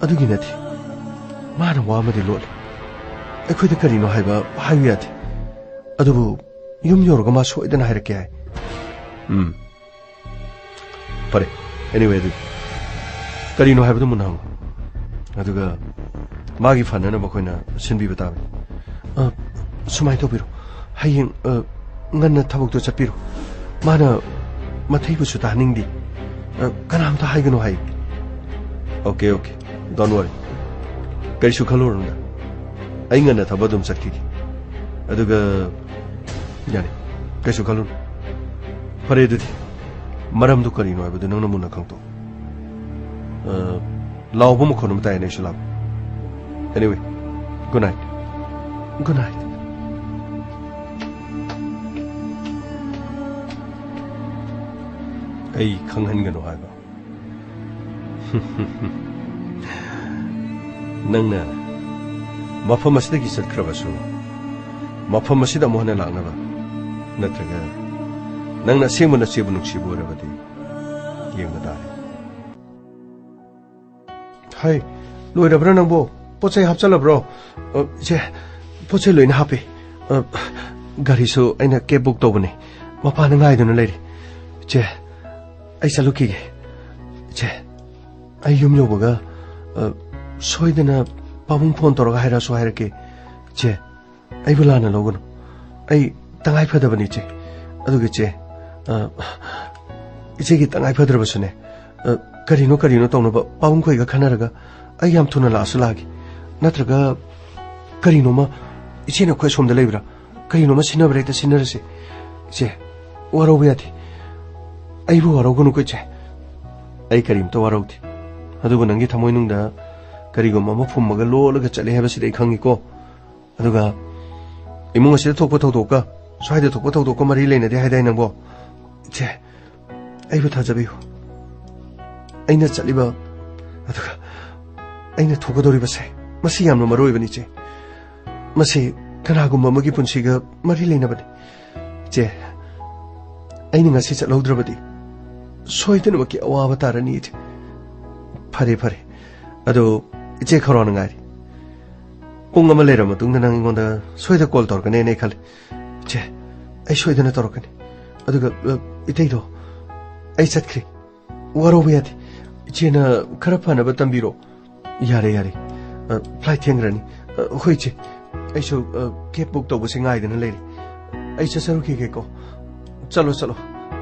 ꯑꯗꯨꯒꯤ ꯅꯠꯇꯦ꯫ ꯃꯥꯅ ꯋꯥ ꯑꯃꯗꯤ ꯂꯣꯠꯂꯤ꯫ ꯑꯩꯈꯣꯏꯗ ꯀꯔꯤꯅꯣ ꯍꯥꯏꯕ ꯍꯥꯏꯌꯨ ꯌꯥꯗꯦ꯫ ꯑꯗꯨꯕꯨ ꯌꯨꯝ ꯌꯧꯔꯒ ꯃꯥ ꯁꯣꯏꯗꯅ ꯍꯥꯏꯔꯛꯀꯦ ꯍꯥꯏ꯫ ꯎꯝ꯫ ꯐꯔꯦ꯫ Anyway, ꯑꯗꯨ ꯀꯔꯤꯅꯣ ꯍꯥꯏꯕꯗꯨ ꯃꯨꯟꯅ ꯍꯪꯉꯨ꯫ ꯑꯗꯨꯒ ꯃꯥꯒꯤ ꯐꯅꯅꯕ ꯑꯩꯈꯣꯏꯅ ꯁꯤꯟꯕꯤꯕ ꯇꯥꯕꯅꯤ꯫ ꯑ, ꯁꯨꯃꯥꯏꯅ ꯇꯧꯕꯤꯔꯣ꯫ ꯍꯌꯦꯡ, ꯑ, ꯉꯟꯅ ꯊꯕꯛꯇꯣ ꯆꯠꯄꯤꯔꯣ꯫ ꯃꯥꯅ ꯃꯊꯩꯕꯨꯁꯨ ꯇꯥꯍꯟꯅꯤꯡꯗꯦ꯫ ꯑ, ꯀꯅꯥꯝꯇ ꯍꯥꯏꯒꯅꯨ ꯍꯥꯏ꯫ Okay, okay. Don't worry. ꯀꯔꯤꯁꯨ ꯈꯜꯂꯨꯔꯅꯨꯗ꯫ ꯑꯩ ꯉꯟꯅ ꯊꯕꯛ ꯑꯗꯨꯝ ꯆꯠꯈꯤꯒꯦ꯫ ꯑꯗꯨꯒ, ꯌꯥꯅꯤ꯫ ꯀꯩꯁꯨ ꯈꯜꯂꯨꯅꯨ꯫ ꯐꯔꯦ ꯑꯗꯨꯗꯤ꯫ ꯃꯔꯝꯗꯨ ꯀꯔꯤꯅꯣ ꯍꯥꯏꯕꯗꯨ ꯅꯪꯅ ꯃꯨꯟꯅ ꯈꯪꯗꯣꯛꯎ꯫ ꯑ, ꯂꯥꯎꯕ ꯃꯈꯣꯟ ꯑꯃ ꯇꯥꯏꯅꯦ, ꯑꯩꯁꯨ ꯂꯥꯛ꯫ Anyway, good night. Good night. ꯑꯩ ꯈꯪꯍꯟꯒꯅꯨ ꯍꯥꯏꯕ꯫ ꯅꯪꯅ ꯃꯐꯝ ꯑꯁꯤꯗꯒꯤ ꯆꯠꯈ꯭ꯔꯕꯁꯨ, ꯃꯐꯝ ꯑꯁꯤꯗ ꯑꯃꯨꯛ ꯍꯟꯅ ꯂꯥꯛꯅꯕ, ꯅꯠꯇ꯭ꯔꯒ ꯅꯪꯅ ꯑꯁꯦꯡꯕ ꯅꯆꯦꯕꯨ ꯅꯨꯡꯁꯤꯕ ꯑꯣꯏꯔꯕꯗꯤ ꯌꯦꯡꯕ ꯇꯥꯔꯦ꯫ ꯍꯥꯏ, ꯂꯣꯏꯔꯕ꯭ꯔꯥ ꯅꯪꯕꯣ? ꯄꯣꯠ ꯆꯩ ꯍꯥꯞꯆꯜꯂꯕ꯭ꯔꯣ? ꯑ, ꯏꯆꯦ, ꯄꯣꯠ ꯆꯩ ꯂꯣꯏꯅ ꯍꯥꯞꯄꯦ꯫ ꯑ, ꯒꯥꯔꯤꯁꯨ ꯑꯩꯅ cab book ꯇꯧꯕꯅꯦ꯫ ꯃꯄꯥꯟꯗ ꯉꯥꯏꯗꯨꯅ ꯂꯩꯔꯦ꯫ ꯏꯆꯦ, ꯑꯩ ꯆꯠꯂꯨꯈꯤꯒꯦ꯫ ꯏꯆꯦ, ꯑꯩ ꯌꯨꯝ ꯌꯧꯕꯒ, ꯑ, ꯁꯣꯏꯗꯅ ꯄꯥꯕꯨꯡ phone ꯇꯧꯔꯒ ꯍꯥꯏꯔꯛꯑꯁꯨ ꯍꯥꯏꯔꯛꯀꯦ꯫ ꯏꯆꯦ, ꯑꯩꯕꯨ ꯂꯥꯟꯅ ꯂꯧꯒꯅꯨ꯫ ꯑꯩ ꯇꯉꯥꯏ ꯐꯗꯕꯅꯤ, ꯏꯆꯦ꯫ ꯑꯗꯨꯒ ꯏꯆꯦ, ꯑ, ꯏꯆꯦꯒꯤ ꯇꯉꯥꯏ ꯐꯗ꯭ꯔꯕꯁꯨꯅꯦ, ꯑ, ꯀꯔꯤꯅꯣ ꯀꯔꯤꯅꯣ ꯇꯧꯅꯕ ꯄꯥꯕꯨꯡ ꯈꯣꯏꯒ ꯈꯟꯅꯔꯒ ꯑꯩ ꯌꯥꯝ ꯊꯨꯅ ꯂꯥꯛꯑꯁꯨ ꯂꯥꯛꯑꯒꯦ꯫ ꯅꯠꯇ꯭ꯔꯒ ꯀꯔꯤꯅꯣꯃ, ꯏꯆꯦꯅ ꯑꯩꯈꯣꯏ ꯑꯁꯣꯝꯗ ꯂꯩꯕ꯭ꯔꯥ? ꯀꯔꯤꯅꯣꯃ ꯁꯤꯟꯅꯕ꯭ꯔꯥ ꯍꯦꯛꯇ ꯁꯤꯟꯅꯔꯁꯦ꯫ ꯏꯆꯦ, ꯋꯥꯔꯧꯕ ꯌꯥꯗꯦ꯫ ꯑꯩꯕꯨ ꯋꯥꯔꯧꯒꯅꯨꯀꯣ, ꯏꯆꯦ꯫ ꯑꯩ ꯀꯔꯤꯝꯇ ꯋꯥꯔꯧꯗꯦ꯫ ꯑꯗꯨꯕꯨ ꯅꯪꯒꯤ ꯊꯃꯣꯏꯅꯨꯡꯗ ꯀꯔꯤꯒꯨꯝꯕ ꯑꯃ ꯐꯨꯝꯃꯒ ꯂꯣꯠꯂꯒ ꯆꯠꯂꯦ ꯍꯥꯏꯕꯁꯤꯗꯤ ꯑꯩ ꯈꯪꯉꯤꯀꯣ꯫ ꯑꯗꯨꯒ ꯏꯃꯨꯡ ꯑꯁꯤꯗ ꯊꯣꯛꯄ ꯊꯧꯗꯣꯛꯀ ꯁ꯭ꯋꯥꯏꯗ ꯊꯣꯛꯄ ꯊꯧꯗꯣꯛꯀ ꯃꯔꯤ ꯂꯩꯅꯗꯦ ꯍꯥꯏꯗꯥꯏ ꯅꯪꯕꯣ? ꯏꯆꯦ, ꯑꯩꯕꯨ ꯊꯥꯖꯕꯤꯌꯨ꯫ ꯑꯩꯅ ꯆꯠꯂꯤꯕ, ꯑꯗꯨꯒ ꯑꯩꯅ ꯊꯣꯛꯀꯗꯧꯔꯤꯕꯁꯦ, ꯃꯁꯤ ꯌꯥꯝꯅ ꯃꯔꯨ ꯑꯣꯏꯕꯅꯤ, ꯏꯆꯦ꯫ ꯃꯁꯤ ꯀꯅꯥꯒꯨꯝꯕ ꯑꯃꯒꯤ ꯄꯨꯟꯁꯤꯒ ꯃꯔꯤ ꯂꯩꯅꯕꯅꯤ꯫ ꯏꯆꯦ, ꯑꯩꯅ ꯉꯁꯤ ꯆꯠꯍꯧꯗ꯭ꯔꯕꯗꯤ ꯁꯣꯏꯗꯅꯃꯛꯀꯤ ꯑꯋꯥꯕ ꯇꯥꯔꯅꯤ, ꯏꯆꯦ꯫ ꯐꯔꯦ, ꯐꯔꯦ꯫ ꯑꯗꯣ ꯏꯆꯦ ꯈꯧꯔꯥꯎꯅ ꯉꯥꯏꯔꯤ꯫ ꯄꯨꯡ ꯑꯃ ꯂꯩꯔꯕ ꯃꯇꯨꯡꯗ ꯅꯪ ꯑꯩꯉꯣꯟꯗ ꯁꯣꯏꯗ ꯀꯣꯜ ꯇꯧꯔꯛꯀꯅꯦꯅ ꯑꯩ ꯈꯜꯂꯤ꯫ ꯏꯆꯦ, ꯑꯩ ꯁꯣꯏꯗꯅ ꯇꯧꯔꯛꯀꯅꯤ꯫ ꯑꯗꯨꯒ, ꯑ, ꯏꯇꯩꯗꯣ, ꯑꯩ ꯆꯠꯈ꯭ꯔꯦ꯫ ꯋꯥꯔꯧꯕ ꯌꯥꯗꯦ꯫ ꯏꯆꯦꯅ ꯈꯔ ꯐꯅꯕ ꯇꯝꯕꯤꯔꯣ꯫ ꯌꯥꯔꯦ, ꯌꯥꯔꯦ꯫ ꯑ, ꯐ꯭ꯂꯥꯏꯠ ꯊꯦꯡꯈ꯭ꯔꯅꯤ꯫ ꯑ, ꯍꯣꯏ, ꯏꯆꯦ꯫ ꯑꯩꯁꯨ, ꯑ, ꯀꯦꯕ ꯕꯨꯛ ꯇꯧꯕꯁꯦ ꯉꯥꯏꯗꯅ ꯂꯩꯔꯤ꯫ ꯑꯩ ꯆꯠꯆꯔꯨꯈꯤꯒꯦꯀꯣ꯫ ꯆꯠꯂꯣ, ꯆꯠꯂꯣ꯫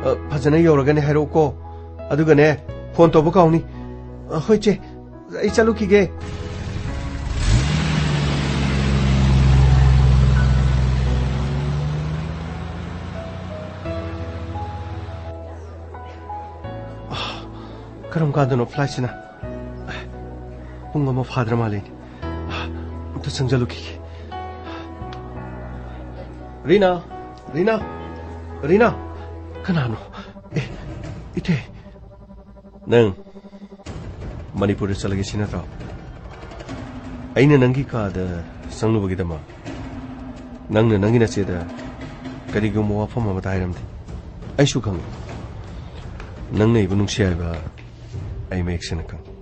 ꯑ, ꯐꯖꯅ ꯌꯧꯔꯒꯅꯦ ꯍꯥꯏꯔꯛꯎꯀꯣ꯫ ꯑꯗꯨꯒꯅꯦ, ꯐꯣꯟ ꯇꯧꯕ ꯀꯥꯎꯅꯤ꯫ ꯑ, ꯍꯣꯏ, ꯏꯆꯦ꯫ ꯑꯩ ꯆꯠꯂꯨꯈꯤꯒꯦ꯫ ꯀꯔꯝ ꯀꯥꯟꯗꯅꯣ ꯐ꯭ꯂꯥꯏꯠꯁꯤꯅ? ꯄꯨꯡ ꯑꯃ ꯐꯥꯗ꯭ꯔ ꯃꯥꯜꯂꯦꯅꯦ꯫ ꯑꯝꯇ ꯆꯪꯖꯜꯂꯨꯈꯤꯒꯦ꯫ ꯔꯤꯅꯥ, ꯔꯤꯅꯥ, ꯔꯤꯅꯥ꯫ ꯀꯅꯥꯅꯣ? ꯑꯦ, ꯏꯇꯩ꯫ ꯅꯪ ꯃꯅꯤꯄꯨꯔꯗ ꯆꯠꯂꯒꯦ ꯁꯤ ꯅꯠꯇ꯭ꯔꯣ? ꯑꯩꯅ ꯅꯪꯒꯤ ꯀꯥꯗ ꯆꯪꯂꯨꯕꯒꯤꯗꯃꯛ ꯅꯪꯅ ꯅꯪꯒꯤ ꯅꯆꯦꯗ ꯀꯔꯤꯒꯨꯝꯕ ꯋꯥꯐꯝ ꯑꯃꯠꯇ ꯍꯥꯏꯔꯝꯗꯦ꯫ ꯑꯩꯁꯨ ꯈꯪꯉꯤ, ꯅꯪꯅ ꯑꯩꯕꯨ ꯅꯨꯡꯁꯤ ꯍꯥꯏꯕ ꯑꯩ ꯃꯌꯦꯛ ꯁꯦꯡꯅ ꯈꯪꯉꯤ꯫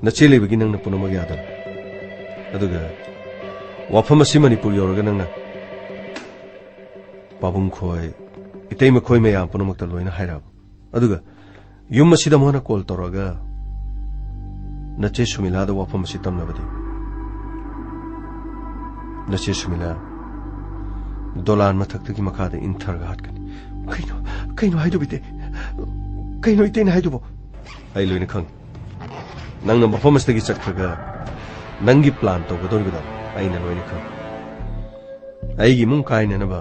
ꯅꯆꯦ ꯂꯩꯕꯒꯤ ꯅꯪꯅ ꯄꯨꯝꯅꯃꯛ ꯌꯥꯗꯕ꯫ ꯑꯗꯨꯒ ꯋꯥꯐꯝ ꯑꯁꯤ ꯃꯅꯤꯄꯨꯔ ꯌꯧꯔꯒ ꯅꯪꯅ ꯄꯥꯕꯨꯡ ꯈꯣꯏ, ꯏꯇꯩꯃ ꯈꯣꯏ ꯃꯌꯥꯝ ꯄꯨꯝꯅꯃꯛꯇ ꯂꯣꯏꯅ ꯍꯥꯏꯔꯛꯑꯕ꯫ ꯑꯗꯨꯒ ꯌꯨꯝ ꯑꯁꯤꯗ ꯃꯥꯅ ꯀꯣꯜ ꯇꯧꯔꯒ ꯅꯆꯦ ꯁꯨꯃꯤꯂꯥꯗ ꯋꯥꯐꯝ ꯑꯁꯤ ꯇꯝꯂꯕꯗꯤ, ꯅꯆꯦ ꯁꯨꯃꯤꯂꯥ ꯗꯣꯂꯥꯟ ꯃꯊꯛꯇꯒꯤ ꯃꯈꯥꯗ ꯏꯟꯊꯔꯒ ꯍꯥꯠꯀꯅꯤ꯫ ꯀꯩꯅꯣ, ꯀꯩꯅꯣ ꯍꯥꯏꯗꯨꯕꯨ ꯏꯇꯩ? ꯀꯩꯅꯣ ꯏꯇꯩꯅ ꯍꯥꯏꯗꯨꯕꯨ? ꯑꯩ ꯂꯣꯏꯅ ꯈꯪꯉꯤ꯫ ꯅꯪꯅ ꯃꯐꯝ ꯑꯁꯤꯗꯒꯤ ꯆꯠꯈ꯭ꯔꯒ ꯅꯪꯒꯤ ꯄ꯭ꯂꯥꯟ ꯇꯧꯒꯗꯧꯔꯤꯕꯗꯣ ꯑꯩꯅ ꯂꯣꯏꯅ ꯈꯪꯉꯤ꯫ ꯑꯩꯒꯤ ꯏꯃꯨꯡ ꯀꯥꯏꯅꯅꯕ,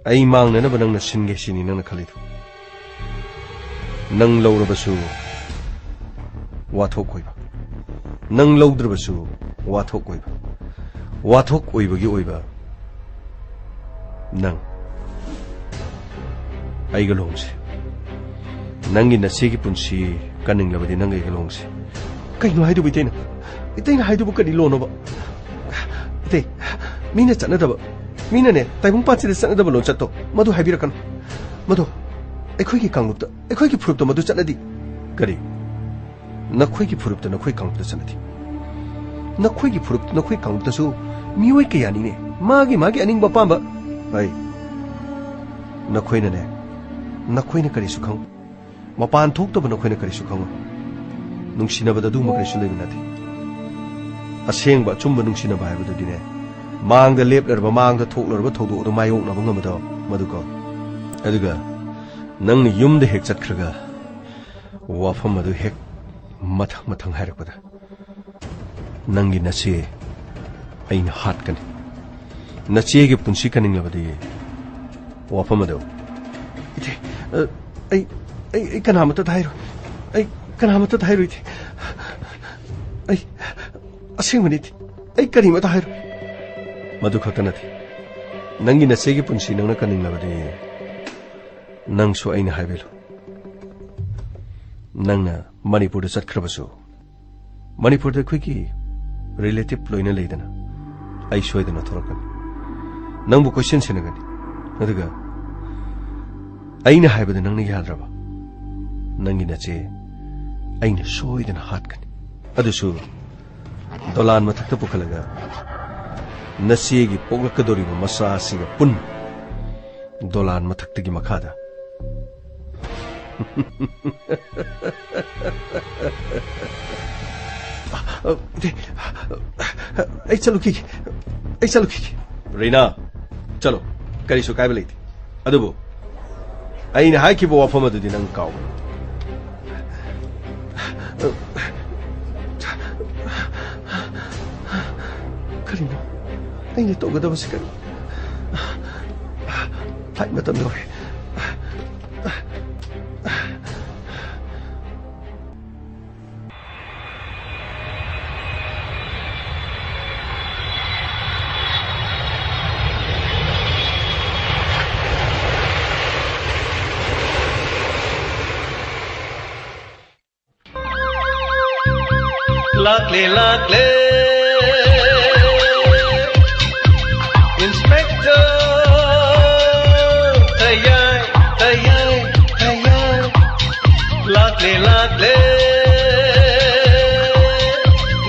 ꯑꯩ ꯃꯥꯡꯅꯅꯕ ꯅꯪꯅ ꯁꯤꯟꯒꯦ ꯁꯤꯅꯤ ꯅꯪꯅ ꯈꯜꯂꯤꯗꯣ꯫ ꯅꯪ ꯂꯧꯔꯕꯁꯨ ꯋꯥꯊꯣꯛ ꯑꯣꯏꯕ, ꯅꯪ ꯂꯧꯗ꯭ꯔꯕꯁꯨ ꯋꯥꯊꯣꯛ ꯑꯣꯏꯕ, ꯋꯥꯊꯣꯛ ꯑꯣꯏꯕꯒꯤ ꯑꯣꯏꯕ ꯅꯪ ꯑꯩꯒ ꯂꯨꯍꯣꯡꯁꯤ꯫ ꯅꯪꯒꯤ ꯅꯆꯦꯒꯤ ꯄꯨꯟꯁꯤ ꯀꯟꯅꯤꯡꯂꯕꯗꯤ ꯅꯪꯒ ꯑꯩꯒ ꯂꯨꯍꯣꯡꯁꯤ꯫ ꯀꯩꯅꯣ ꯍꯥꯏꯗꯨꯕꯨ ꯏꯇꯩꯅ? ꯏꯇꯩꯅ ꯍꯥꯏꯗꯨꯕꯨ ꯀꯔꯤ ꯂꯣꯟꯅꯣꯕ? ꯏꯇꯩ, ꯃꯤꯅ ꯆꯠꯅꯗꯕ, ꯃꯤꯅꯅꯦ ꯇꯥꯏꯕꯪ ꯄꯥꯟꯁꯤꯗ ꯆꯠꯅꯗꯕ ꯂꯣꯟꯆꯠꯇꯣ ꯃꯗꯨ ꯍꯥꯏꯕꯤꯔꯛꯀꯅꯨ꯫ ꯃꯗꯨ ꯑꯩꯈꯣꯏꯒꯤ ꯀꯥꯡꯂꯨꯞꯇ, ꯑꯩꯈꯣꯏꯒꯤ ꯐꯨꯔꯨꯞꯇ ꯃꯗꯨ ꯆꯠꯅꯗꯤ꯫ ꯀꯔꯤ? ꯅꯈꯣꯏꯒꯤ ꯐꯨꯔꯨꯞꯇ ꯅꯈꯣꯏ ꯀꯥꯡꯂꯨꯞꯇ ꯆꯠꯅꯗꯤ? ꯅꯈꯣꯏꯒꯤ ꯐꯨꯔꯨꯞ, ꯅꯈꯣꯏ ꯀꯥꯡꯂꯨꯞꯇꯁꯨ ꯃꯤꯑꯣꯏ ꯀꯌꯥꯅꯤꯅꯦ, ꯃꯥꯒꯤ ꯃꯥꯒꯤ ꯑꯅꯤꯡꯕ ꯑꯄꯥꯝꯕ꯫ ꯑꯩ, ꯅꯈꯣꯏꯅꯅꯦ, ꯅꯈꯣꯏꯅ ꯀꯔꯤꯁꯨ ꯈꯪ, ꯃꯄꯥꯟ ꯊꯣꯛꯇꯕ ꯅꯈꯣꯏꯅ ꯀꯔꯤꯁꯨ ꯈꯪꯉꯣꯏ꯫ ꯅꯨꯡꯁꯤꯅꯕꯗ ꯑꯗꯨꯒꯨꯝꯕ ꯀꯔꯤꯁꯨ ꯂꯩꯕ ꯅꯠꯇꯦ꯫ ꯑꯁꯦꯡꯕ ꯑꯆꯨꯝꯕ ꯅꯨꯡꯁꯤꯅꯕ ꯍꯥꯏꯕꯗꯨꯗꯤꯅꯦ, ꯃꯥꯡꯗ ꯂꯦꯞꯂꯔꯕ, ꯃꯥꯡꯗ ꯊꯣꯛꯂꯔꯕ ꯊꯧꯗꯣꯛ ꯑꯗꯨ ꯃꯥꯌꯣꯛꯅꯕ ꯉꯝꯕꯗꯣ, ꯃꯗꯨ ꯀꯧꯏ꯫ ꯑꯗꯨꯒ ꯅꯪꯅ ꯌꯨꯝꯗ ꯍꯦꯛ ꯆꯠꯈ꯭ꯔꯒ ꯋꯥꯐꯝ ꯑꯗꯨ ꯍꯦꯛ ꯃꯊꯪ ꯃꯊꯪ ꯍꯥꯏꯔꯛꯄꯗ, ꯅꯪꯒꯤ ꯅꯆꯦ ꯑꯩꯅ ꯍꯥꯠꯀꯅꯤ꯫ ꯅꯆꯦꯒꯤ ꯄꯨꯟꯁꯤ ꯀꯟꯅꯤꯡꯂꯕꯗꯤ ꯋꯥꯐꯝ ꯑꯗꯨ꯫ ꯏꯊꯦ, ꯑ, ꯑꯩ, ꯑꯩ, ꯑꯩ ꯀꯅꯥꯃꯠꯇꯗ ꯍꯥꯏꯔꯣꯏ꯫ ꯑꯩ ꯀꯅꯥꯃꯠꯇꯗ ꯍꯥꯏꯔꯣꯏ, ꯏꯊꯦ꯫ ꯑꯩ ꯑꯁꯦꯡꯕꯅꯤ, ꯏꯊꯦ꯫ ꯑꯩ ꯀꯔꯤꯃꯠꯇ ꯍꯥꯏꯔꯣꯏ꯫ ꯃꯗꯨ ꯈꯛꯇ ꯅꯠꯇꯦ, ꯅꯪꯒꯤ ꯅꯆꯦꯒꯤ ꯄꯨꯟꯁꯤ ꯅꯪꯅ ꯀꯟꯅꯤꯡꯂꯕꯗꯤ ꯅꯪꯁꯨ ꯑꯩꯅ ꯍꯥꯏꯕꯤꯂꯨ꯫ ꯅꯪꯅ ꯃꯅꯤꯄꯨꯔꯗ ꯆꯠꯈ꯭ꯔꯕꯁꯨ, ꯃꯅꯤꯄꯨꯔꯗ ꯑꯩꯈꯣꯏꯒꯤ ꯔꯤꯂꯦꯇꯤꯚ ꯂꯣꯏꯅ ꯂꯩꯗꯅ, ꯑꯩ ꯁꯣꯏꯗꯅ ꯊꯣꯛꯂꯛꯀꯅꯤ꯫ ꯅꯪꯕꯨ ꯀꯣꯏꯁꯦꯟ ꯁꯦꯟꯅꯒꯅꯤ꯫ ꯑꯗꯨꯒ ꯑꯩꯅ ꯍꯥꯏꯕꯗ ꯅꯪꯅ ꯌꯥꯗ꯭ꯔꯕ, ꯅꯪꯒꯤ ꯅꯆꯦ ꯑꯩꯅ ꯁꯣꯏꯗꯅ ꯍꯥꯠꯀꯅꯤ꯫ ꯑꯗꯨꯁꯨ ꯗꯣꯂꯥꯟ ꯃꯊꯛꯇ ꯄꯨꯈꯠꯂꯒ ꯅꯆꯦꯒꯤ ꯄꯣꯛꯂꯛꯀꯗꯧꯔꯤꯕ ꯃꯆꯥ ꯑꯁꯤꯒ ꯄꯨꯟꯅ ꯗꯣꯂꯥꯟ ꯃꯊꯛꯇꯒꯤ ꯃꯈꯥꯗ꯫ ꯑꯩ ꯆꯠꯂꯨꯈꯤꯒꯦ꯫ ꯑꯩ ꯆꯠꯂꯨꯈꯤꯒꯦ꯫ ꯔꯤꯅꯥ, ꯆꯠꯂꯣ꯫ ꯀꯔꯤꯁꯨ ꯀꯥꯏꯕ ꯂꯩꯇꯦ꯫ ꯑꯗꯨꯕꯨ ꯑꯩꯅ ꯍꯥꯏꯈꯤꯕ ꯋꯥꯐꯝ ꯑꯗꯨꯗꯤ ꯅꯪ ꯀꯥꯎꯒꯅꯨ꯫ ꯀꯔꯤꯅꯣ? ꯑꯩꯅ ꯇꯧꯒꯗꯕꯁꯤ ꯀꯔꯤ? ꯐ꯭ꯂꯥꯏꯠ ꯃꯇꯝ ꯌꯧꯔꯦ꯫ ꯂꯥꯛꯂꯦ, ꯂꯥꯛꯂꯦ꯫ Inspector ꯇꯌꯥꯏ, ꯇꯌꯥꯏ, ꯇꯌꯥꯏ꯫ ꯂꯥꯛꯂꯦ, ꯂꯥꯛꯂꯦ꯫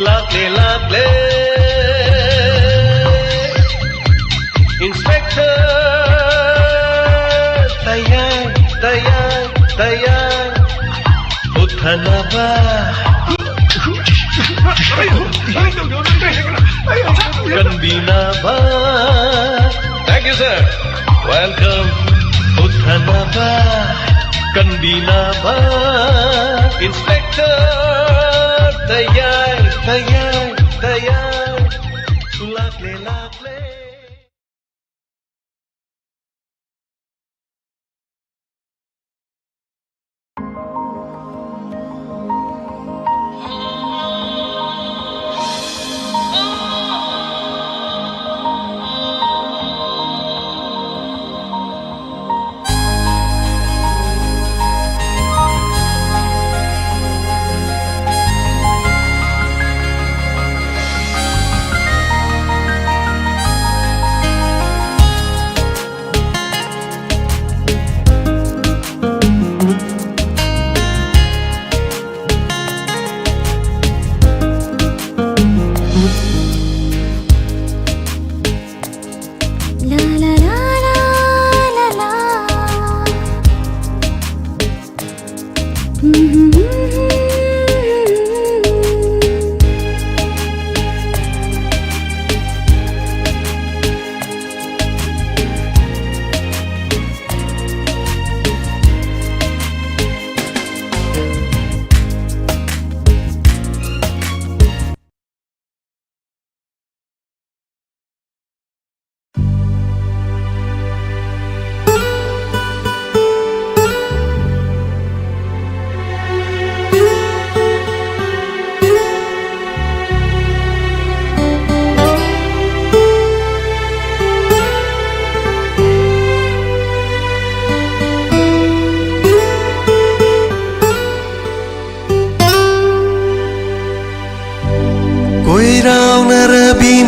ꯂꯥꯛꯂꯦ, ꯂꯥꯛꯂꯦ꯫ Inspector ꯇꯌꯥꯏ, ꯇꯌꯥꯏ, ꯇꯌꯥꯏ꯫ ꯎꯠꯊꯅꯕ꯫ ꯀꯟꯕꯤꯅꯕ꯫ Thank you, sir. Welcome. ꯎꯠꯊꯅꯕ꯫ ꯀꯟꯕꯤꯅꯕ꯫ Inspector ꯇꯌꯥꯏ, ꯇꯌꯥꯏ, ꯇꯌꯥꯏ꯫ ꯂꯥꯛꯂꯦ, ꯂꯥꯛꯂꯦ꯫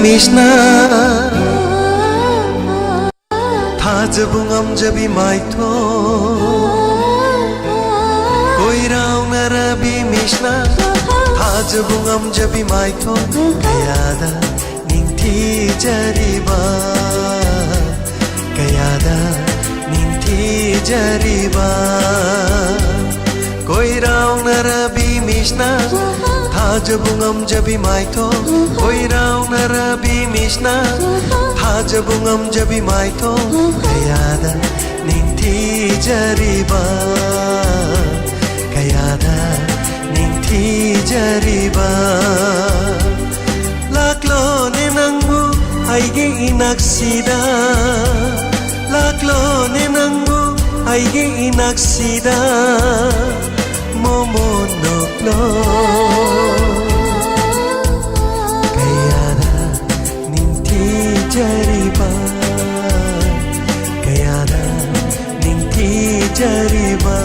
ꯃꯤꯁꯅ ꯊꯥꯖꯕ ꯉꯝꯖꯕꯤ ꯃꯥꯏꯊꯣꯡ, ꯀꯣꯏꯔꯥꯎꯅꯔꯕꯤ ꯃꯤꯁꯅ ꯊꯥꯖꯕ ꯉꯝꯖꯕꯤ ꯃꯥꯏꯊꯣꯡ, ꯀꯌꯥꯗ ꯅꯤꯡꯊꯤꯖꯔꯤꯕ, ꯀꯌꯥꯗ ꯅꯤꯡꯊꯤꯖꯔꯤꯕ꯫ ꯀꯣꯏꯔꯥꯎꯅꯔꯕꯤ ꯃꯤꯁꯅ ꯊꯥꯖꯕ ꯉꯝꯖꯕꯤ ꯃꯥꯏꯊꯣꯡ, ꯀꯣꯏꯔꯥꯎꯅꯔꯕꯤ ꯃꯤꯁꯅ ꯊꯥꯖꯕ ꯉꯝꯖꯕꯤ ꯃꯥꯏꯊꯣꯡ, ꯀꯌꯥꯗ ꯅꯤꯡꯊꯤꯖꯔꯤꯕ, ꯀꯌꯥꯗ ꯅꯤꯡꯊꯤꯖꯔꯤꯕ꯫ ꯂꯥꯛꯂꯣꯅꯦ ꯅꯪꯕꯨ ꯑꯩꯒꯤ ꯏꯅꯥꯛꯁꯤꯗ, ꯂꯥꯛꯂꯣꯅꯦ ꯅꯪꯕꯨ ꯑꯩꯒꯤ ꯏꯅꯥꯛꯁꯤꯗ, ꯃꯣꯃꯣꯟ ꯅꯣꯛꯂꯣ꯫ ꯀꯌꯥꯗ ꯅꯤꯡꯊꯤꯖꯔꯤꯕ, ꯀꯌꯥꯗ ꯅꯤꯡꯊꯤꯖꯔꯤꯕ꯫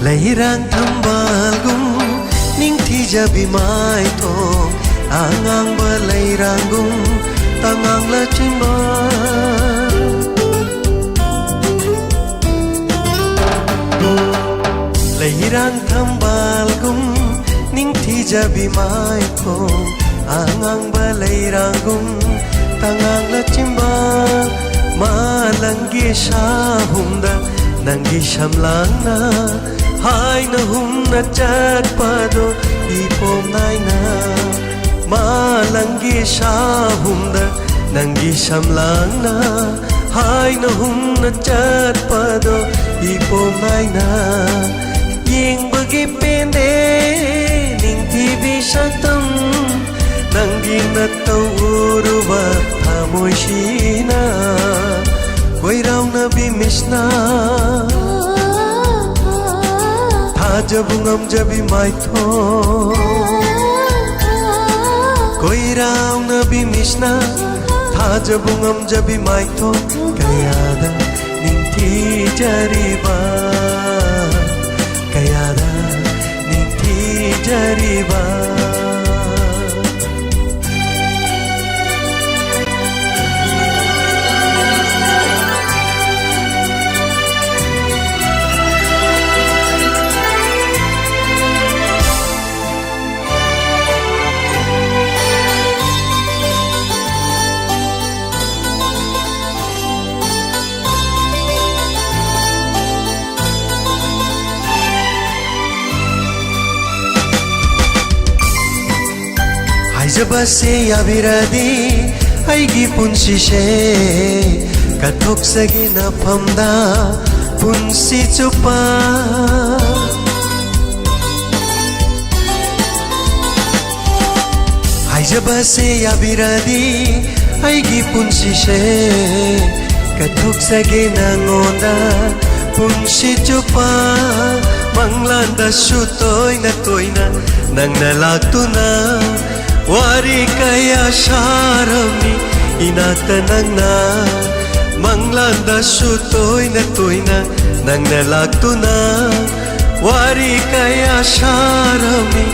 ꯂꯩꯔꯥꯡ ꯊꯝꯕꯥꯜꯒꯨꯝ ꯅꯤꯡꯊꯤꯖꯕꯤ ꯃꯥꯏꯊꯣꯡ, ꯑꯉꯥꯡꯕ ꯂꯩꯔꯥꯡꯒꯨꯝ ꯇꯉꯥꯡ ꯂꯩꯆꯤꯟꯕ꯫ ꯂꯩꯔꯥꯡ ꯊꯝꯕꯥꯜꯒꯨꯝ ꯅꯤꯡꯊꯤꯖꯕꯤ ꯃꯥꯏꯊꯣꯡ, ꯑꯉꯥꯡꯕ ꯂꯩꯔꯥꯡꯒꯨꯝ ꯇꯉꯥꯡ ꯂꯩꯆꯤꯟꯕ꯫ ꯃꯥꯂꯪꯒꯤ ꯁꯥꯍꯨꯝꯗ ꯅꯪꯒꯤ ꯁꯝꯂꯥꯡꯅ ꯍꯥꯏꯅ ꯍꯨꯝꯅ ꯆꯠꯄꯗꯣ ꯏꯄꯣꯝ ꯅꯥꯏꯅ꯫ ꯃꯥꯂꯪꯒꯤ ꯁꯥꯍꯨꯝꯗ ꯅꯪꯒꯤ ꯁꯝꯂꯥꯡꯅ ꯍꯥꯏꯅ ꯍꯨꯝꯅ ꯆꯠꯄꯗꯣ ꯏꯄꯣꯝ ꯅꯥꯏꯅ꯫ ꯌꯦꯡꯕꯒꯤ ꯄꯦꯟꯗꯦ ꯅꯤꯡꯊꯤꯕꯤ ꯁꯛꯇꯝ, ꯅꯪꯒꯤ ꯅꯠꯇꯧꯔꯨꯕ ꯊꯃꯣꯏꯁꯤꯅ ꯀꯣꯏꯔꯥꯎꯅꯕꯤ ꯃꯤꯁꯅ ꯊꯥꯖꯕ ꯉꯝꯖꯕꯤ ꯃꯥꯏꯊꯣꯡ, ꯀꯣꯏꯔꯥꯎꯅꯕꯤ ꯃꯤꯁꯅ ꯊꯥꯖꯕ ꯉꯝꯖꯕꯤ ꯃꯥꯏꯊꯣꯡ ꯀꯌꯥꯗ ꯅꯤꯡꯊꯤꯖꯔꯤꯕ, ꯀꯌꯥꯗ ꯅꯤꯡꯊꯤꯖꯔꯤꯕ꯫ ꯍꯥꯏꯖꯕꯁꯦ ꯌꯥꯕꯤꯔꯗꯤ ꯑꯩꯒꯤ ꯄꯨꯟꯁꯤꯁꯦ ꯀꯠꯊꯣꯛꯆꯒꯦ ꯅꯐꯝꯗ ꯄꯨꯟꯁꯤ ꯆꯨꯞꯄ꯫ ꯍꯥꯏꯖꯕꯁꯦ ꯌꯥꯕꯤꯔꯗꯤ ꯑꯩꯒꯤ ꯄꯨꯟꯁꯤꯁꯦ ꯀꯠꯊꯣꯛꯆꯒꯦ ꯅꯉꯣꯟꯗ ꯄꯨꯟꯁꯤ ꯆꯨꯞꯄ꯫ ꯃꯪꯂꯥꯟꯗꯁꯨ ꯇꯣꯏꯅ ꯇꯣꯏꯅ ꯅꯪꯅ ꯂꯥꯛꯇꯨꯅ ꯋꯥꯔꯤ ꯀꯌꯥ ꯁꯥꯔꯝꯃꯤ ꯏꯅꯥꯛꯇ ꯅꯪꯅ꯫ ꯃꯪꯂꯥꯟꯗꯁꯨ ꯇꯣꯏꯅ ꯇꯣꯏꯅ ꯅꯪꯅ ꯂꯥꯛꯇꯨꯅ ꯋꯥꯔꯤ ꯀꯌꯥ ꯁꯥꯔꯝꯃꯤ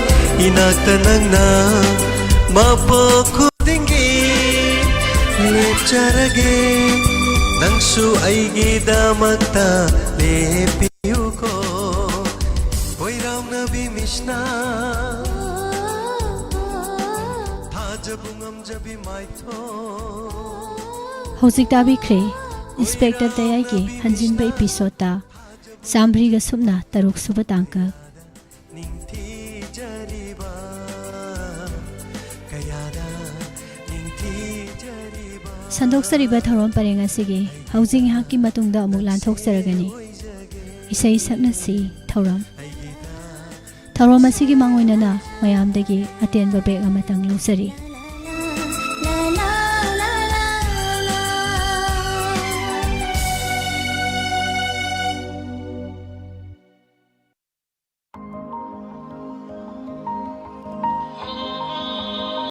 ꯏꯅꯥꯛꯇ ꯅꯪꯅ꯫ ꯃꯄꯣꯛ ꯈꯨꯗꯤꯡꯒꯤ ꯂꯦꯞꯆꯔꯒꯦ ꯅꯪꯁꯨ ꯑꯩꯒꯤꯗꯃꯛꯇ ꯂꯦꯞꯄꯤꯌꯨꯀꯣ꯫ ꯀꯣꯏꯔꯥꯎꯅꯕꯤ ꯃꯤꯁꯅ ꯊꯥꯖꯕ ꯉꯝꯖꯕꯤ ꯃꯥꯏꯊꯣꯡ꯫ ꯍꯧꯖꯤꯛ ꯇꯥꯕꯤꯈ꯭ꯔꯦ ꯏꯟꯁꯄꯦꯛꯇꯔ ꯇꯌꯥꯏꯒꯤ ꯍꯟꯖꯤꯟꯕ ꯏꯄꯤꯁꯣꯗꯇ ꯆꯥꯝꯃꯔꯤꯒ ꯁꯨꯞꯅ ꯇꯔꯨꯛ ꯁꯨꯕ ꯇꯥꯡꯀꯛ꯫ ꯅꯤꯡꯊꯤꯖꯔꯤꯕ, ꯀꯌꯥꯗ ꯅꯤꯡꯊꯤꯖꯔꯤꯕ꯫ ꯁꯟꯗꯣꯛꯆꯔꯤꯕ ꯊꯧꯔꯝ ꯄꯔꯦꯡ ꯑꯁꯤꯒꯤ ꯍꯧꯖꯤꯛ ꯉꯥꯏꯍꯥꯛꯀꯤ ꯃꯇꯨꯡꯗ ꯑꯃꯨꯛ ꯂꯥꯟꯊꯣꯛꯆꯔꯒꯅꯤ꯫ ꯏꯁꯩ ꯁꯛꯅꯁꯤ ꯊꯧꯔꯝ꯫ ꯊꯧꯔꯝ ꯑꯁꯤꯒꯤ ꯃꯥꯡꯑꯣꯏꯅꯅ ꯃꯌꯥꯝꯗꯒꯤ ꯑꯇꯦꯟꯕ ꯕ꯭ꯔꯦꯛ ꯑꯃꯇꯪ ꯂꯧꯖꯔꯤ꯫